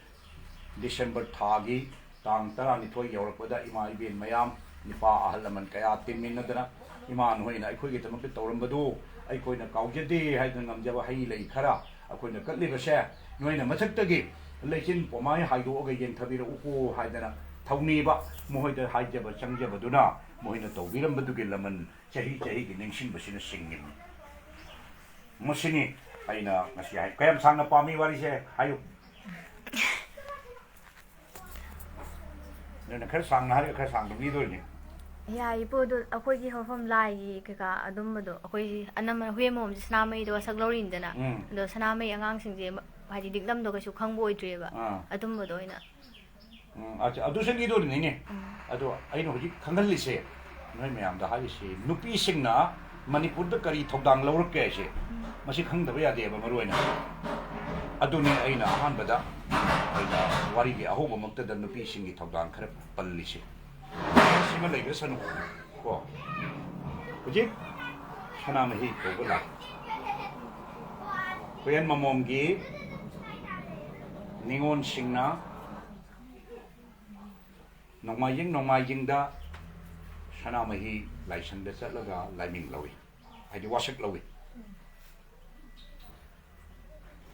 ꯗꯤꯁꯦꯝꯕꯔ ꯊꯥꯒꯤ ꯇꯥꯡ ꯇꯔꯥꯅꯤꯊꯣꯏ ꯌꯧꯔꯛꯄꯗ ꯏꯃꯥ ꯏꯕꯦꯟ ꯃꯌꯥꯝ, ꯅꯤꯄꯥ ꯑꯍꯜ ꯂꯃꯟ ꯀꯌꯥ ꯇꯤꯟꯃꯤꯟꯅꯗꯅ ꯏꯃꯥ ꯅꯈꯣꯏꯅ ꯑꯩꯈꯣꯏꯒꯤꯗꯃꯛꯇ ꯇꯧꯔꯝꯕꯗꯨ ꯑꯩꯈꯣꯏꯅ ꯀꯥꯎꯖꯗꯦ ꯍꯥꯏꯗꯨꯅ ꯉꯝꯖꯕ ꯍꯩ ꯂꯩ ꯈꯔ ꯑꯩꯈꯣꯏꯅ ꯀꯠꯂꯤꯕꯁꯦ ꯅꯣꯏꯅ ꯃꯊꯛꯇꯒꯤ ꯂꯩꯆꯤꯟ ꯄꯣꯃꯥꯏ ꯍꯥꯏꯗꯣꯛꯑꯒ ꯌꯦꯡꯊꯕꯤꯔꯛꯎꯀꯣ ꯍꯥꯏꯗꯅ ꯊꯧꯅꯤꯕ ꯃꯈꯣꯏꯗ ꯍꯥꯏꯖꯕ ꯆꯪꯖꯕꯗꯨꯅ ꯃꯈꯣꯏꯅ ꯇꯧꯕꯤꯔꯝꯕꯗꯨꯒꯤ ꯂꯃꯟ ꯆꯍꯤ ꯆꯍꯤꯒꯤ ꯅꯤꯡꯁꯤꯡꯕꯁꯤꯅ ꯁꯤꯡꯉꯤꯕꯅꯤ꯫ ꯃꯁꯤꯅꯤ ꯑꯩꯅ ꯉꯁꯤ ꯍꯥꯏ꯫ ꯀꯌꯥꯝ ꯁꯥꯡꯅ ꯄꯥꯝꯃꯤ ꯋꯥꯔꯤꯁꯦ? ꯍꯥꯏꯌꯨ꯫ ꯅꯪꯅ ꯈꯔ ꯁꯥꯡꯅ ꯍꯥꯏꯔꯒ ꯈꯔ ꯁꯥꯡꯅ ꯂꯤꯗꯣꯏꯅꯤ꯫ ꯌꯥꯏ, ꯏꯄꯨ꯫ ꯑꯗꯣ ꯑꯩꯈꯣꯏꯒꯤ ꯍꯧꯔꯛꯐꯝ ꯂꯥꯏꯒꯤ ꯀꯩꯀꯥ ꯑꯗꯨꯝꯕꯗꯣ, ꯑꯩꯈꯣꯏ ꯑꯅꯝꯕꯅ ꯍꯨꯏ ꯑꯃꯣꯝꯁꯦ ꯁꯅꯥꯃꯍꯤꯗ ꯋꯥꯁꯛ ꯂꯧꯔꯤꯅꯤꯗꯅ꯫ ꯎꯝ꯫ ꯑꯗꯣ ꯁꯅꯥꯃꯍꯤ ꯑꯉꯥꯡꯁꯤꯡꯁꯦ ꯃ-, ꯍꯥꯏꯗꯤ ꯂꯤꯛꯂꯝꯗꯣ ꯀꯩꯁꯨ ꯈꯪꯕ ꯑꯣꯏꯗ꯭ꯔꯤꯑꯕ꯫ ꯑꯥ꯫ ꯑꯗꯨꯝꯕꯗꯣ ꯑꯣꯏꯅ꯫ ꯎꯝ, ꯑꯆꯥ, ꯑꯗꯨꯁꯨ ꯂꯤꯗꯣꯔꯤꯅꯤꯅꯦ꯫ ꯎꯝ꯫ ꯑꯗꯣ ꯑꯩꯅ ꯍꯧꯖꯤꯛ ꯈꯪꯍꯜꯂꯤꯁꯦ, ꯅꯣꯏ ꯃꯌꯥꯝꯗ ꯍꯥꯏꯔꯤꯁꯤ, ꯅꯨꯄꯤꯁꯤꯡꯅ ꯃꯅꯤꯄꯨꯔꯗ ꯀꯔꯤ ꯊꯧꯗꯥꯡ ꯂꯧꯔꯛꯀꯦ ꯍꯥꯏꯁꯦ, ꯃꯁꯤ ꯈꯪꯗꯕ ꯌꯥꯗꯦꯕ, ꯃꯔꯨ ꯑꯣꯏꯅ꯫ ꯑꯗꯨꯅꯤ ꯑꯩꯅ ꯑꯍꯥꯟꯕꯗ ꯑꯩꯅ ꯋꯥꯔꯤꯒꯤ ꯑꯍꯧꯕꯃꯛꯇꯗ ꯅꯨꯄꯤꯁꯤꯡꯒꯤ ꯊꯧꯗꯥꯡ ꯈꯔ ꯄꯜꯂꯤꯁꯦ꯫ ꯁꯤꯃ ꯂꯩꯈ꯭ꯔꯁꯅꯨ ꯀꯣ꯫ ꯍꯧꯖꯤꯛ ꯁꯅꯥꯃꯍꯤ ꯀꯧꯕ ꯂꯥꯛ ꯀꯣꯌꯦꯟ ꯃꯃꯣꯝꯒꯤ ꯅꯤꯉꯣꯜꯁꯤꯡꯅ ꯅꯣꯡꯃꯥꯏꯖꯤꯡ ꯅꯣꯡꯃꯥꯏꯖꯤꯡꯗ ꯁꯅꯥꯃꯍꯤ ꯂꯥꯏꯁꯪꯗ ꯆꯠꯂꯒ ꯂꯥꯏꯃꯤꯡ ꯂꯧꯏ, ꯍꯥꯏꯗꯤ ꯋꯥꯁꯛ ꯂꯧꯏ꯫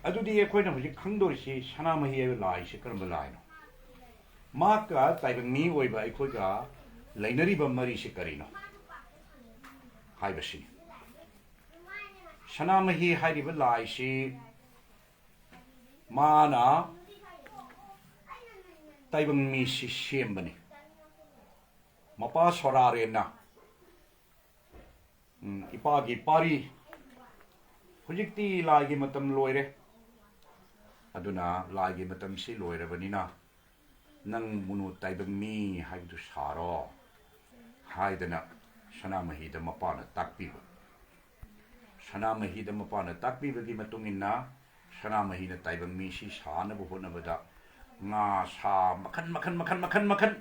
ꯑꯗꯨꯗꯤ ꯑꯩꯈꯣꯏꯅ ꯍꯧꯖꯤꯛ ꯈꯪꯗꯣꯔꯤꯁꯤ ꯁꯅꯥꯃꯍꯤ ꯍꯥꯏꯕ ꯂꯥꯏꯁꯤ ꯀꯔꯝꯕ ꯂꯥꯏꯅꯣ? ꯃꯍꯥꯛꯀ ꯇꯥꯏꯕꯪ ꯃꯤ ꯑꯣꯏꯕ ꯑꯩꯈꯣꯏꯒ ꯂꯩꯅꯔꯤꯕ ꯃꯔꯤꯁꯤ ꯀꯔꯤꯅꯣ ꯍꯥꯏꯕꯁꯤꯅꯤ꯫ ꯁꯅꯥꯃꯍꯤ ꯍꯥꯏꯔꯤꯕ ꯂꯥꯏꯁꯤ ꯃꯥꯅ ꯇꯥꯏꯕꯪ ꯃꯤꯁꯤ ꯁꯦꯝꯕꯅꯤ꯫ ꯃꯄꯥ ꯁꯣꯔꯥꯔꯦꯟꯅ, ꯎꯝ, ꯏꯄꯥꯒꯤ ꯄꯥꯔꯤ, ꯍꯧꯖꯤꯛꯇꯤ ꯂꯥꯏꯒꯤ ꯃꯇꯝ ꯂꯣꯏꯔꯦ, ꯑꯗꯨꯅ ꯂꯥꯏꯒꯤ ꯃꯇꯝꯁꯤ ꯂꯣꯏꯔꯕꯅꯤꯅ ꯅꯪ ꯃꯨꯅꯨ ꯇꯥꯏꯕꯪ ꯃꯤ ꯍꯥꯏꯕꯗꯨ ꯁꯥꯔꯣ ꯍꯥꯏꯗꯅ ꯁꯅꯥꯃꯍꯤꯗ ꯃꯄꯥꯅ ꯇꯥꯛꯄꯤꯕ꯫ ꯁꯅꯥꯃꯍꯤꯗ ꯃꯄꯥꯅ ꯇꯥꯛꯄꯤꯕꯒꯤ ꯃꯇꯨꯡ ꯏꯟꯅ ꯁꯅꯥꯃꯍꯤꯅ ꯇꯥꯏꯕꯪ ꯃꯤꯁꯤ ꯁꯥꯅꯕ ꯍꯣꯠꯅꯕꯗ ꯉꯥ, ꯁꯥ ꯃꯈꯜ ꯃꯈꯜ ꯃꯈꯜ ꯃꯈꯜ ꯃꯈꯜ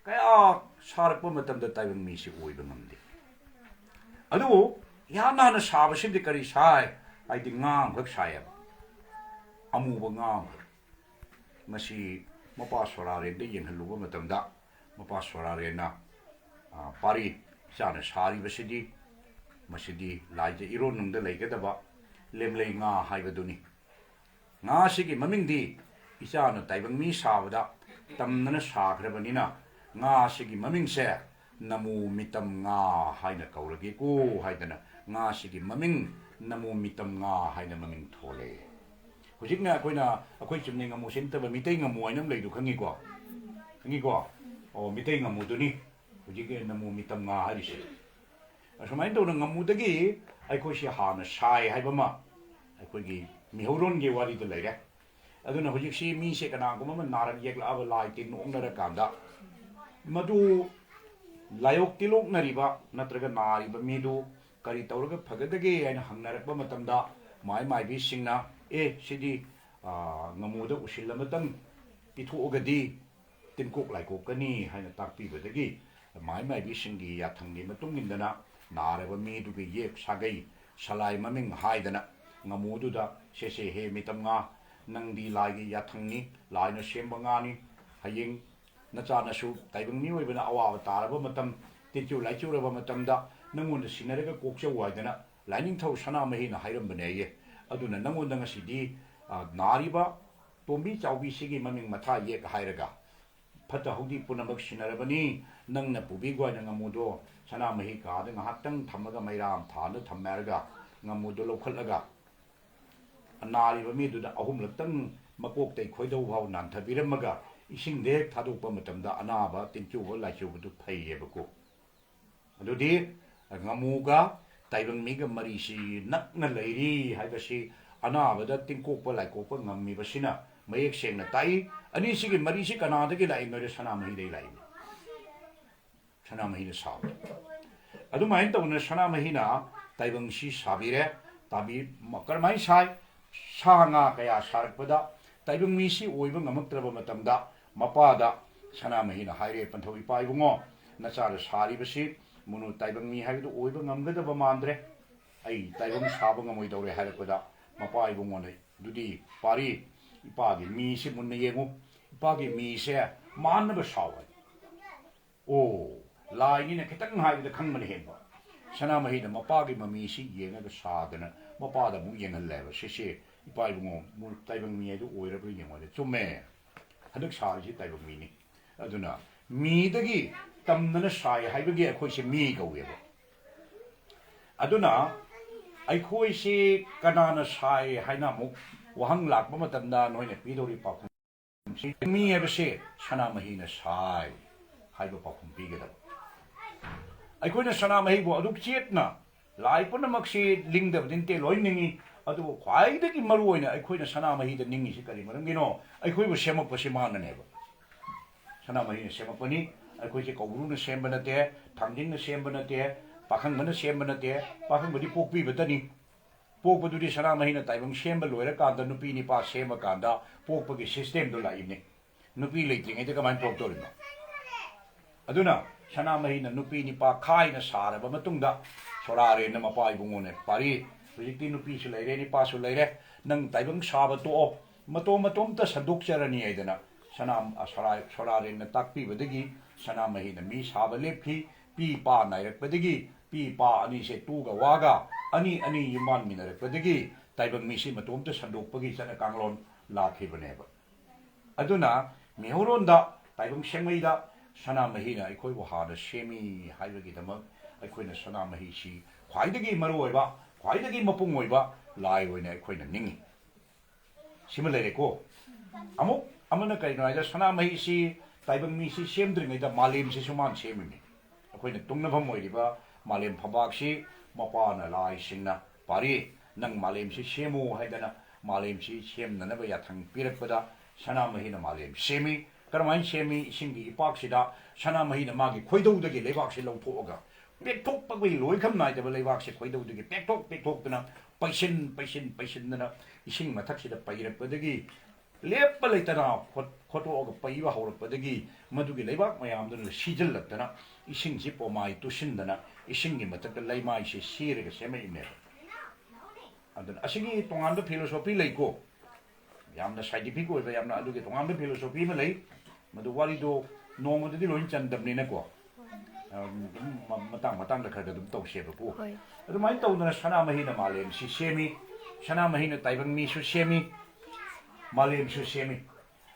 ꯀꯌꯥ ꯁꯥꯔꯛꯄ ꯃꯇꯝꯗ ꯇꯥꯏꯕꯪ ꯃꯤꯁꯤ ꯑꯣꯏꯕ ꯉꯝꯗꯦ꯫ ꯑꯗꯨꯕꯨ ꯏꯍꯥꯟ ꯍꯥꯟꯅ ꯁꯥꯕꯁꯤꯗꯤ ꯀꯔꯤ ꯁꯥꯏ ꯍꯥꯏꯗꯤ ꯉꯥ ꯑꯃꯈꯛ ꯁꯥꯏꯌꯦꯕ, ꯑꯃꯨꯕ ꯉꯥ ꯑꯃꯈꯛ꯫ ꯃꯁꯤ ꯃꯄꯥ ꯁꯣꯔꯥꯔꯦꯟꯗ ꯌꯦꯡꯍꯜꯂꯨꯕ ꯃꯇꯝꯗ, ꯃꯄꯥ ꯁꯣꯔꯥꯔꯦꯟꯅ, ꯑ, "ꯄꯥꯔꯤ, ꯏꯆꯥꯅ ꯁꯥꯔꯤꯕꯁꯤꯗꯤ, ꯃꯁꯤꯗꯤ ꯂꯥꯏꯗ ꯏꯔꯣꯟꯅꯨꯡꯗ ꯂꯩꯒꯗꯕ ꯂꯦꯝꯂꯩ ꯉꯥ ꯍꯥꯏꯕꯗꯨꯅꯤ꯫ ꯉꯥꯁꯤꯒꯤ ꯃꯃꯤꯡꯗꯤ ꯏꯆꯥꯅ ꯇꯥꯏꯕꯪ ꯃꯤ ꯁꯥꯕꯗ ꯇꯝꯗꯅ ꯁꯥꯈ꯭ꯔꯕꯅꯤꯅ, ꯉꯥꯁꯤꯒꯤ ꯃꯃꯤꯡꯁꯦ ꯅꯃꯣ ꯃꯤꯇꯝ ꯉꯥ ꯍꯥꯏꯅ ꯀꯧꯔꯒꯦꯀꯣ" ꯍꯥꯏꯗꯅ, ꯉꯥꯁꯤꯒꯤ ꯃꯃꯤꯡ ꯅꯃꯣ ꯃꯤꯇꯝ ꯉꯥ ꯍꯥꯏꯅ ꯃꯃꯤꯡ ꯊꯣꯜꯂꯦ꯫ ꯍꯧꯖꯤꯛꯅ ꯑꯩꯈꯣꯏꯅ, ꯑꯩꯈꯣꯏ ꯆꯨꯝꯅꯩ ꯉꯥꯃꯨꯁꯦ ꯅꯠꯇꯕ, ꯃꯤꯇꯩ ꯉꯥꯃꯨ ꯍꯥꯏꯅ ꯑꯃ ꯂꯩꯗꯣ ꯈꯪꯉꯤꯀꯣ? ꯈꯪꯉꯤꯀꯣ? ꯑꯣ, ꯃꯤꯇꯩ ꯉꯥꯃꯨꯗꯨꯅꯤ ꯍꯧꯖꯤꯛꯀꯤ ꯅꯃꯣ ꯃꯤꯇꯝ ꯉꯥ ꯍꯥꯏꯔꯤꯁꯦ꯫ ꯑꯁꯨꯃꯥꯏꯅ ꯇꯧꯅ ꯉꯥꯃꯨꯗꯒꯤ ꯑꯩꯈꯣꯏꯁꯦ ꯍꯥꯟꯅ ꯁꯥꯏ ꯍꯥꯏꯕ ꯑꯃ ꯑꯩꯈꯣꯏꯒꯤ ꯃꯤꯍꯧꯔꯣꯟꯒꯤ ꯋꯥꯔꯤꯗ ꯂꯩꯔꯦ꯫ ꯑꯗꯨꯅ ꯍꯧꯖꯤꯛꯁꯤ ꯃꯤꯁꯦ ꯀꯅꯥꯒꯨꯝꯕ ꯑꯃ ꯅꯥꯔꯛ ꯌꯦꯛꯂꯛꯑꯕ, ꯂꯥꯏ ꯇꯤꯟ ꯑꯣꯛꯅꯔꯀꯥꯟꯗ, ꯃꯗꯨ ꯂꯥꯏꯑꯣꯛ ꯇꯤꯜꯂꯣꯛꯅꯔꯤꯕ ꯅꯠꯇ꯭ꯔꯒ ꯅꯥꯔꯤꯕ ꯃꯤꯗꯨ ꯀꯔꯤ ꯇꯧꯔꯒ ꯐꯒꯗꯒꯦ ꯍꯥꯏꯅ ꯍꯪꯅꯔꯛꯄ ꯃꯇꯝꯗ, ꯃꯥꯏ ꯃꯥꯏꯕꯤꯁꯤꯡꯅ, "ꯑꯦ, ꯁꯤꯗꯤ, ꯑ, ꯉꯥꯃꯨꯗ ꯎꯁꯤꯜ ꯑꯃꯇꯪ ꯄꯤꯊꯣꯛꯑꯒꯗꯤ ꯇꯤꯟꯀꯣꯛ ꯂꯥꯏꯀꯣꯛꯀꯅꯤ" ꯍꯥꯏꯅ ꯇꯥꯛꯄꯤꯕꯗꯒꯤ, ꯃꯥꯏ ꯃꯥꯏꯕꯤꯁꯤꯡꯒꯤ ꯌꯥꯊꯪꯒꯤ ꯃꯇꯨꯡ ꯏꯟꯗꯅ ꯅꯥꯔꯕ ꯃꯤꯗꯨꯒꯤ ꯌꯦꯛ ꯁꯥꯒꯩ ꯁꯂꯥꯏ ꯃꯃꯤꯡ ꯍꯥꯏꯗꯅ ꯉꯥꯃꯨꯗꯨꯗ, "ꯁꯦ ꯁꯦ, ꯍꯦ ꯃꯤꯇꯝ ꯉꯥ, ꯅꯪꯗꯤ ꯂꯥꯏꯒꯤ ꯌꯥꯊꯪꯅꯤ, ꯂꯥꯏꯅ ꯁꯦꯝꯕ ꯉꯥꯅꯤ, ꯍꯌꯦꯡ ꯅꯆꯥꯅꯁꯨ ꯇꯥꯏꯕꯪ ꯃꯤꯑꯣꯏꯕꯅ ꯑꯋꯥꯕ ꯇꯥꯔꯕ ꯃꯇꯝ, ꯇꯤꯟꯆꯨ ꯂꯥꯏꯆꯨꯔꯕ ꯃꯇꯝꯗ ꯅꯪꯉꯣꯟꯗ ꯁꯤꯟꯅꯔꯒ ꯀꯣꯛꯆꯧ" ꯍꯥꯏꯗꯅ ꯂꯥꯏꯅꯤꯡꯊꯧ ꯁꯅꯥꯃꯍꯤꯅ ꯍꯥꯏꯔꯝꯕꯅꯦꯌꯦ꯫ ꯑꯗꯨꯅ ꯅꯪꯉꯣꯟꯗ ꯉꯁꯤꯗꯤ, ꯑ, ꯅꯥꯔꯤꯕ ꯇꯣꯝꯕꯤ ꯆꯥꯎꯕꯤꯁꯤꯒꯤ ꯃꯃꯤꯡ ꯃꯊꯥ ꯌꯦꯛ ꯍꯥꯏꯔꯒ, ꯐꯠꯇ ꯍꯥꯎꯗꯤ ꯄꯨꯝꯅꯃꯛ ꯁꯤꯟꯅꯔꯕꯅꯤ, ꯅꯪꯅ ꯄꯨꯕꯤꯒꯣ ꯍꯥꯏꯅ ꯉꯥꯃꯨꯗꯣ ꯁꯅꯥꯃꯍꯤ ꯀꯥꯗ ꯉꯥꯏꯍꯥꯛꯇꯪ ꯊꯝꯃꯒ ꯃꯩꯔꯥ ꯑꯃ ꯊꯥꯅ ꯊꯝꯃꯦ ꯍꯥꯏꯔꯒ, ꯉꯥꯃꯨꯗꯣ ꯂꯧꯈꯠꯂꯒ ꯅꯥꯔꯤꯕ ꯃꯤꯗꯨꯗ ꯑꯍꯨꯝꯂꯛꯇꯪ ꯃꯀꯣꯛꯇꯩ ꯈꯣꯏꯗꯧ ꯐꯥꯎ ꯅꯥꯟꯊꯕꯤꯔꯝꯃꯒ ꯏꯁꯤꯡꯗ ꯍꯦꯛ ꯊꯥꯗꯣꯛꯄ ꯃꯇꯝꯗ ꯑꯅꯥꯕ ꯇꯤꯟꯆꯨꯕ ꯂꯥꯏꯆꯨꯕꯗꯨ ꯐꯩꯌꯦꯕꯀꯣ꯫ ꯑꯗꯨꯗꯤ ꯉꯥꯃꯨꯒ ꯇꯥꯏꯕꯪ ꯃꯤꯒ ꯃꯔꯤꯁꯤ ꯅꯛꯅ ꯂꯩꯔꯤ ꯍꯥꯏꯕꯁꯤ ꯑꯅꯥꯕꯗ ꯇꯤꯟꯀꯣꯛꯄ ꯂꯥꯏꯀꯣꯛꯄ ꯉꯝꯃꯤꯕꯁꯤꯅ ꯃꯌꯦꯛ ꯁꯦꯡꯅ ꯇꯥꯛꯏ꯫ ꯑꯅꯤꯁꯤꯒꯤ ꯃꯔꯤꯁꯤ ꯀꯅꯥꯗꯒꯤ ꯂꯥꯛꯏꯅꯣ ꯍꯥꯏꯔꯦ, ꯁꯅꯥꯃꯍꯤꯗꯒꯤ ꯂꯥꯛꯏꯅꯤ꯫ ꯁꯅꯥꯃꯍꯤꯅ ꯁꯥꯕ꯫ ꯑꯗꯨꯃꯥꯏꯅ ꯇꯧꯅ ꯁꯅꯥꯃꯍꯤꯅ ꯇꯥꯏꯕꯪꯁꯤ ꯁꯥꯕꯤꯔꯦ꯫ ꯇꯥꯕꯤ-, ꯀꯔꯝꯍꯥꯏꯅ ꯁꯥꯏ? ꯁꯥ ꯉꯥ ꯀꯌꯥ ꯁꯥꯔꯛꯄꯗ ꯇꯥꯏꯕꯪ ꯃꯤꯁꯤ ꯑꯣꯏꯕ ꯉꯝꯃꯛꯇ꯭ꯔꯕ ꯃꯇꯝꯗ ꯃꯄꯥꯗ ꯁꯅꯥꯃꯍꯤꯅ ꯍꯥꯏꯔꯦ, "ꯄꯟꯊꯧ ꯏꯄꯥ ꯏꯕꯨꯡꯉꯣ, ꯅꯆꯥꯗ ꯁꯥꯔꯤꯕꯁꯤ ꯃꯨꯅꯨ ꯇꯥꯏꯕꯪ ꯃꯤ ꯍꯥꯏꯕꯗꯨ ꯑꯣꯏꯕ ꯉꯝꯒꯗꯕ ꯃꯥꯟꯗ꯭ꯔꯦ꯫ ꯑꯩ ꯇꯥꯏꯕꯪ ꯁꯥꯕ ꯉꯝꯃꯣꯏꯗꯧꯔꯦ" ꯍꯥꯏꯔꯛꯄꯗ ꯃꯄꯥ ꯏꯕꯨꯡꯉꯣꯅ, "ꯑꯗꯨꯗꯤ ꯄꯥꯔꯤ, ꯏꯄꯥꯒꯤ ꯃꯤꯁꯤ ꯃꯨꯟꯅ ꯌꯦꯡꯉꯨ꯫ ꯅꯨꯄꯥꯒꯤ ꯃꯤꯁꯦ ꯃꯥꯟꯅꯕ ꯁꯥꯎ ꯍꯥꯏ꯫ ꯑꯣ, ꯂꯥꯏꯅꯤꯅ ꯈꯤꯇꯪ ꯍꯥꯏꯕꯗ ꯈꯪꯕꯅ ꯍꯦꯟꯕ꯫ ꯁꯅꯥꯃꯍꯤꯅ ꯃꯄꯥꯒꯤ ꯃꯃꯤꯁꯤ ꯌꯦꯡꯉꯒ ꯁꯥꯗꯅ ꯃꯄꯥꯗ ꯑꯃꯨꯛ ꯌꯦꯡꯍꯜꯂꯦꯕ꯫ "ꯁꯤꯁꯦ ꯏꯄꯥ ꯏꯕꯨꯡꯉꯣ, ꯃꯨ-, ꯇꯥꯏꯕꯪ ꯃꯤ ꯍꯥꯏꯗꯨ ꯑꯣꯏꯔꯕ꯭ꯔꯥ ꯌꯦꯡꯉꯣ" ꯍꯥꯏꯗ꯫ "ꯆꯨꯝꯃꯦ, ꯍꯟꯗꯛ ꯁꯥꯔꯤꯁꯤ ꯇꯥꯏꯕꯪ ꯃꯤꯅꯤ꯫ ꯑꯗꯨꯅ ꯃꯤꯗꯒꯤ ꯇꯝꯗꯅ ꯁꯥꯏ ꯍꯥꯏꯕꯒꯤ ꯑꯩꯈꯣꯏꯁꯦ ꯃꯤ ꯀꯧꯋꯦꯕ꯫ ꯑꯗꯨꯅ ꯑꯩꯈꯣꯏꯁꯤ ꯀꯅꯥꯅ ꯁꯥꯏ ꯍꯥꯏꯅ ꯑꯃꯨꯛ ꯋꯥꯍꯪ ꯂꯥꯛꯄ ꯃꯇꯝꯗ ꯅꯣꯏꯅ ꯄꯤꯗꯧꯔꯤ ꯄꯥꯎꯈꯨꯝ ꯃꯤ ꯍꯥꯏꯕꯁꯦ ꯁꯅꯥꯃꯍꯤꯅ ꯁꯥꯏ ꯍꯥꯏꯕ ꯄꯥꯎꯈꯨꯝ ꯄꯤꯒꯗꯕ꯫ ꯑꯩꯈꯣꯏꯅ ꯁꯅꯥꯃꯍꯤꯕꯨ ꯑꯗꯨꯛ ꯆꯦꯠꯅ, ꯂꯥꯏ ꯄꯨꯝꯅꯃꯛꯁꯤ ꯂꯤꯡꯗꯕꯗꯤ ꯅꯠꯇꯦ, ꯂꯣꯏ ꯅꯤꯡꯉꯤ꯫ ꯑꯗꯨꯕꯨ ꯈ꯭ꯋꯥꯏꯗꯒꯤ ꯃꯔꯨ ꯑꯣꯏꯅ ꯑꯩꯈꯣꯏꯅ ꯁꯅꯥꯃꯍꯤꯗ ꯅꯤꯡꯉꯤꯁꯤ ꯀꯔꯤ ꯃꯔꯝꯒꯤꯅꯣ? ꯑꯩꯈꯣꯏꯕꯨ ꯁꯦꯝꯃꯛꯄꯁꯤ ꯃꯥꯅꯅꯦꯕ꯫ ꯁꯅꯥꯃꯍꯤꯅ ꯁꯦꯝꯃꯛꯄꯅꯤ꯫ ꯑꯩꯈꯣꯏꯁꯦ ꯀꯧꯕ꯭ꯔꯨꯅ ꯁꯦꯝꯕ ꯅꯠꯇꯦ, ꯊꯥꯡꯖꯤꯡꯅ ꯁꯦꯝꯕ ꯅꯠꯇꯦ, ꯄꯥꯈꯪꯕꯅ ꯁꯦꯝꯕ ꯅꯠꯇꯦ꯫ ꯄꯥꯈꯪꯕꯗꯤ ꯄꯣꯛꯄꯤꯕꯇꯅꯤ꯫ ꯄꯣꯛꯄꯗꯨꯗꯤ ꯁꯅꯥꯃꯍꯤꯅ ꯇꯥꯏꯕꯪ ꯁꯦꯝꯕ ꯂꯣꯏꯔꯀꯥꯟꯗ, ꯅꯨꯄꯤ ꯅꯤꯄꯥ ꯁꯦꯝꯃꯀꯥꯟꯗ ꯄꯣꯛꯄꯒꯤ ꯁꯤꯁꯇꯦꯝꯗꯣ ꯂꯥꯛꯏꯕꯅꯤ꯫ ꯅꯨꯄꯤ ꯂꯩꯇ꯭ꯔꯤꯉꯩꯗ ꯀꯃꯥꯏꯅ ꯄꯣꯛꯇꯧꯔꯤꯅꯣ? ꯑꯗꯨꯅ ꯁꯅꯥꯃꯍꯤꯅ ꯅꯨꯄꯤ ꯅꯤꯄꯥ ꯈꯥꯏꯅ ꯁꯥꯔꯕ ꯃꯇꯨꯡꯗ, ꯁꯣꯔꯥꯔꯦꯟꯅ ꯃꯄꯥ ꯏꯕꯨꯡꯉꯣꯅꯦ ꯄꯥꯔꯤ꯫ ꯍꯧꯖꯤꯛꯇꯤ ꯅꯨꯄꯤꯁꯨ ꯂꯩꯔꯦ, ꯅꯤꯄꯥꯁꯨ ꯂꯩꯔꯦ, ꯅꯪ ꯇꯥꯏꯕꯪ ꯁꯥꯕ ꯇꯣꯛꯑꯣ, ꯃꯇꯣꯝ ꯃꯇꯣꯝꯇ ꯁꯟꯗꯣꯛꯆꯔꯅꯤ ꯍꯥꯏꯗꯅ ꯁꯅꯥ-, ꯁꯣꯔꯥ-, ꯁꯣꯔꯥꯔꯦꯟꯅ ꯇꯥꯛꯄꯤꯕꯗꯒꯤ ꯁꯅꯥꯃꯍꯤꯅ ꯃꯤ ꯁꯥꯕ ꯂꯦꯞꯈꯤ꯫ ꯄꯤ ꯄꯥ ꯅꯥꯏꯔꯛꯄꯗꯒꯤ, ꯄꯤ ꯄꯥ ꯑꯅꯤꯁꯦ ꯇꯨꯒ ꯋꯥꯒ ꯑꯅꯤ ꯑꯅꯤ ꯌꯨꯝꯕꯥꯟꯃꯤꯟꯅꯔꯛꯄꯗꯒꯤ ꯇꯥꯏꯕꯪ ꯃꯤꯁꯤ ꯃꯇꯣꯝꯇ ꯁꯟꯗꯣꯛꯄꯒꯤ ꯆꯠꯅ ꯀꯥꯡꯂꯣꯟ ꯂꯥꯛꯈꯤꯕꯅꯦꯕ꯫ ꯑꯗꯨꯅ ꯃꯤꯍꯧꯔꯣꯟꯗ, ꯇꯥꯏꯕꯪ ꯁꯦꯡꯃꯩꯗ ꯁꯅꯥꯃꯍꯤꯅ ꯑꯩꯈꯣꯏꯕꯨ ꯍꯥꯟꯅ ꯁꯦꯝꯃꯤ ꯍꯥꯏꯕꯒꯤꯗꯃꯛ ꯑꯩꯈꯣꯏꯅ ꯁꯅꯥꯃꯍꯤꯁꯤ ꯈ꯭ꯋꯥꯏꯗꯒꯤ ꯃꯔꯨ ꯑꯣꯏꯕ, ꯈ꯭ꯋꯥꯏꯗꯒꯤ ꯃꯄꯨꯡ ꯑꯣꯏꯕ ꯂꯥꯏ ꯑꯣꯏꯅ ꯑꯩꯈꯣꯏꯅ ꯅꯤꯡꯏ꯫ ꯁꯤꯃ ꯂꯩꯔꯦꯀꯣ꯫ ꯑꯃꯨꯛ ꯑꯃꯅ ꯀꯔꯤꯅꯣ ꯍꯥꯏꯗ, ꯁꯅꯥꯃꯍꯤꯁꯤ ꯇꯥꯏꯕꯪ ꯃꯤꯁꯤ ꯁꯦꯝꯗ꯭ꯔꯤꯉꯩꯗ ꯃꯥꯂꯦꯝꯁꯤꯁꯨ ꯃꯥꯅ ꯁꯦꯝꯃꯤꯅꯤ꯫ ꯑꯩꯈꯣꯏꯅ ꯇꯨꯡꯅꯐꯝ ꯑꯣꯏꯔꯤꯕ ꯃꯥꯂꯦꯝ ꯐꯝꯕꯥꯛꯁꯤ ꯃꯄꯥꯅ ꯂꯥꯏꯁꯤꯡꯅ ꯄꯥꯔꯤ, "ꯅꯪ ꯃꯥꯂꯦꯝꯁꯤ ꯁꯦꯝꯃꯨ" ꯍꯥꯏꯗꯅ ꯃꯥꯂꯦꯝꯁꯤ ꯁꯦꯝꯅꯅꯕ ꯌꯥꯊꯪ ꯄꯤꯔꯛꯄꯗ ꯁꯅꯥꯃꯍꯤꯅ ꯃꯥꯂꯦꯝ ꯁꯦꯝꯃꯤ꯫ ꯀꯔꯝꯍꯥꯏꯅ ꯁꯦꯝꯃꯤ? ꯏꯁꯤꯡꯒꯤ ꯏꯄꯥꯛꯁꯤꯗ ꯁꯅꯥꯃꯍꯤꯅ ꯃꯥꯒꯤ ꯈꯣꯏꯗꯧꯗꯒꯤ ꯂꯩꯕꯥꯛꯁꯤ ꯂꯧꯊꯣꯛꯑꯒ ꯄꯦꯛꯊꯣꯛꯄꯒꯤ ꯂꯣꯏꯈꯝ ꯅꯥꯏꯗꯕ ꯂꯩꯕꯥꯛꯁꯦ ꯈꯣꯏꯗꯧꯗꯒꯤ ꯄꯦꯛꯊꯣꯛ ꯄꯦꯛꯊꯣꯛꯇꯅ ꯄꯩꯁꯤꯟ ꯄꯩꯁꯤꯟ ꯄꯩꯁꯤꯟꯗꯅ ꯏꯁꯤꯡ ꯃꯊꯛꯁꯤꯗ ꯄꯩꯔꯛꯄꯗꯒꯤ ꯂꯦꯞꯄ ꯂꯩꯇꯅ ꯈꯣꯠ-, ꯈꯣꯠꯇꯣꯛꯑꯒ ꯄꯩꯕ ꯍꯧꯔꯛꯄꯗꯒꯤ ꯃꯗꯨꯒꯤ ꯂꯩꯕꯥꯛ ꯃꯌꯥꯝꯗꯨꯅ ꯁꯤꯖꯤꯜꯂꯛꯇꯅ ꯏꯁꯤꯡꯁꯤ ꯄꯣꯃꯥꯏ ꯇꯨꯁꯤꯟꯗꯅ ꯏꯁꯤꯡꯒꯤ ꯃꯊꯛꯇ ꯂꯩꯃꯥꯏꯁꯦ ꯁꯤꯔꯒ ꯁꯦꯝꯃꯛꯏꯅꯦꯕ꯫ ꯑꯗꯨꯅ ꯑꯁꯤꯒꯤ ꯇꯣꯉꯥꯟꯕ philosophy ꯂꯩꯀꯣ꯫ ꯌꯥꯝꯅ scientific ꯑꯣꯏꯕ, ꯌꯥꯝꯅ ꯑꯗꯨꯒꯤ ꯇꯣꯉꯥꯟꯕ philosophy ꯑꯃ ꯂꯩ꯫ ꯃꯗꯨ ꯋꯥꯔꯤꯗꯣ ꯅꯣꯡꯃꯗꯗꯤ ꯂꯣꯏ ꯆꯟꯗꯕꯅꯤꯅꯀꯣ, ꯑꯗꯨꯝ ꯃ-, ꯃꯇꯥꯡ ꯃꯇꯥꯡꯗ ꯈꯔ ꯈꯔ ꯑꯗꯨꯝ ꯇꯧꯁꯦꯕꯀꯣ꯫ ꯍꯣꯏ꯫ ꯑꯗꯨꯃꯥꯏꯅ ꯇꯧꯗꯅ ꯁꯅꯥꯃꯍꯤꯅ ꯃꯥꯂꯦꯝꯁꯤ ꯁꯦꯝꯃꯤ, ꯁꯅꯥꯃꯍꯤꯅ ꯇꯥꯏꯕꯪ ꯃꯤꯁꯨ ꯁꯦꯝꯃꯤ, ꯃꯥꯂꯦꯝꯁꯨ ꯁꯦꯝꯃꯤ,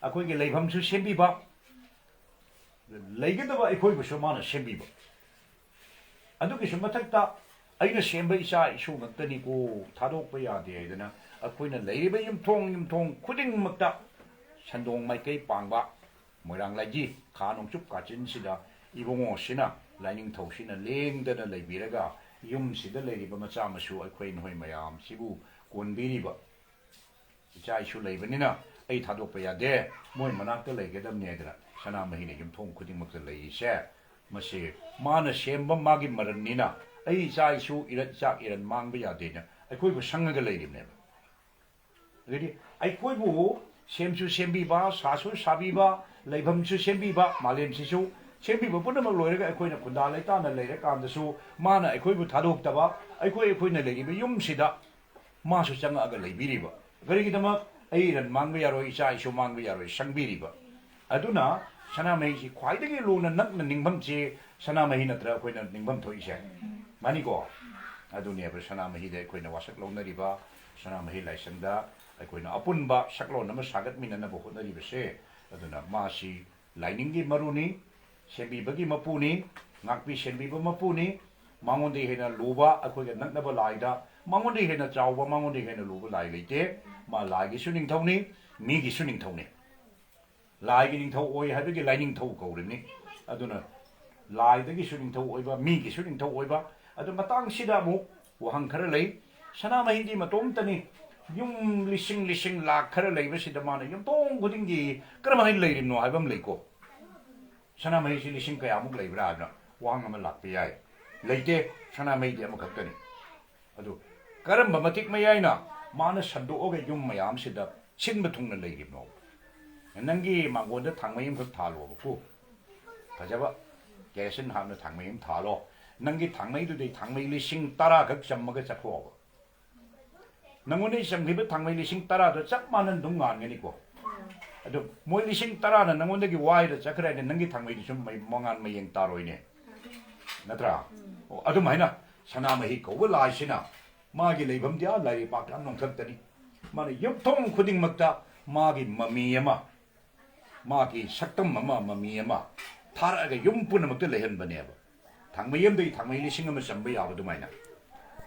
ꯑꯩꯈꯣꯏꯒꯤ ꯂꯩꯐꯝꯁꯨ ꯁꯦꯝꯕꯤꯕ, ꯂꯩꯒꯗꯕ ꯑꯩꯈꯣꯏꯕꯨꯁꯨ ꯃꯥꯅ ꯁꯦꯝꯕꯤꯕ꯫ ꯑꯗꯨꯒꯤꯁꯨ ꯃꯊꯛꯇ ꯑꯩꯅ ꯁꯦꯝꯕ ꯏꯆꯥ ꯏꯁꯨ ꯉꯛꯇꯅꯤꯀꯣ, ꯊꯥꯗꯣꯛꯄ ꯌꯥꯗꯦ ꯍꯥꯏꯗꯅ ꯑꯩꯈꯣꯏꯅ ꯂꯩꯔꯤꯕ ꯌꯨꯝꯊꯣꯡ ꯌꯨꯝꯊꯣꯡ ꯈꯨꯗꯤꯡꯃꯛꯇ ꯁꯟꯗꯣꯡ ꯃꯥꯏꯀꯩ ꯄꯥꯡꯕ ꯃꯣꯏꯔꯥꯡ ꯂꯥꯏꯖꯤ ꯈꯥ ꯅꯣꯡꯆꯨꯞ ꯀꯥꯆꯤꯟꯁꯤꯗ ꯏꯕꯨꯡꯉꯣꯁꯤꯅ, ꯂꯥꯏꯅꯤꯡꯊꯧꯁꯤꯅ ꯂꯦꯡꯗꯅ ꯂꯩꯕꯤꯔꯒ ꯌꯨꯝꯁꯤꯗ ꯂꯩꯔꯤꯕ ꯃꯆꯥ ꯃꯁꯨ ꯑꯩꯈꯣꯏ ꯅꯈꯣꯏ ꯃꯌꯥꯝꯁꯤꯕꯨ ꯀꯣꯟꯕꯤꯔꯤꯕ ꯏꯆꯥ ꯏꯁꯨ ꯂꯩꯕꯅꯤꯅ ꯑꯩ ꯊꯥꯗꯣꯛꯄ ꯌꯥꯗꯦ, ꯃꯣꯏ ꯃꯅꯥꯛꯇ ꯂꯩꯒꯗꯕꯅꯤ ꯍꯥꯏꯗꯅ ꯁꯅꯥꯃꯍꯤꯅ ꯌꯨꯝꯊꯣꯡ ꯈꯨꯗꯤꯡꯃꯛꯇ ꯂꯩꯔꯤꯁꯦ, ꯃꯁꯤ ꯃꯥꯅ ꯁꯦꯝꯕ ꯃꯥꯒꯤ ꯃꯔꯟꯅꯤꯅ ꯑꯩ ꯏꯆꯥ ꯏꯁꯨ ꯏꯔꯠ ꯏꯆꯥꯛ ꯏꯔꯟ ꯃꯥꯡꯕ ꯌꯥꯗꯦꯅ ꯑꯩꯈꯣꯏꯕꯨ ꯁꯪꯉꯒ ꯂꯩꯔꯤꯕꯅꯦꯕ꯫ ꯑꯗꯨꯗꯤ ꯑꯩꯈꯣꯏꯕꯨ ꯁꯦꯝꯁꯨ ꯁꯦꯝꯕꯤꯕ, ꯁꯥꯁꯨ ꯁꯥꯕꯤꯕ, ꯂꯩꯐꯝꯁꯨ ꯁꯦꯝꯕꯤꯕ, ꯃꯥꯂꯦꯝꯁꯤꯁꯨ ꯁꯦꯝꯕꯤꯕ ꯄꯨꯝꯅꯃꯛ ꯂꯣꯏꯔꯒ ꯑꯩꯈꯣꯏꯅ ꯈꯨꯟꯗꯥ ꯂꯩꯇꯥꯅ ꯂꯩꯔꯀꯥꯟꯗꯁꯨ ꯃꯥꯅ ꯑꯩꯈꯣꯏꯕꯨ ꯊꯥꯗꯣꯛꯇꯕ, ꯑꯩꯈꯣꯏ ꯑꯩꯈꯣꯏꯅ ꯂꯩꯔꯤꯕ ꯌꯨꯝꯁꯤꯗ ꯃꯥꯁꯨ ꯆꯪꯉꯛꯑꯒ ꯂꯩꯕꯤꯔꯤꯕ꯫ ꯀꯔꯤꯒꯤꯗꯃꯛ? ꯑꯩ ꯏꯔꯟ ꯃꯥꯡꯕ ꯌꯥꯔꯣꯏ, ꯏꯆꯥ ꯏꯁꯨ ꯃꯥꯡꯕ ꯌꯥꯔꯣꯏ, ꯁꯪꯕꯤꯔꯤꯕ꯫ ꯑꯗꯨꯅ ꯁꯅꯥꯃꯍꯤꯁꯤ ꯈ꯭ꯋꯥꯏꯗꯒꯤ ꯂꯨꯅ ꯅꯛꯅ ꯅꯤꯡꯐꯝꯁꯤ ꯁꯅꯥꯃꯍꯤ ꯅꯠꯇ꯭ꯔꯥ ꯑꯩꯈꯣꯏꯅ ꯅꯤꯡꯐꯝ ꯊꯣꯛꯏꯁꯦ? ꯃꯥꯅꯤꯀꯣ? ꯑꯗꯨꯅꯦꯕ ꯁꯅꯥꯃꯍꯤꯗ ꯑꯩꯈꯣꯏꯅ ꯋꯥꯁꯛ ꯂꯧꯅꯔꯤꯕ, ꯁꯅꯥꯃꯍꯤ ꯂꯥꯏꯁꯪꯗ ꯑꯩꯈꯣꯏꯅ ꯑꯄꯨꯟꯕ ꯁꯛꯂꯣꯟ ꯑꯃ ꯁꯥꯒꯠꯃꯤꯟꯅꯅꯕ ꯍꯣꯠꯅꯔꯤꯕꯁꯦ꯫ ꯑꯗꯨꯅ ꯃꯥꯁꯤ ꯂꯥꯏꯅꯤꯡꯒꯤ ꯃꯔꯨꯅꯤ, ꯁꯦꯝꯕꯤꯕꯒꯤ ꯃꯄꯨꯅꯤ, ꯉꯥꯛꯄꯤ ꯁꯦꯟꯕꯤꯕ ꯃꯄꯨꯅꯤ꯫ ꯃꯉꯣꯟꯗꯒꯤ ꯍꯦꯟꯅ ꯂꯨꯕ, ꯑꯩꯈꯣꯏꯒ ꯅꯛꯅꯕ ꯂꯥꯏꯗ ꯃꯉꯣꯟꯗꯒꯤ ꯍꯦꯟꯅ ꯆꯥꯎꯕ, ꯃꯉꯣꯟꯗꯒꯤ ꯍꯦꯟꯅ ꯂꯨꯕ ꯂꯥꯏ ꯂꯩꯇꯦ꯫ ꯃꯥ ꯂꯥꯏꯒꯤꯁꯨ ꯅꯤꯡꯊꯧꯅꯤ, ꯃꯤꯒꯤꯁꯨ ꯅꯤꯡꯊꯧꯅꯤ꯫ ꯂꯥꯏꯒꯤ ꯅꯤꯡꯊꯧ ꯑꯣꯏ ꯍꯥꯏꯕꯒꯤ ꯂꯥꯏꯅꯤꯡꯊꯧ ꯀꯧꯔꯤꯕꯅꯤ꯫ ꯑꯗꯨꯅ ꯂꯥꯏꯗꯒꯤꯁꯨ ꯅꯤꯡꯊꯧ ꯑꯣꯏꯕ, ꯃꯤꯒꯤꯁꯨ ꯅꯤꯡꯊꯧ ꯑꯣꯏꯕ꯫ ꯑꯗꯨ ꯃꯇꯥꯡꯁꯤꯗ ꯑꯃꯨꯛ ꯋꯥꯍꯪ ꯈꯔ ꯂꯩ꯫ ꯁꯅꯥꯃꯍꯤꯗꯤ ꯃꯇꯣꯝꯇꯅꯤ, ꯌꯨꯝ ꯂꯤꯁꯤꯡ ꯂꯤꯁꯤꯡ ꯂꯥꯛ ꯈꯔ ꯂꯩꯕꯁꯤꯗ ꯃꯥꯅ ꯌꯨꯝꯊꯣꯡ ꯈꯨꯗꯤꯡꯒꯤ ꯀꯔꯝꯍꯥꯏꯅ ꯂꯩꯔꯤꯕꯅꯣ ꯍꯥꯏꯕ ꯑꯃ ꯂꯩꯀꯣ꯫ ꯁꯅꯥꯃꯍꯤꯁꯤ ꯂꯤꯁꯤꯡ ꯀꯌꯥꯃꯨꯛ ꯂꯩꯕ꯭ꯔꯥ ꯍꯥꯏꯕꯅ ꯋꯥꯍꯪ ꯑꯃ ꯂꯥꯛꯄ ꯌꯥꯏ꯫ ꯂꯩꯇꯦ, ꯁꯅꯥꯃꯍꯤꯗꯤ ꯑꯃꯈꯛꯇꯅꯤ꯫ ꯑꯗꯨ ꯀꯔꯝꯕ ꯃꯇꯤꯛ ꯃꯌꯥꯏꯅ ꯃꯥꯅ ꯁꯟꯗꯣꯛꯑꯒ ꯌꯨꯝ ꯃꯌꯥꯝꯁꯤꯗ ꯁꯤꯟꯕ ꯊꯨꯡꯅ ꯂꯩꯔꯤꯕꯅꯣ? ꯅꯪꯒꯤ ꯃꯥꯡꯒꯣꯟꯗ ꯊꯥꯡꯃꯩ ꯑꯃꯈꯛ ꯊꯥꯜꯂꯣꯕꯀꯣ, ꯐꯖꯕ ꯀꯦꯔꯣꯁꯤꯟ ꯍꯥꯞꯅ ꯊꯥꯡꯃꯩ ꯑꯃ ꯊꯥꯜꯂꯣ꯫ ꯅꯪꯒꯤ ꯊꯥꯡꯃꯩꯗꯨꯗꯩ ꯊꯥꯡꯃꯩ ꯂꯤꯁꯤꯡ ꯇꯔꯥ ꯈꯛ ꯆꯝꯃꯒ ꯆꯠꯈꯣꯕ꯫ ꯅꯪꯉꯣꯟꯗꯒꯤ ꯆꯪꯈꯤꯕ ꯊꯥꯡꯃꯩ ꯂꯤꯁꯤꯡ ꯇꯔꯥꯗꯣ ꯆꯞ ꯃꯥꯟꯅꯅ ꯑꯗꯨꯝ ꯉꯥꯟꯒꯅꯤꯀꯣ꯫ ꯑꯗꯣ ꯃꯣꯏ ꯂꯤꯁꯤꯡ ꯇꯔꯥꯅ ꯅꯪꯉꯣꯟꯗꯒꯤ ꯋꯥꯏꯔ ꯆꯠꯈ꯭ꯔꯦꯅꯦ, ꯅꯪꯒꯤ ꯊꯥꯡꯃꯩꯗꯨꯁꯨ ꯃꯩ-, ꯃꯉꯥꯟ ꯃꯌꯦꯡ ꯇꯥꯔꯣꯏꯅꯦ, ꯅꯠꯇ꯭ꯔꯥ? ꯑꯣ, ꯑꯗꯨꯃꯥꯏꯅ ꯁꯅꯥꯃꯍꯤ ꯀꯧꯕ ꯂꯥꯏꯁꯤꯅ ꯃꯥꯒꯤ ꯂꯩꯐꯝꯗꯤ ꯑꯥ ꯂꯥꯏꯔꯩꯄꯥꯛꯀꯤ ꯑꯥ ꯅꯣꯡꯊꯛꯇꯅꯤ꯫ ꯃꯥꯅ ꯌꯨꯝꯊꯣꯡ ꯈꯨꯗꯤꯡꯃꯛꯇ ꯃꯥꯒꯤ ꯃꯃꯤ ꯑꯃ, ꯃꯥꯒꯤ ꯁꯛꯇꯝ ꯑꯃ, ꯃꯃꯤ ꯑꯃ ꯊꯥꯔꯛꯑꯒ ꯌꯨꯝ ꯄꯨꯝꯅꯃꯛꯇ ꯂꯩꯍꯟꯕꯅꯦꯕ꯫ ꯊꯥꯡꯃꯩ ꯑꯃꯗꯒꯤ ꯊꯥꯡꯃꯩ ꯂꯤꯁꯤꯡ ꯑꯃ ꯆꯝꯕ ꯌꯥꯕ ꯑꯗꯨꯃꯥꯏꯅ꯫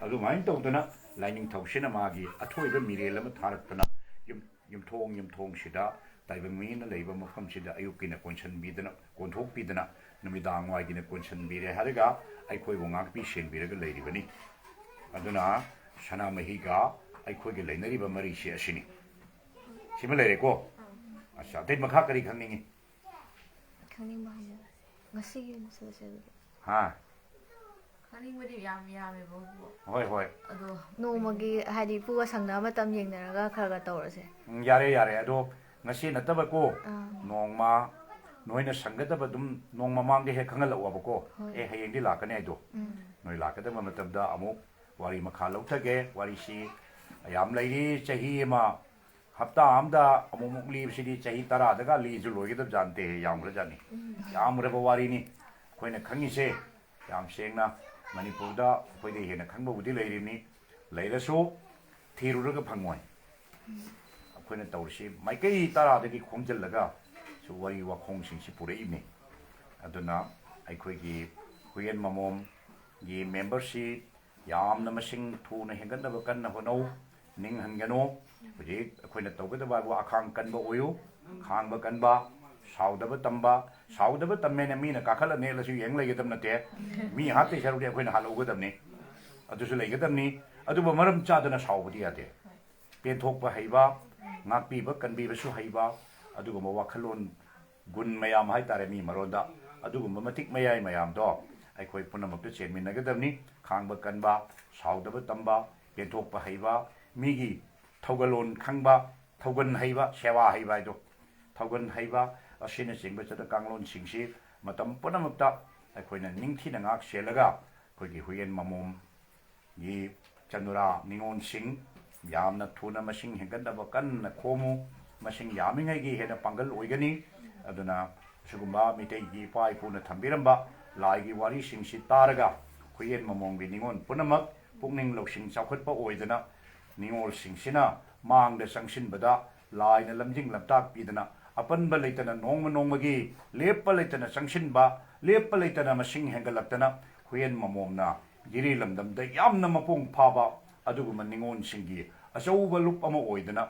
ꯑꯗꯨꯃꯥꯏꯅ ꯇꯧꯗꯅ ꯂꯥꯏꯅꯤꯡꯊꯧꯁꯤꯅ ꯃꯥꯒꯤ ꯑꯊꯣꯏꯕ ꯃꯤꯔꯦꯜ ꯑꯃ ꯊꯥꯔꯛꯇꯅ ꯌꯨꯝ-, ꯌꯨꯝꯊꯣꯡ ꯌꯨꯝꯊꯣꯡꯁꯤꯗ ꯇꯥꯏꯕꯪ ꯃꯤꯅ ꯂꯩꯕ ꯃꯐꯝꯁꯤꯗ ꯑꯌꯨꯛꯀꯤꯅ ꯀꯣꯟꯁꯤꯟꯕꯤꯗꯅ, ꯀꯣꯟꯊꯣꯛꯄꯤꯗꯅ, ꯅꯨꯃꯤꯗꯥꯡ ꯋꯥꯏꯒꯤꯅ ꯀꯣꯟꯁꯤꯟꯕꯤꯔꯦ ꯍꯥꯏꯔꯒ ꯑꯩꯈꯣꯏꯕꯨ ꯉꯥꯛꯄꯤ ꯁꯦꯟꯕꯤꯔꯒ ꯂꯩꯔꯤꯕꯅꯤ꯫ ꯑꯗꯨꯅ ꯁꯅꯥꯃꯍꯤꯒ ꯑꯩꯈꯣꯏꯒ ꯂꯩꯅꯔꯤꯕ ꯃꯔꯤꯁꯤ ꯑꯁꯤꯅꯤ꯫ ꯁꯤꯃ ꯂꯩꯔꯦꯀꯣ꯫ ꯑꯁ, ꯑꯇꯩ ꯃꯈꯥ ꯀꯔꯤ ꯈꯪꯅꯤꯡꯉꯤ? ꯈꯪꯅꯤꯡꯕ ꯍꯪꯖꯔꯁꯦ꯫ ꯉꯁꯤꯒꯤ ꯑꯣꯏꯅ ꯁꯤꯗꯁꯦ ꯑꯗꯨꯗꯤ꯫ ꯍꯥ? ꯈꯪꯅꯤꯡꯕꯗꯤ ꯌꯥꯝ ꯌꯥꯝꯃꯦꯕ ꯍꯧꯖꯤꯛꯐꯥꯎ꯫ ꯍꯣꯏ, ꯍꯣꯏ꯫ ꯑꯗꯣ ꯅꯣꯡꯃꯒꯤ ꯍꯥꯏꯗꯤ ꯏꯄꯨꯒ ꯁꯪꯅꯕ ꯃꯇꯝ ꯌꯦꯡꯅꯔꯒ ꯈꯔ ꯈꯔ ꯇꯧꯔꯁꯦ꯫ ꯎꯝ, ꯌꯥꯔꯦ, ꯌꯥꯔꯦ꯫ ꯑꯗꯣ ꯉꯁꯤ ꯅꯠꯇꯕꯀꯣ, ꯑꯥ꯫ ꯅꯣꯡꯃ ꯅꯣꯏꯅ ꯁꯪꯒꯗꯕ ꯑꯗꯨꯝ ꯅꯣꯡꯃ ꯃꯃꯥꯡꯗ ꯍꯦꯛ ꯈꯪꯍꯜꯂꯛꯑꯣꯕꯀꯣ꯫ ꯍꯣꯏ꯫ ꯑꯦ, ꯍꯌꯦꯡꯗꯤ ꯂꯥꯛꯀꯅꯤ ꯍꯥꯏꯗꯣ꯫ ꯎꯝ꯫ ꯅꯣꯏ ꯂꯥꯛꯀꯗꯕ ꯃꯇꯝꯗ ꯑꯃꯨꯛ ꯋꯥꯔꯤ ꯃꯈꯥ ꯂꯧꯊꯒꯦ꯫ ꯋꯥꯔꯤꯁꯤ ꯌꯥꯝ ꯂꯩꯔꯤ꯫ ꯆꯍꯤ ꯑꯃ, ꯍꯞꯇꯥ ꯑꯃꯗ ꯑꯃꯨꯛꯃꯨꯛ ꯂꯤꯕꯁꯤꯗꯤ ꯆꯍꯤ ꯇꯔꯥꯗꯒ ꯂꯤꯁꯨ ꯂꯣꯏꯒꯗꯕ ꯖꯥꯠ ꯅꯠꯇꯦ꯫ ꯌꯥꯝꯈ꯭ꯔꯖꯥꯠꯅꯤ꯫ ꯌꯥꯝꯈ꯭ꯔꯕ ꯋꯥꯔꯤꯅꯤ꯫ ꯑꯩꯈꯣꯏꯅ ꯈꯪꯉꯤꯁꯦ ꯌꯥꯝ ꯁꯦꯡꯅ ꯃꯅꯤꯄꯨꯔꯗ ꯑꯩꯈꯣꯏꯗꯩ ꯍꯦꯟꯅ ꯈꯪꯕꯕꯨꯗꯤ ꯂꯩꯔꯤꯕꯅꯤ꯫ ꯂꯩꯔꯁꯨ ꯊꯤꯔꯨꯔꯒ ꯐꯪꯉꯣꯏ꯫ ꯑꯩꯈꯣꯏꯅ ꯇꯧꯔꯤꯁꯤ ꯃꯥꯏꯀꯩ ꯇꯔꯥꯗꯒꯤ ꯈꯣꯝꯖꯤꯜꯂꯒ ꯁꯨ ꯋꯥꯔꯤ ꯋꯥꯈꯣꯡꯁꯤꯡꯁꯤ ꯄꯨꯔꯛꯏꯕꯅꯤ꯫ ꯑꯗꯨꯅ ꯑꯩꯈꯣꯏꯒꯤ ꯍꯨꯏꯌꯦꯟ ꯃꯃꯣꯝꯒꯤ ꯃꯦꯝꯕꯔꯁꯤ ꯌꯥꯝꯅ ꯃꯁꯤꯡ ꯊꯨꯅ ꯍꯦꯟꯒꯠꯅꯕ ꯀꯟꯅ ꯍꯣꯠꯅꯧ꯫ ꯅꯤꯡꯍꯟꯒꯅꯨ꯫ ꯍꯧꯖꯤꯛ ꯑꯩꯈꯣꯏꯅ ꯇꯧꯒꯗꯕ ꯍꯥꯏꯕꯨ ꯑꯈꯥꯡ ꯀꯟꯕ ꯑꯣꯏꯌꯨ꯫ ꯈꯥꯡꯕ ꯀꯟꯕ, ꯁꯥꯎꯗꯕ ꯇꯝꯕ꯫ ꯁꯥꯎꯗꯕ ꯇꯝꯃꯦꯅ ꯃꯤꯅ ꯀꯥꯈꯠꯂ ꯅꯦꯠꯂꯁꯨ ꯌꯦꯡ ꯂꯩꯒꯗꯕ ꯅꯠꯇꯦ꯫ ꯃꯤ ꯍꯥꯠꯇꯣꯏ ꯁꯔꯨꯛꯇꯤ ꯑꯩꯈꯣꯏꯅ ꯍꯥꯠꯍꯧꯒꯗꯕꯅꯤ꯫ ꯑꯗꯨꯁꯨ ꯂꯩꯒꯗꯕꯅꯤ꯫ ꯑꯗꯨꯕꯨ ꯃꯔꯝ ꯆꯥꯗꯅ ꯁꯥꯎꯕꯗꯤ ꯌꯥꯗꯦ꯫ ꯄꯦꯟꯊꯣꯛꯄ ꯍꯩꯕ, ꯉꯥꯛꯄꯤꯕ ꯀꯟꯕꯤꯕꯁꯨ ꯍꯩꯕ, ꯑꯗꯨꯒꯨꯝꯕ ꯋꯥꯈꯜꯂꯣꯟ, ꯒꯨꯟ ꯃꯌꯥꯝ ꯍꯥꯏꯇꯥꯔꯦ ꯃꯤ ꯃꯔꯣꯟꯗ, ꯑꯗꯨꯒꯨꯝꯕ ꯃꯇꯤꯛ ꯃꯌꯥꯏ ꯃꯌꯥꯝꯗꯣ ꯑꯩꯈꯣꯏ ꯄꯨꯝꯅꯃꯛꯇ ꯆꯦꯟꯃꯤꯟꯅꯒꯗꯕꯅꯤ꯫ ꯈꯥꯡꯕ ꯀꯟꯕ, ꯁꯥꯎꯗꯕ ꯇꯝꯕ, ꯄꯦꯟꯊꯣꯛꯄ ꯍꯩꯕ, ꯃꯤꯒꯤ ꯊꯧꯒꯜꯂꯣꯟ ꯈꯪꯕ, ꯊꯧꯒꯟ ꯍꯩꯕ, ꯁꯦꯕꯥ ꯍꯩꯕ ꯍꯥꯏꯗꯣ, ꯊꯧꯒꯟ ꯍꯩꯕ ꯑꯁꯤꯅꯆꯤꯡꯕ ꯆꯠꯅ ꯀꯥꯡꯂꯣꯟꯁꯤꯡꯁꯤ ꯃꯇꯝ ꯄꯨꯝꯅꯃꯛꯇ ꯑꯩꯈꯣꯏꯅ ꯅꯤꯡꯊꯤꯅ ꯉꯥꯛ ꯁꯦꯜꯂꯒ ꯑꯩꯈꯣꯏꯒꯤ ꯍꯨꯏꯌꯦꯟ ꯃꯃꯣꯝꯒꯤ ꯆꯅꯨꯔꯥ ꯅꯤꯉꯣꯜꯁꯤꯡ ꯌꯥꯝꯅ ꯊꯨꯅ ꯃꯁꯤꯡ ꯍꯦꯟꯒꯠꯅꯕ ꯀꯟꯅ ꯈꯣꯝꯃꯨ꯫ ꯃꯁꯤꯡ ꯌꯥꯝꯃꯤꯉꯩꯒꯤ ꯍꯦꯟꯅ ꯄꯥꯡꯒꯜ ꯑꯣꯏꯒꯅꯤ꯫ ꯑꯗꯨꯅ ꯁꯤꯒꯨꯝꯕ ꯃꯤꯇꯩꯒꯤ ꯏꯄꯥ ꯏꯄꯨꯅ ꯊꯝꯕꯤꯔꯝꯕ ꯂꯥꯏꯒꯤ ꯋꯥꯔꯤꯁꯤꯡꯁꯤ ꯇꯥꯔꯒ ꯍꯨꯏꯌꯦꯟ ꯃꯃꯣꯝꯒꯤ ꯅꯤꯉꯣꯜ ꯄꯨꯝꯅꯃꯛ ꯄꯨꯛꯅꯤꯡ ꯂꯧꯁꯤꯡ ꯆꯥꯎꯈꯠꯄ ꯑꯣꯏꯗꯅ ꯅꯤꯉꯣꯜꯁꯤꯡꯁꯤꯅ ꯃꯥꯡꯗ ꯆꯪꯁꯤꯟꯕꯗ ꯂꯥꯏꯅ ꯂꯝꯖꯤꯡ ꯂꯝꯇꯥꯛ ꯄꯤꯗꯅ ꯑꯄꯟꯕ ꯂꯩꯇꯅ ꯅꯣꯡꯃ ꯅꯣꯡꯃꯒꯤ ꯂꯦꯞꯄ ꯂꯩꯇꯅ ꯆꯪꯁꯤꯟꯕ, ꯂꯦꯞꯄ ꯂꯩꯇꯅ ꯃꯁꯤꯡ ꯍꯦꯟꯒꯠꯂꯛꯇꯅ ꯍꯨꯏꯌꯦꯟ ꯃꯃꯣꯝꯅ ꯖꯤꯔꯤ ꯂꯝꯗꯝꯗ ꯌꯥꯝꯅ ꯃꯄꯨꯡ ꯐꯥꯕ ꯑꯗꯨꯒꯨꯝꯕ ꯅꯤꯉꯣꯜꯁꯤꯡꯒꯤ ꯑꯆꯧꯕ ꯂꯨꯞ ꯑꯃ ꯑꯣꯏꯗꯅ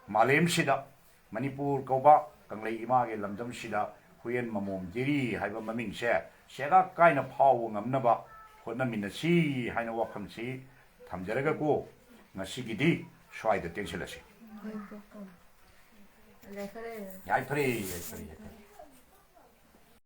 ꯃꯥꯂꯦꯝꯁꯤꯗ ꯃꯅꯤꯄꯨꯔ ꯀꯧꯕ ꯀꯪꯂꯩ ꯏꯃꯥꯒꯤ ꯂꯝꯗꯝꯁꯤꯗ ꯍꯨꯏꯌꯦꯟ ꯃꯃꯣꯝ ꯖꯤꯔꯤ ꯍꯥꯏꯕ ꯃꯃꯤꯡꯁꯦ ꯁꯦꯒꯥꯛ ꯀꯥꯏꯅ ꯐꯥꯎꯕ ꯉꯝꯅꯕ ꯍꯣꯠꯅꯃꯤꯟꯅꯁꯤ ꯍꯥꯏꯅ ꯋꯥꯐꯝꯁꯤ ꯊꯝꯖꯔꯒꯀꯣ, ꯉꯁꯤꯒꯤꯗꯤ ꯁ꯭ꯋꯥꯏꯗ ꯇꯦꯟꯁꯤꯜꯂꯁꯤ꯫ ꯌꯥꯏꯐꯔꯦ꯫ ꯌꯥꯏꯐꯔꯦ, ꯌꯥꯏꯐꯔꯦ, ꯌꯥꯏꯐꯔꯦ꯫